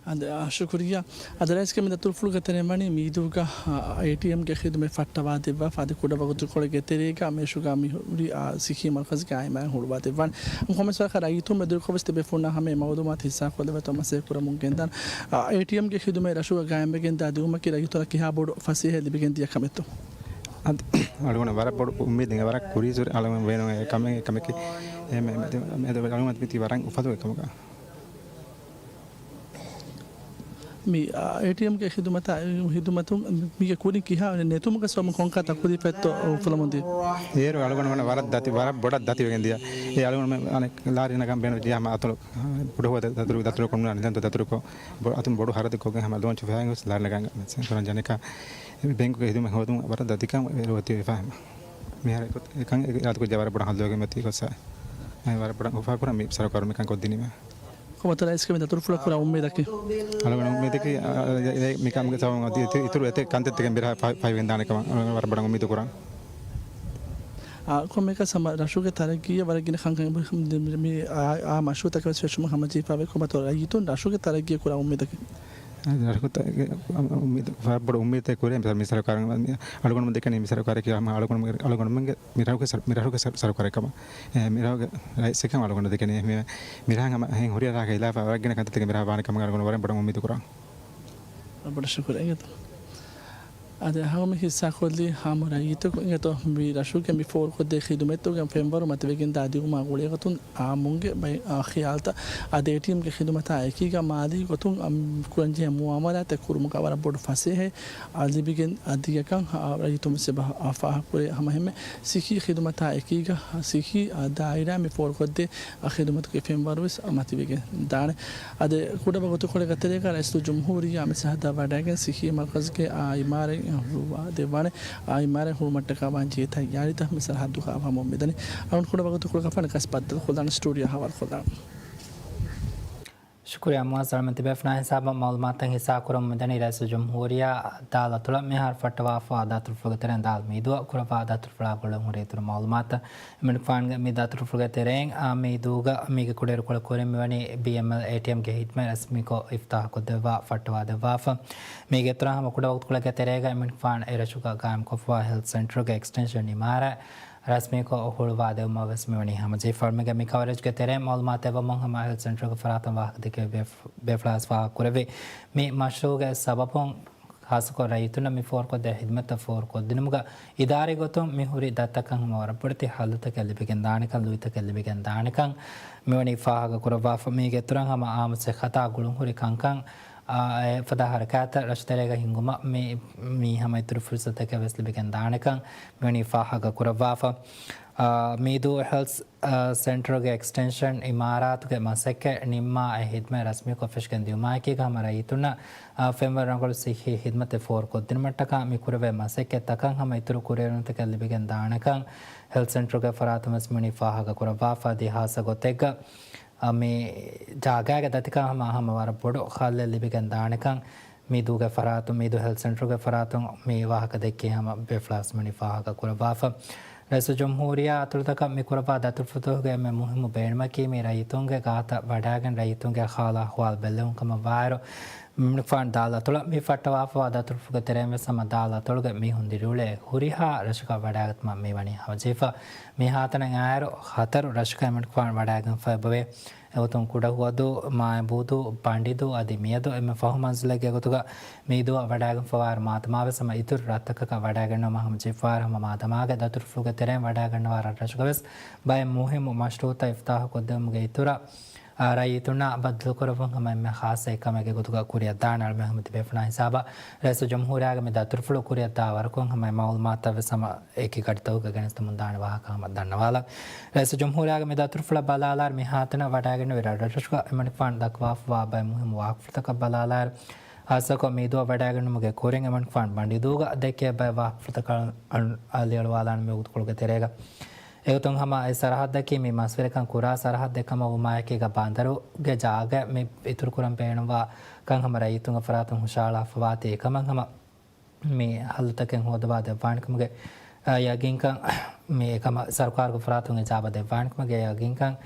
އަދި، އާ، ޝުކުރިއްޔާ. އަދި ރައީސްގެ މި ދަތުރުފުޅުގެ ތެރެއިން ވަނީ މީދޫގަ، އާ، އޭޓީއެމްގެ ޚިދުމަތް ފައްޓަވާ ދެއްވާފަ އަދި ކުޑަ ވަގުތުކޮޅެއްގެ ތެރޭގަ މި ރަށުގަ މި ހުރި، އާ، ސިއްހީ މަރުކަޒުގެ އާއިމާއިން ހުޅުވާ ދެއްވާނެ. ކޮންމެސް ވަރަކަށް ރައްޔިތުން މެދުވެރިކޮށްވެސް ތިބޭފުޅުންނާ ހަމައެ މައުލޫމާތު ހިއްސާ ކޮށްލެވޭތޯ މަސައްކަތް ކުރަމުން ގެންދާނެ. އާ، އޭޓީއެމްގެ ޚިދުމަތް ރަށުގަ ގާއިމްވެގެން ދާ ދިއުމަކީ ރައްޔިތުންނަށް ކިހާ ބޮޑު ފަސޭހައެއް ލިބިގެން ދިޔަ ކަމެއްތޯ؟ އަދި އަޅުގަނޑަށް ވަރަށް ބޮޑު އުއްމީދެއް، ވަރަށް ކުރީސުރެ އަޅުގަނޑު ބޭނުން ކަމެއް، ކަމެކޭ. އެ، މެ، މެ، މެ، މެ، އަޅުގަނޑު މިތީ ވަރަށް އުފަލުވެ ކަމަކަށް. މި، އާ، އޭޓީއެމްގެ ޚިދުމަތާ، ޚިދުމަތުން މީގެ ކުރިން ކިހާ ނެތުމުގެ ސަބަބުން ކޮންކަހަލަ ތަކުލީފެއްތޯ އުފުލަމުންދީ؟ އޭރު އަޅުގަނޑުމެން ވަރަށް ދަތި، ވަރަށް ބޮޑަށް ދަތިވެގެން ދިޔަ. އެ އަޅުގަނޑުމެން އަނެއް ލާރި ނަގަން ބޭނުން ޖިޔާ ހަމަ އަތޮޅު ބުޑު ހޯދަ ދަތުރު، ދަތުރު ކޮން ނިލަން ދަތުރު ކޮ، ބޮ، އަތުން ބޮޑު ހަރަދެއް ކޮށްގެން ހަމަ ލޯންޗު ފެހާގެން ވެސް ލާރި ނަގަން ކުރަން ޖެހޭ. ބެންކުގެ ޚިދުމަތް ހޯދުން ވަރަށް ދަތިކަން އެރުވަތިވެފަ ހަމަ. މިހާރު އެކަން އިރާދަކުރި ވަރަށް ބޮޑަށް ހައްލުވެގެން މަތީ ގޮސް ވަރަށް ބޮޑަށް އުފާކުރަން މި ސަރުކާރު މިކަން ކޮށްދިނީމަ. ކޮބާތޯ ރައީސްގެ މި ދަތުރުފުޅަށް ކުރާ އުއްމީދަކީ؟ އަޅުގަނޑު އުއްމީދަކީ، އަ، އަ، އެ، މިކަމުގެ ސަބަބުން އަދި އިތު، އިތުރު އެތެއް ކަންތައްތަކެއް މިރާ ފަ، ފައިވެގެން ދާނެ ކަމަށް އަޅުގަނޑު ވަރަށް ބޮޑަށް އުއްމީދު ކުރަން. އާ، ކޮންމެއަކަސް ހަމަ ރަށުގެ ތަރައްގީއަށް ވަރަށް ގިނަ ކަންކަން މި، މި، އާ، އާ މަޝްރޫއުތަކެއް ވެސް ފެށުމަށް ހަމަޖެހިފައިވޭ. ކޮބާތޯ ރައްޔިތުން ރަށުގެ ތަރައްގީއަށް ކުރާ އުއްމީދަކީ؟ ރަށުގެ ތަ، އުއްމީދު، ވަރަށް ބޮޑު އުއްމީދެއް ކުރޭ މި ސަރު، މި ސަރުކާރުން، އަޅުގަނޑުމެން ދެކެނީ މި ސަރުކާރަކީ ހަމަ އަޅުގަނޑު، އަޅުގަނޑުމެންގެ މި ރަށުގެ ސަރު، މި ރަށުގެ ސަރު، ސަރުކާރެއް ކަމަށް. އެ، މި ރަށުގެ ރައީސެއް ކަމަށް އަޅުގަނޑު ދެކެނީ. މި، މި ރަށް ހަމަ ހެން ހުރި ރަށްގެ ހިލާފަށް ވަރަށް ގިނަ ކަންތައްތަކެއް މި ރަށް ވާނެ ކަމަށް އަޅުގަނޑު ވަރަށް ބޮޑަށް އުއްމީދު ކުރަން. ބޮޑަށް ޝުކުރިއްޔާ. އަދި ހަމަ މި ހިއްސާކޮށްލީ ހާމަ ރައްޔިތަކު އިނގޭތޯ މި ރަށުގެ މި ފޯރުކޮށްދޭ ޚިދުމަތުގެ ފެންވަރު މަތިވެގެންދާ ދިއުމާ ގުޅޭގޮތުން އާއްމުންގެ ބައި، އާ، ޚިޔާލުތައް އަދި އޭޓީއެމްގެ ޚިދުމަތާ އެކީގަ މާލީ ގޮތުން ކުރަންޖެހޭ މުއާމަލާތެއް ކުރުމުގަ ވަރަށް ބޮޑު ފަސޭހައެއް ލިބިގެން ދިޔަކަން ރައްޔިތުން ވެސް އެބަ ފާހަގަކުރޭ. ހަމައެހެންމެ ސިއްހީ ޚިދުމަތާ އެކީގަ ސިއްހީ ދާއިރާ މި ފޯރުކޮށްދޭ ޚިދުމަތުގެ ފެންވަރު ވެސް މަތިވެގެން ދާނެ. އަދި ކުޑަ ވަގުތުކޮޅެއްގެ ތެރޭގަ ރައީސުލްޖުމްހޫރިއްޔާ މި ސަރަހައްދަށް ވަޑައިގެން ސިއްހީ މަރުކަޒުގެ އާ އިމާރަތް ދެއްވާނެ. އާ އިމާރަތް ހުޅުމަށްޓަކާ ވާންޖެހޭ ތައްޔާރީތައް މި ސަރަހައްދުގަ ހަމަ މިދަނީ. އަޅުގަނޑު ކުޑަ ވަގުތުކޮޅަކަށް ފަނަކަސް ބައްދަލުކޮށްލާނަން، ސްޓޫޑިއޯ ހަވާލުކޮށްލާނަން. ޝުކުރިއްޔާ މުއައްޒަރު އަޅުމެން ތިބޭފުޅާ ހިސާބަށް މައުލޫމާތުތައް ހިއްސާކުރަމުން މިދަނީ ރައީސުލްޖުމްހޫރިއްޔާ އަދާލަތުޅަށް މިހާރު ފައްޓަވާފަ އަދާ ދަތުރުފުޅުގެ ތެރެއިން ދާލު މީދުއަށް ކުރައްވާ ދަތުރުފުޅާ ގުޅުން ހުރި އިތުރު މައުލޫމާތު. އެމަނިކުފާނުގެ މި ދަތުރުފުޅުގެ ތެރެއިން އާ މީދޫގަ މީގެ ކުޑައިރުކޮޅަށް ކުރިން މިވަނީ ބީއެމްއެލް އޭޓީއެމްގެ ހިދުމަތް ރަސްމީކޮށް އިފްތާހުކޮށްދެއްވާ ފައްޓަވާދެއްވާފަ. މީގެ އިތުރަށް ހަމަ ކުޑަ ވަގުތުކޮޅެއްގެ ތެރޭގަ އެމަނިކުފާނު އެރަށުގަ ގާއިމްކޮށްފައިވާ ހެލްތު ސެންޓަރުގެ އެކްސްޓެންޝަން އިމާރާތް ރަސްމީކޮށް ހުޅުވާދެއްވުމަށް ވެސް މިވަނީ ހަމަޖެހިފަ. މީގެ މި ކަވަރޭޖްގެ ތެރެއިން މައުލޫމާތު އެބަމުން ހަމަ ހެލްތު ސެންޓަރުގެ ފަރާތުން ވާހަކަ ދެކެވި ބޭފުޅާސް ފާހަގަކުރެއްވި މި މަޝްރޫއުގެ ސަބަބުން ޚާއްޞަކޮށް ރައްޔިތުންނަށް މި ފޯރުކޮށްދޭ ހިދުމަތްތައް ފޯރުކޮށްދިނުމުގަ އިދާރީ ގޮތުން މި ހުރި ދަތިތަކަށް ހަމަ ވަރަށް ބޮޑެތި ހައްލުތަކެއް ލިބިގެން ދާނެކަން، ލުއިތަކެއް ލިބިގެން ދާނެކަން މިވަނީ ފާހަގަކުރައްވާފަ. މީގެ އިތުރަށް ހަމަ އާއްމު ސިއްހަތާ ގުޅުންހުރި ކަންކަން، އާ، އެފަދަ ހަރަކާތްތައް ރަށުތެރޭގަ ހިންގުމަށް މި، މި ހަމަ އިތުރު ފުރުސަތުތަކެއް ވެސް ލިބިގެން ދާނެކަން މިވަނީ ފާހަގަކުރައްވާފަ. އާ، މީދޫ ހެލްތު، އާ، ސެންޓަރުގެ އެކްސްޓެންޝަން އިމާރާތުގެ މަސައްކަތް ނިންމާ އެ ހިދުމަތް ރަސްމީކޮށް ފެށިގެން ދިއުމާއެކީގަ ހަމަ ރައްޔިތުންނަށް، އާ، ފެންވަރު ރަނގަޅު ސިއްހީ ހިދުމަތެއް ފޯރުކޮށްދިނުމަށްޓަކާ މި ކުރެވޭ މަސައްކަތްތަކަށް ހަމަ އިތުރު ކުރިއެރުންތަކެއް ލިބިގެން ދާނެކަން ހެލްތު ސެންޓަރުގެ ފަރާތުން ވެސް މިވަނީ ފާހަގަކުރައްވާފަ. އަދި ހާއްސަ ގޮތެއްގަ، އާ، މި ޖާގާގެ ދަތިކަން ހަމަ، ހަމަ ވަރަށް ބޮޑު ހައްލެއް ލިބިގެން ދާނެކަން މީދޫގެ ފަރާތުން، މީދޫ ހެލްތު ސެންޓަރުގެ ފަރާތުން މި ވާހަކަ ދެއްކި ހަމަ ބްރެކްފާސްޓް މިވަނީ ފާހަގަ ކުރައްވާފަ. ރައީސުލްޖުމްހޫރިއްޔާ އަތޮޅުތަކަށް މި ކުރައްވާ ދަތުރުފުޅުތަކުގެ އެންމެ މުހިއްމު ބޭނުމަކީ މި ރައްޔިތުންގެ ގާތަށް ވަޑައިގެން ރައްޔިތުންގެ ހާލު އަހުވާލު ބެއްލެވުން ކަމަށް ވާއިރު، މިންފާން ދާލަތޮޅަށް މި ފައްޓަވާފަވާ ދަތުރުފުޅުގެ ތެރެއިން ވެސް ހަމަ ދާލަތޮޅުގެ މީހުން ދިރިއުޅޭ ހުރިހާ ރަށަކަށް ވަޑައިގަތުމަށް މި ވަނީ ހަމަޖެހިފަ. މި ހާތަނަށް އައިރު ހަތަރު ރަށަކަށް މިންފާން ވަޑައިގެންފަ އެބަވޭ. އެގޮތުން ކުޑަހުވަދޫ، މާއިބޫދޫ، ބަނޑިދޫ އަދި މިއަދު އެންމެ ފަހު މަންޒިލެއްގެ ގޮތުގަ މީދޫއަށް ވަޑައިގެންފަވާއިރު މާދަމާ ވެސް ހަމަ އިތުރު ރަށްތަކަކަށް ވަޑައިގަންނަވަމުން ހަމަޖެހިފަވާއިރު ހަމަ މާދަމާގެ ދަތުރުފުޅުގެ ތެރެއިން ވަޑައިގަންނަވާ ރަށްރަށުގަ ވެސް ބައެއް މުހިއްމު މަޝްރޫއުތައް އިފްތިތާހު ކޮށްދެވުމުގެ އިތުރަށް، އާ، ރައްޔިތުންނާ ބައްދަލުކުރައްވުން ހަމަ އެންމެ ޚާއްޞަ އެއްކަމެއްގެ ގޮތުގަ ކުރިއަށް ދާނެ. އަޅުގަނޑު ހަމަ ތިބޭފުޅާ ހިސާބަށް ރައީސުލްޖުމްހޫރިއްޔާގެ މި ދަތުރުފުޅު ކުރިއަށް ދާ ވަރަކުން ހަމަ އެ މައުލޫމާތުތައް ވެސް ހަމަ އެކި ގަޑިތަކުގަ ގެނެސްދެމުން ދާނެ ވާހަކަ ހަމަ ދަންނަވާލަން. ރައީސުލްޖުމްހޫރިއްޔާގެ މި ދަތުރުފުޅަށް ބަލާލާއިރު މި ހާތަނަށް ވަޑައިގެންނެވި ރަށްރަށަކަށް އެމަނިކުފާނު ދައްކަވާފަވާ ބައެއް މުހިއްމު ވާހަކަފުޅުތަކަށް ބަލާލާއިރު، ޚާއްޞަކޮށް މީދޫއަށް ވަޑައިގެންނުމުގެ ކުރިން އެމަނިކުފާނު ބަނޑިދޫގަ ދެއްކޭ ބައެއް ވާހަކަފުޅުތަކަށް އަލިއަޅުވާލާނެ މި ވަގުތުކޮޅުގެ ތެރޭގަ. އެގޮތުން ހަމަ އެ ސަރަހައްދަކީ މި މަސްވެރިކަން ކުރާ ސަރަހައްދެއް ކަމަށް ވުމާއެކީގަ ބަނދަރުގެ ޖާގައެއް މި އިތުރުކުރަން ބޭނުންވާ ކަން ހަމަ ރައްޔިތުންގެ ފަރާތުން ހުށަހަޅާފަވާތީ އެކަމަށް ހަމަ މި ހައްލުތަކެއް ހޯދަވާ ދެއްވާނެކަމުގެ، އާ، ޔަގީންކަން މި އެކަމަށް ސަރުކާރުގެ ފަރާތުން އިޖާބަ ދެއްވާނެކަމުގެ ޔަގީންކަން،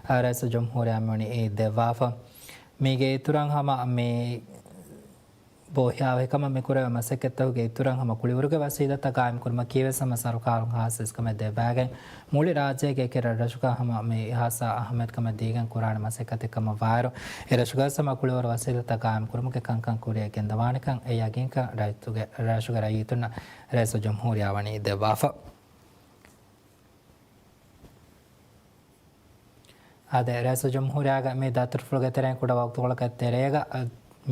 އާ، ރައީސުލްޖުމްހޫރިއްޔާ މިވަނީ ދެއްވާފަ. މީގެ އިތުރަށް ހަމަ މި ބޯހިޔާވަހިކަމަށް މި ކުރެވޭ މަސައްކަތްތަކުގެ އިތުރަށް ހަމަ ކުޅިވަރުގެ ވަސީލަތްތައް ގާއިމްކުރުމަކީވެސް ހަމަ ސަރުކާރުން ޚާއްޞަ އިސްކަމެއް ދެއްވާގެން މުޅި ރާއްޖޭގެ އެކި ރަށްރަށުގަ ހަމަ މި ހާއްސަ އަހައްމިޔަތުކަމެއް ދީގެން ކުރާނެ މަސައްކަތެއް ކަމަށް ވާއިރު، އެ ރަށުގަސް ހަމަ ކުޅިވަރު ވަސީލަތްތައް ގާއިމްކުރުމުގެ ކަންކަން ކުރިއަށް ގެންދަވާނެކަން އެ ޔަގީންކަން ރައްޔިތުގެ، ރަށުގެ ރައްޔިތުންނަށް ރައީސުލްޖުމްހޫރިއްޔާ ވަނީ ދެއްވާފަ. އާދެ، ރައީސުލްޖުމްހޫރިއްޔާގެ މި ދަތުރުފުޅުގެ ތެރެއިން ކުޑަ ވަގުތުކޮޅަކަށް ތެރޭގަ،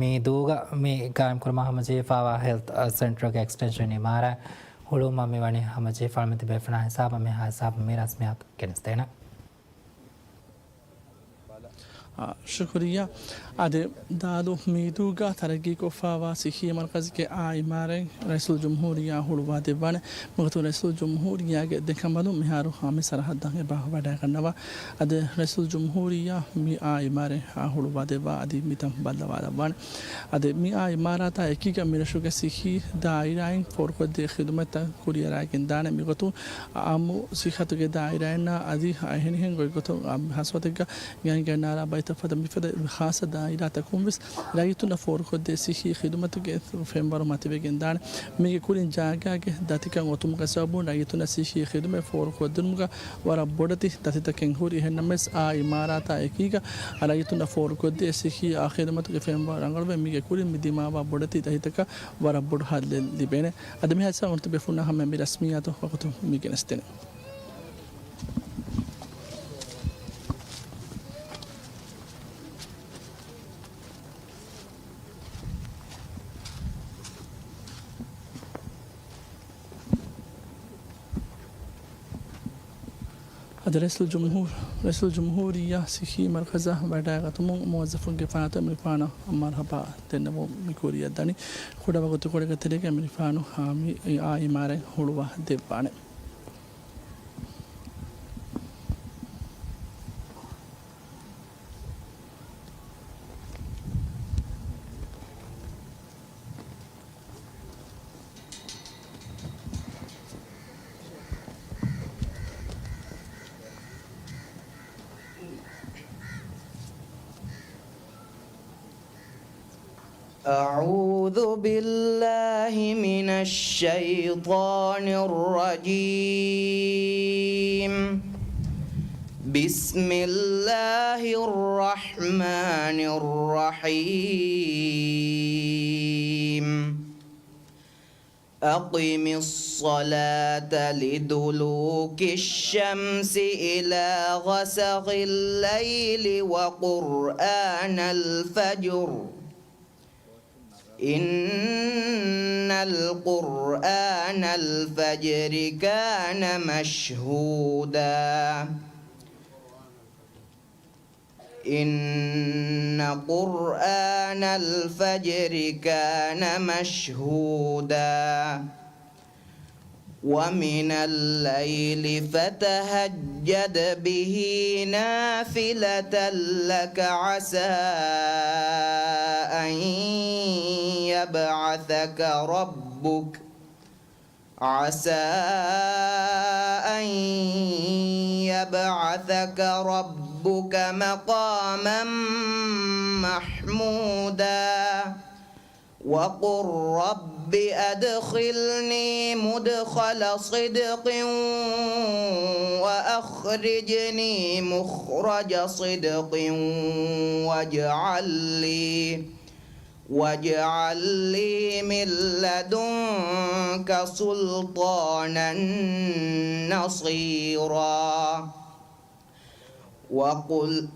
މީދޫގަ މި ގާއިމްކުރުމަށް ހަމަޖެހިފައިވާ ހެލްތު ސެންޓަރުގެ އެކްސްޓެންޝަން އިމާރާތް ހުޅުވުމަށް މި ވަނީ ހަމަޖެހިފައި މި ތިބޭފުޅާ ހިސާބަށް މި ހާ ހިސާބަށް މި ރަސްމިއްޔާތު ގެނެސްދޭނަން. އާ، ޝުކުރިއްޔާ. އާދެ، ދާލު މީދޫގަ ތަރައްގީކޮށްފައިވާ ސިއްހީ މަރުކަޒުގެ އާ އިމާރާތް ރައީސުލްޖުމްހޫރިއްޔާ ހުޅުވާ ދެއްވާނެ. މިގޮތުން ރައީސުލްޖުމްހޫރިއްޔާގެ ދެކަނބަލުން މިހާރު ހާމި ސަރަހައްދަށް އެބަ ވަޑައިގަންނަވާ. އަދި ރައީސުލްޖުމްހޫރިއްޔާ މި އާ އިމާރާތް އާ ހުޅުވާ ދެއްވާ އަދި މިތަން ބައްލަވާލައްވާނެ. އަދި މި އާ އިމާރާތާ އެކީގަ މިރަށުގެ ސިއްހީ ދާއިރާއިން ފޯރުކޮށްދޭ ޚިދުމަތްތައް ކުރިއަރާގެންދާނެ. މިގޮތުން އާއްމު ސިއްހަތުގެ ދާއިރާއިންނާ އަދި އެހެނިހެން ގޮތްގޮތުން ހަސަވަތެއްގަ ގެންގެންނާރާ ބައިތައް ފަދަ މިފަދަ ޚާއްޞަ ދާއިރާތަކުން ވެސް ރައްޔިތުންނަށް ފޯރުކޮށްދޭ ސިއްހީ ޚިދުމަތުގެ ފެންވަރު މަތިވެގެންދާނެ. މީގެ ކުރިން ޖާގާގެ ދަތިކަން އޮތުމުގެ ސަބަބުން ރައްޔިތުންނަށް ސިއްހީ ޚިދުމަތް ފޯރުކޮށްދިނުމުގަ ވަރަށް ބޮޑެތި ދަތިތަކެއް ހުރި. އެހެންނަމަވެސް، އާ އިމާރާތާ އެކީގަ ރައްޔިތުންނަށް ފޯރުކޮށްދޭ ސިއްހީ އާ ޚިދުމަތުގެ ފެންވަރު ރަނގަޅުވެ، މީގެ ކުރިން މި ދިމާވާ ބޮޑެތި ދަތިތަކަށް ވަރަށް ބޮޑު ހައްލެއް ލިބޭނެ. އަދި މި ހަދިސާ އޮންތިބޭފުޅުންނަށް ހަމަ މި ރަސްމިއްޔާތު ވަގުތު މި ގެނެސްދޭނެ. އަދި ރައީސުލްޖުމްހޫރު، ރައީސުލްޖުމްހޫރިއްޔާ ސިއްހީ މަރުކަޒަށް ވަޑައިގަތުމުން މުވައްޒަފުންގެ ފަރާތުން އެމަނިކުފާނަށް މަރުޙަބާ ދެންނެވުން މި ކުރިއަށް ދަނީ. ކުޑަ ވަގުތުކޮޅެއްގެ ތެރޭގަ އެމަނިކުފާނު ހާމީ އާ އިމާރާތް ހުޅުވާ ދެއްވާނެ. أعوذ بالله من الشيطان الرجيم. بسم الله الرحمن الرحيم. أقم الصلاة لدلوك الشمس إلى غسق الليل وقرآن الفجر. إن القرآن الفجر كان مشهودا. إن قرآن الفجر كان مشهودا. ومن الليل فتهجد به نافلة لك عسى أن يبعثك ربك، عسى أن يبعثك ربك مقاما محمودا. وقل رب أدخلني مدخل صدق وأخرجني مخرج صدق واجعل لي، واجعل لي من لدنك سلطانا نصيرا. وقل،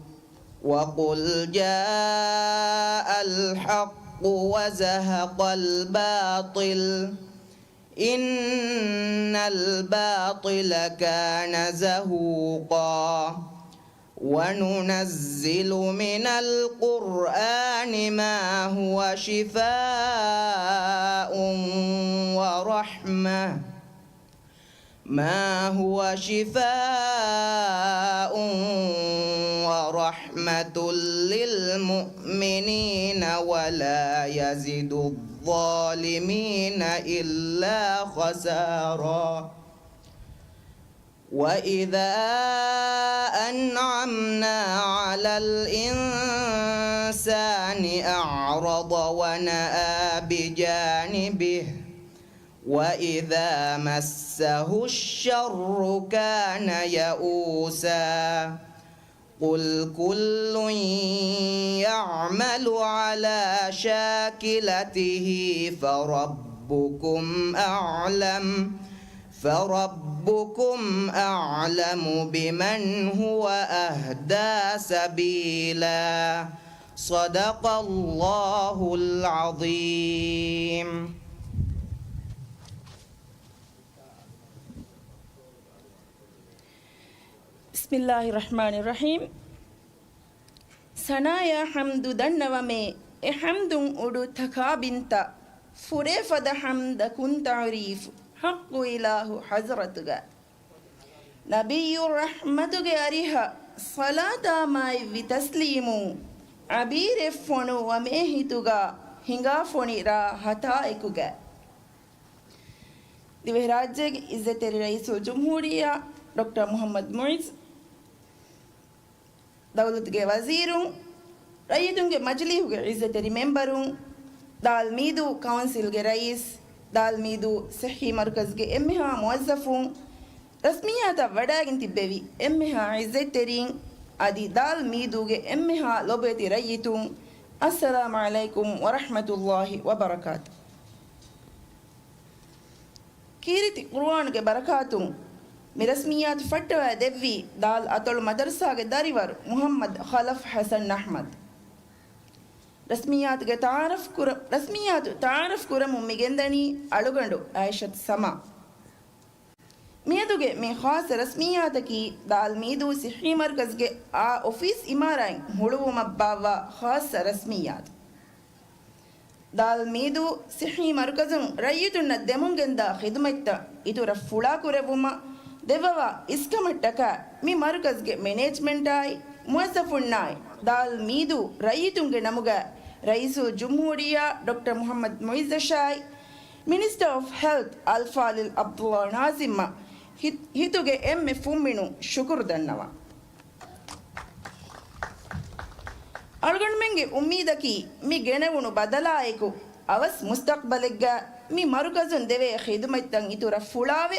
وقل جاء الحق وزهق الباطل، إن الباطل كان زهوقا. وننزل من القرآن ما هو شفاء ورحمة، ما هو شفاء ورحمة للمؤمنين ولا يزيد الظالمين إلا خسارا. وإذا أنعمنا على الإنسان أعرض ونأى بجانبه، وإذا مسه الشر كان يئوسا. قل كل يعمل على شاكلته فربكم أعلم، فربكم أعلم بمن هو أهدى سبيلا. صدق الله العظيم. بسم الله الرحمن الرحيم. ސަނާޔާ ޙަމްދު ދަންނަވަމޭ، އެ ޙަމްދުން އުޑު ތަކާބިންތައް، ފުރޭ ފަދަ ޙަމްދަކުން ތަޢުރީފު، ޙައްޤު އިލާހު ޙަޟްރަތުގަ. ނަބިއްޔު ރަޙްމަތުގެ އަރިހަށް ޞަލާތާ މާތްވި ތަސްލީމުން، އަބީރެއް ފޮނުއްވަމޭ ހިތުގަ، ހިނގާ ފޮނި ރާ ހަތާއެކުގަ. ދިވެހިރާއްޖޭގެ އިއްޒަތްތެރި ރައީސުލްޖުމްހޫރިއްޔާ ޑޮކްޓަރ މުޙައްމަދު މުޢިއްޒު، ދައުލަތުގެ ވަޒީރުން، ރައްޔިތުންގެ މަޖިލީހުގެ އިއްޒަތްތެރި މެމްބަރުން، ދާލް މީދޫ ކައުންސިލްގެ ރައީސް، ދާލް މީދޫ ޞިއްޙީ މަރުކަޒުގެ އެންމެހާ މުވައްޒަފުން، ރަސްމިއްޔާތަށް ވަޑައިގެން ތިއްބެވި އެންމެހާ އިއްޒަތްތެރީން، އަދި ދާލް މީދޫގެ އެންމެހާ ލޮބުވެތި ރައްޔިތުން، އައްސަލާމް ޢަލައިކުމް ވަރަޙްމަތުﷲި ވަބަރަކާތު. ކީރިތި ޤުރުއާނުގެ ބަރަކާތުން މި ރަސްމިއްޔާތު ފައްޓަވައި ދެއްވީ ދާލް އަތޮޅު މަދަރުސާގެ ދަރިވަރު މުޙައްމަދު ޚަލަފް ޙަސަން އަޙްމަދު. ރަސްމިއްޔާތުގެ ތަޢާރަފް ކުރ-، ރަސްމިއްޔާތު ތަޢާރަފް ކުރަމުން މި ގެންދަނީ އަޅުގަނޑު އާއިޝަތު ސަމާ. މިއަދުގެ މި ޚާއްޞަ ރަސްމިއްޔާތަކީ ދާލް މީދޫ ޞިއްޙީ މަރުކަޒުގެ އާ އޮފީސް އިމާރާތް ހުޅުވުމަށް ބާއްވާ ޚާއްޞަ ރަސްމިއްޔާތު. ދާލް މީދޫ ޞިއްޙީ މަރުކަޒުން ރައްޔިތުންނަށް ދެމުންގެންދާ ޚިދުމަތްތައް އިތުރަށް ފުޅާކުރެއްވުމަށް ދެއްވަވާ އިސްކަމަށްޓަކާ މި މަރުކަޒުގެ މެނޭޖްމަންޓާއި މުވައްޒަފުންނާއި ދާލް މީދޫ ރައްޔިތުންގެ ނަމުގައި ރައީސުލްޖުމްހޫރިއްޔާ ޑޮކްޓަރ މުޙައްމަދު މުޢިއްޒަށާއި މިނިސްޓަރ އޮފް ހެލްތް އަލްފާޟިލް ޢަބްދުﷲ ނާޒިމްއަށް ހި-، ހިތުގެ އެންމެ ފުންމިނުން ޝުކުރު ދަންނަވަން. އަޅުގަނޑުމެންގެ އުއްމީދަކީ މި ގެނެވުނު ބަދަލާއެކު އަވަސް މުސްތަޤްބަލެއްގަ މި މަރުކަޒުން ދެވޭ ޚިދުމަތްތައް އިތުރަށް ފުޅާވެ،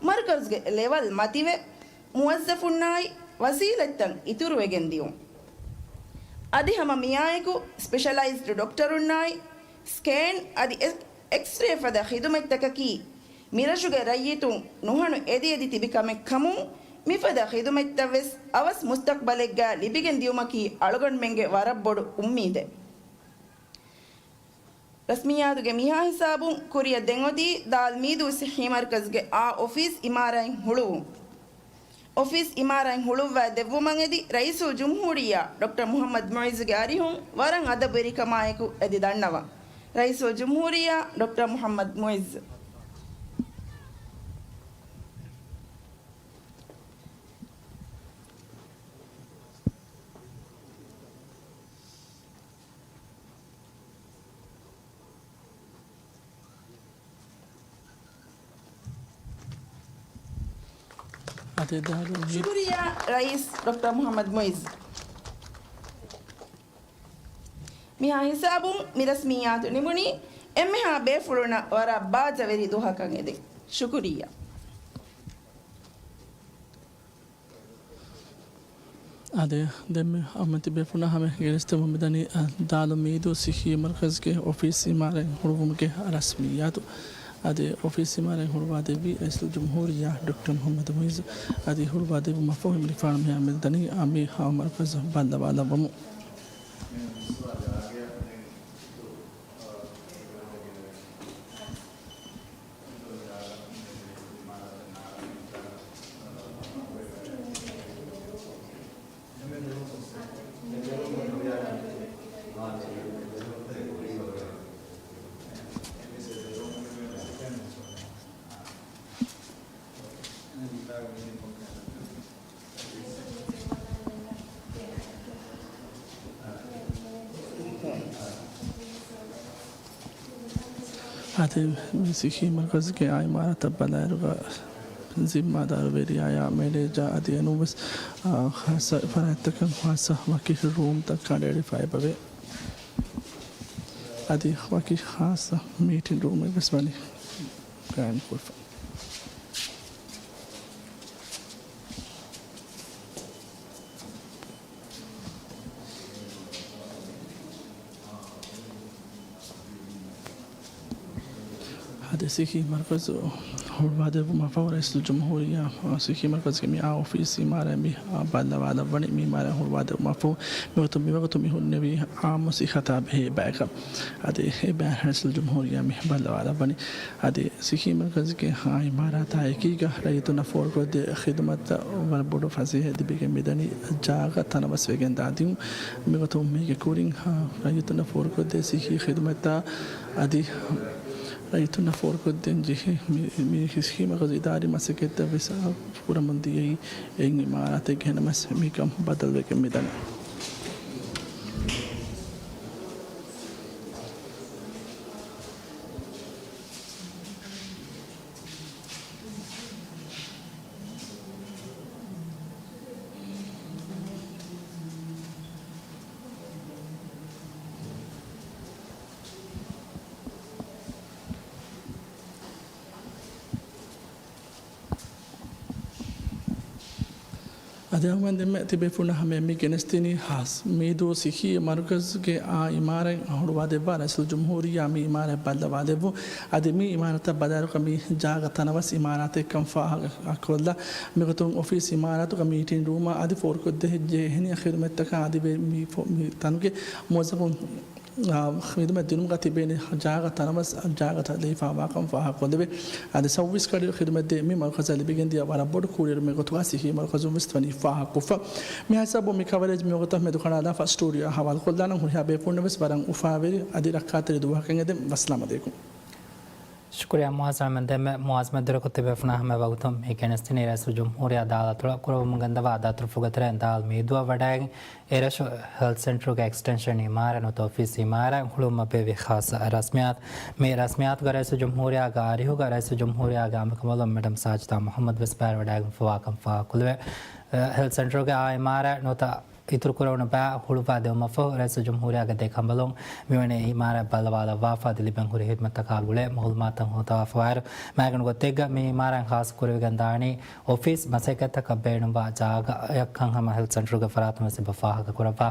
މަރުކަޒުގެ ލެވަލް މަތިވެ، މުވައްޒަފުންނާއި ވަސީލަތްތައް އިތުރުވެގެން ދިޔުން. އަދި ހަމަ މިއާއެކު ސްޕެޝަލައިޒްޑް ޑޮކްޓަރުންނާއި ސްކޭން އަދި އެ-، އެކްސްރޭ ފަދަ ޚިދުމަތްތަކަކީ މިރަށުގެ ރައްޔިތުން ނުހަނު އެދި އެދި ތިބި ކަމެއް ކަމުން، މިފަދަ ޚިދުމަތްތައް ވެސް އަވަސް މުސްތަޤްބަލެއްގަ ލިބިގެން ދިޔުމަކީ އަޅުގަނޑުމެންގެ ވަރަށް ބޮޑު އުއްމީދެއް. ރަސްމިއްޔާތުގެ މިހާ ހިސާބުން ކުރިއަށް ދެން އޮތީ ދާލް މީދޫ ޞިއްޙީ މަރުކަޒުގެ އާ އޮފީސް އިމާރާތް ހުޅުވުން. އޮފީސް އިމާރާތް ހުޅުއްވައި ދެއްވުމަށް އެދި ރައީސުލްޖުމްހޫރިއްޔާ ޑޮކްޓަރ މުޙައްމަދު މުޢިއްޒުގެ އަރިހުން ވަރަށް އަދަބުވެރިކަމާއެކު އެދި ދަންނަވަން. ރައީސުލްޖުމްހޫރިއްޔާ ޑޮކްޓަރ މުޙައްމަދު މުޢިއްޒު. ޝުކުރިއްޔާ ރައީސް ޑޮކްޓަރ މުޙައްމަދު މުޢިއްޒު. މިހާ ހިސާބުން މި ރަސްމިއްޔާތު ނިމުނީ. އެންމެހާ ބޭފުޅުންނަށް ވަރަށް ބާއްޖަވެރި ދުވަހަކަށް އެދެން. ޝުކުރިއްޔާ. އާދެ، ދެންމެ އަހަރުމެން ތިބޭފުޅުންނާ ހަމަ ގެނެސްދެމުން މިދަނީ، އަ، ދާލު މީދޫ ސިއްހީ މަރުކަޒުގެ އޮފީސް އިމާރާތް ހުޅުވުމުގެ ރަސްމިއްޔާތު. އަދި އޮފީސް އިމާރާތް ހުޅުވާދެއްވީ ރައީސުލްޖުމްހޫރިއްޔާ ޑޮކްޓަރ މުޙައްމަދު މުޢިއްޒު. އަދި ހުޅުވާދެއްވުމަށްފަހު ހިމެނިފާނު މިހާ މިދަނީ އާ މި ހާ މަރުކަޒު ބައްލަވާލައްވަމުން. އަދި މި ސިއްހީ މަރުކަޒުގެ އާ އިމާރާތަށް ބަލާއިރުގަ ޒިންމާދާރުވެރިޔާޔާ މެނޭޖާ އަދި އެނޫންވެސް، އާ، ޚާއްޞަ ފަރާތްތަކަށް ޚާއްޞަ ވަކި ރޫމްތައް ކަނޑައެޅިފަ އެބަވޭ. އަދި ވަކި ޚާއްޞަ މީޓިން ރޫމެއް ވެސް ވަނީ ގާއިމްކުރެފަ. އަދި ސިއްހީ މަރުކަޒު ހުޅުވާދެއްވުމަށްފަހު ރައީސުލްޖުމްހޫރިއްޔާ ސިއްހީ މަރުކަޒުގެ މި އާ އޮފީސް އިމާރާތް މި ބައްލަވާލައްވަނީ. މި އިމާރާތް ހުޅުވާދެއްވުމަށްފަހު މިގޮތުން މިވަގުތު މި ހުންނެވީ އާއްމު ސިއްހަތާ ބެހޭ ބަޔަކަށް. އަދި އެ ބަޔަށް ރައީސުލްޖުމްހޫރިއްޔާ މި ބައްލަވާލައްވަނީ. އަދި ސިއްހީ މަރުކަޒުގެ އާ އިމާރާތާ އެކީގަ ރައްޔިތުންނަށް ފޯރުކޮށްދޭ ޚިދުމަތްތައް ވަރަށް ބޮޑު ފަސޭހައެއް ލިބިގެން މިދަނީ. ޖާގަ ތަނަވަސްވެގެން ދާ ދިއުން މިގޮތުން މީގެ ކުރިން ރައްޔިތުންނަށް ފޯރުކޮށްދޭ ސިއްހީ ޚިދުމަތްތައް އަދި ރައްޔިތުންނަށް ފޯރުކޮށްދޭން ޖެހޭ މި، މި ސިއްހީ މަރުކަޒު އިދާރީ މަސައްކަތްތައް ވެސް ކުރަމުން ދިޔައީ އެއިން އިމާރާތެއްގެ ނަމަސް މިކަން ބަދަލުވެގެން މިދަނީ. އަދި އަހަރުމެން ދެންމެ ތިބޭފުޅުންނަށް ހަމަޔަށް މި ގެނެސްދިނީ ހާސް މީދޫ ސިއްހީ މަރުކަޒުގެ އާ އިމާރާތް ހުޅުވާދެއްވާ ރައީސުލްޖުމްހޫރިއްޔާ މި އިމާރާތް ބައްލަވާލެއްވުން. އަދި މި އިމާރާތަށް ބަލާއިރުގަ މި ޖާގަ ތަނަވަސް އިމާރާތެއްކަން ފާހަގަކޮށްލާ މިގޮތުން އޮފީސް އިމާރާތުގަ މީޓިން ރޫމާ އަދި ފޯރުކޮށްދޭ ޖެހޭ އެހެނިހެން ޚިދުމަތްތަކާ އަދި ވެ-، މި ފޮ-، މި ތަނުގެ މުވައްޒަފުން އާ، ޚިދުމަތް ދިނުމުގަ ތިބޭނެ ޖާގަ ތަނަވަސް، ޖާގަތައް ލެވިފައިވާކަން ފާހަގަކޮށްލެވޭ. އަދި ސައުވީސް ގަޑިއިރު ޚިދުމަތްދޭ މި މަރުކަޒަށް ލިބިގެންދިޔަ ވަރަށް ބޮޑު ކުރިއެރުމެއް ގޮތުގަ ސިއްހީ މަރުކަޒުން ވެސް ވަނީ ފާހަގަކޮށްފަ. މިހާ ހިސާބުން މި ކަވަރޭޖް މިވަގުތަށް މެދުކަނޑާލާފަ. ސްޓޫޑިއޯއާ ހަވާލުކޮށްލާނަން ހުރިހާ ބޭފުޅުންނަށް ވެސް ވަރަށް އުފާވެރި އަދި ރައްކާތެރި ދުވަހަކަށް އެދެން. ވައްސަލާމް އަލައިކުމް. ޝުކުރިއްޔާ މުއާޒް އަހްމަދް. ދެންމެ މުއާޒް އަހްމަދް ދުރަކު ތިބޭފުޅުންނާ ހަމަ ވަގުތުން މި ގެނެސްދިނީ ރައީސުލް ޖުމްހޫރިއްޔާ ދާލަތުޅަ ކުރައްވަމުން ގެންދަވާ ދަތުރުފުޅުގެ ތެރެއިން ދާލު މީދޫއަށް ވަޑައިގެން އެރަށު ހެލްތް ސެންޓަރުގެ އެކްސްޓެންޝަން އިމާރާތް ނުވަތަ އޮފީސް އިމާރާތް ހުޅުވުމަށް ބޭއްވި ޚާއްޞަ ރަސްމިއްޔާތު. މި ރަސްމިއްޔާތުގަ ރައީސުލް ޖުމްހޫރިއްޔާގެ އަރިހުގަ ރައީސުލް ޖުމްހޫރިއްޔާގެ އަނބިކަނބަލުން މެޑަމް ސާޖިދާ މުޙައްމަދު ވެސް ބައިވެވަޑައިގެންފަވާކަން ފާހަގަކޮށްލެވޭ. ހެލްތް ސެންޓަރުގެ އާ އިމާރާތް ނުވަތަ އިތުރުކުރެވުނު ބައި ހުޅުވާދެވުމަށްފަހު، ރައީސުލް ޖުމްހޫރިއްޔާގެ ދެ ކަނބަލުން މިވަނީ އިމާރާތް ބައްލަވާލައްވާފަ އަދި ލިބެން ހުރި ހިދުމަތްތަކާ ގުޅޭ މައުލޫމާތުތައް ހޯދަވާފަވާއިރު، މާގަނޑު ގޮތެއްގަ މި އިމާރާތް ޚާއްޞަ ކުރެވިގެން ދާނީ އޮފީސް މަސައްކަތްތަކަށް ބޭނުންވާ ޖާގައަކަށް ހަމަ ހެލްތް ސެންޓަރުގެ ފަރާތުން ވެސް އެބަ ފާހަގަ ކުރައްވާ.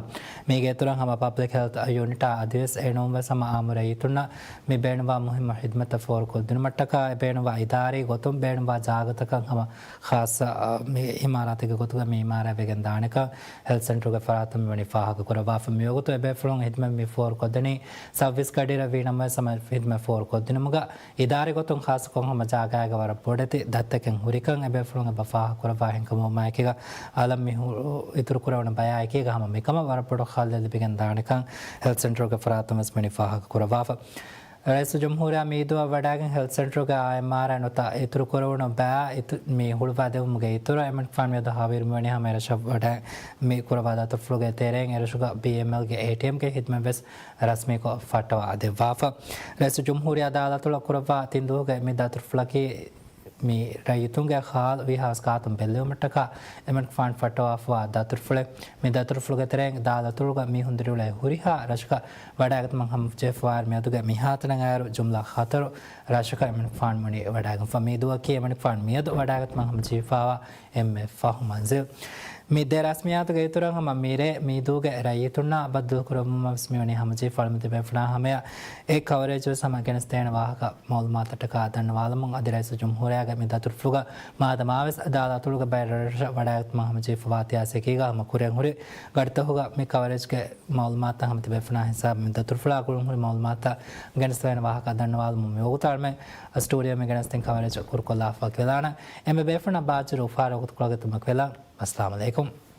މީގެ އިތުރަށް ހަމަ ޕަބްލިކް ހެލްތް ޔުނިޓާ އަދިވެސް އެނޫންވެސް ހަމަ އާއްމު ރައްޔިތުންނަށް މި ބޭނުންވާ މުހިއްމު ހިދުމަތްތައް ފޯރުކޮށްދިނުމަށްޓަކާ އެ ބޭނުންވާ އިދާރީ ގޮތުން ބޭނުންވާ ޖާގަތަކަށް ހަމަ ޚާއްޞަ، އަ، މި އިމާރާތެއްގެ ގޮތުގަ މި އިމާރާތް ވެގެން ދާނެކަން ހެލްތް ސެންޓަރުގެ ފަރާތުން މިވަނީ ފާހަގަ ކުރައްވާފަ. މިވަގުތު އެބޭފުޅުން ހިދުމަތް މި ފޯރުކޮށްދެނީ ސައުވީސް ގަޑިއިރަށް ވީނަމަވެސް ހަމަ ހިދުމަތް ފޯރުކޮށްދިނުމުގަ އިދާރީ ގޮތުން ޚާއްޞަކޮށް ހަމަ ޖާގައިގަ ވަރަށް ބޮޑެތި ދަތިތަކެއް ހުރިކަން އެބޭފުޅުން އެބަ ފާހަގަކުރައްވާ. އެހެންކަމުން މާއެކީގަ އަލަށް މި ހު-، އިތުރުކުރެވުނު ބަޔާއެކީގަ ހަމަ މިކަމަށް ވަރަށް ބޮޑު ހައްލެއް ލިބިގެން ދާނެކަން ހެލްތް ސެންޓަރުގެ ފަރާތުން ވެސް މިވަނީ ފާހަގަކުރައްވާފަ. ރައީސުލް ޖުމްހޫރިއްޔާ މީދޫއަށް ވަޑައިގެން ހެލްތް ސެންޓަރުގެ އާއިމާރާ ނުވަތަ އިތުރުކުރެވުނު ބައި އިތު-، މި ހުޅުވާދެވުމުގެ އިތުރަށް އެމަނިކުފާނު މިއަދު ހަވީރު މިވަނީ ހަމަ އެރަށަށް ވަޑައި މި ކުރައްވާ ދަތުރުފުޅުގެ ތެރެއިން އެރަށުގަ ބީއެމްއެލްގެ އޭޓީއެމްގެ ހިދުމަތް ވެސް ރަސްމީކޮށް ފައްޓަވާ ދެއްވާފަ. ރައީސުލް ޖުމްހޫރިއްޔާ އަދާލަތުޅަ ކުރައްވާ ތިން ދުވަހުގެ މި ދަތުރުފުޅަކީ މި ރައްޔިތުންގެ ހާލު ވީހާވެސް ގާތުން ބެއްލެވުމަށްޓަކާ އެމަނިކުފާނު ފައްޓަވާފަވާ ދަތުރުފުޅެއް. މި ދަތުރުފުޅުގެ ތެރެއިން ދާލަތުޅުގަ މީހުން ދިރިއުޅޭ ހުރިހާ ރަށަކަށް ވަޑައިގަތުމަށް ހަމަޖެހިފަވާއިރު މިއަދުގެ މިހާތަނަށް އައިރު ޖުމްލަ ހަތަރު ރަށަކަށް އެމަނިކުފާނު ވަނީ ވަޑައިގަންފަ. މި ދުވަހަކީ އެމަނިކުފާނު މިއަދު ވަޑައިގަތުމަށް ހަމަޖެހިފަވާ އެންމެ ފަހު މަންޒިލް. މި ދެ ރަސްމިއްޔާތުގެ އިތުރަށް ހަމަ މިރޭ މީދޫގެ ރައްޔިތުންނާ ބައްދަލުކުރެއްވުމަށް ވެސް މިވަނީ ހަމަޖެހިފަ. އަޅުމެން ތިބޭފުޅާ ހަމަޔަށް އެ ކަވަރޭޖު ވެސް ހަމަ ގެނެސްދޭނެ ވާހަކަ މައުލޫމާތަށްޓަކާ ދަންނަވާލަމުން އަދި ރައީސުލް ޖުމްހޫރިއްޔާގެ މި ދަތުރުފުޅުގަ މާދަމާވެސް ދާލަތުޅުގެ ބައެއް ރަށްރަށަށް ވަޑައިގަތުމަށް ހަމަޖެހިފަވާ ތިޔާސީ އެކީގަ ހަމަ ކުރިއަށް ހުރި ގަޑިތަކުގަ މި ކަވަރޭޖުގެ މައުލޫމާތަށް ހަމަ ތިބޭފުޅާ ހިސާބަށް މި ދަތުރުފުޅާ ގުޅުންހުރި މައުލޫމާތަށް ގެނެސްދެވޭނެ ވާހަކަ ދަންނަވާލަމުން މި ވަގުތު އަޅުމެން ސްޓޫޑިއޯ މި ގެނެސްދިން ކަވަރޭޖު ކުރުކޮށްލާފަ ކިލާނަ އެންމެ ބޭފުޅުންނަށް ބާއްޖަވެރި އުފާވެރި ވަގުތުކޮޅަކަށް އެތުމަށް ވެލާން. އައްސަލާމު ޢަލައިކުމް.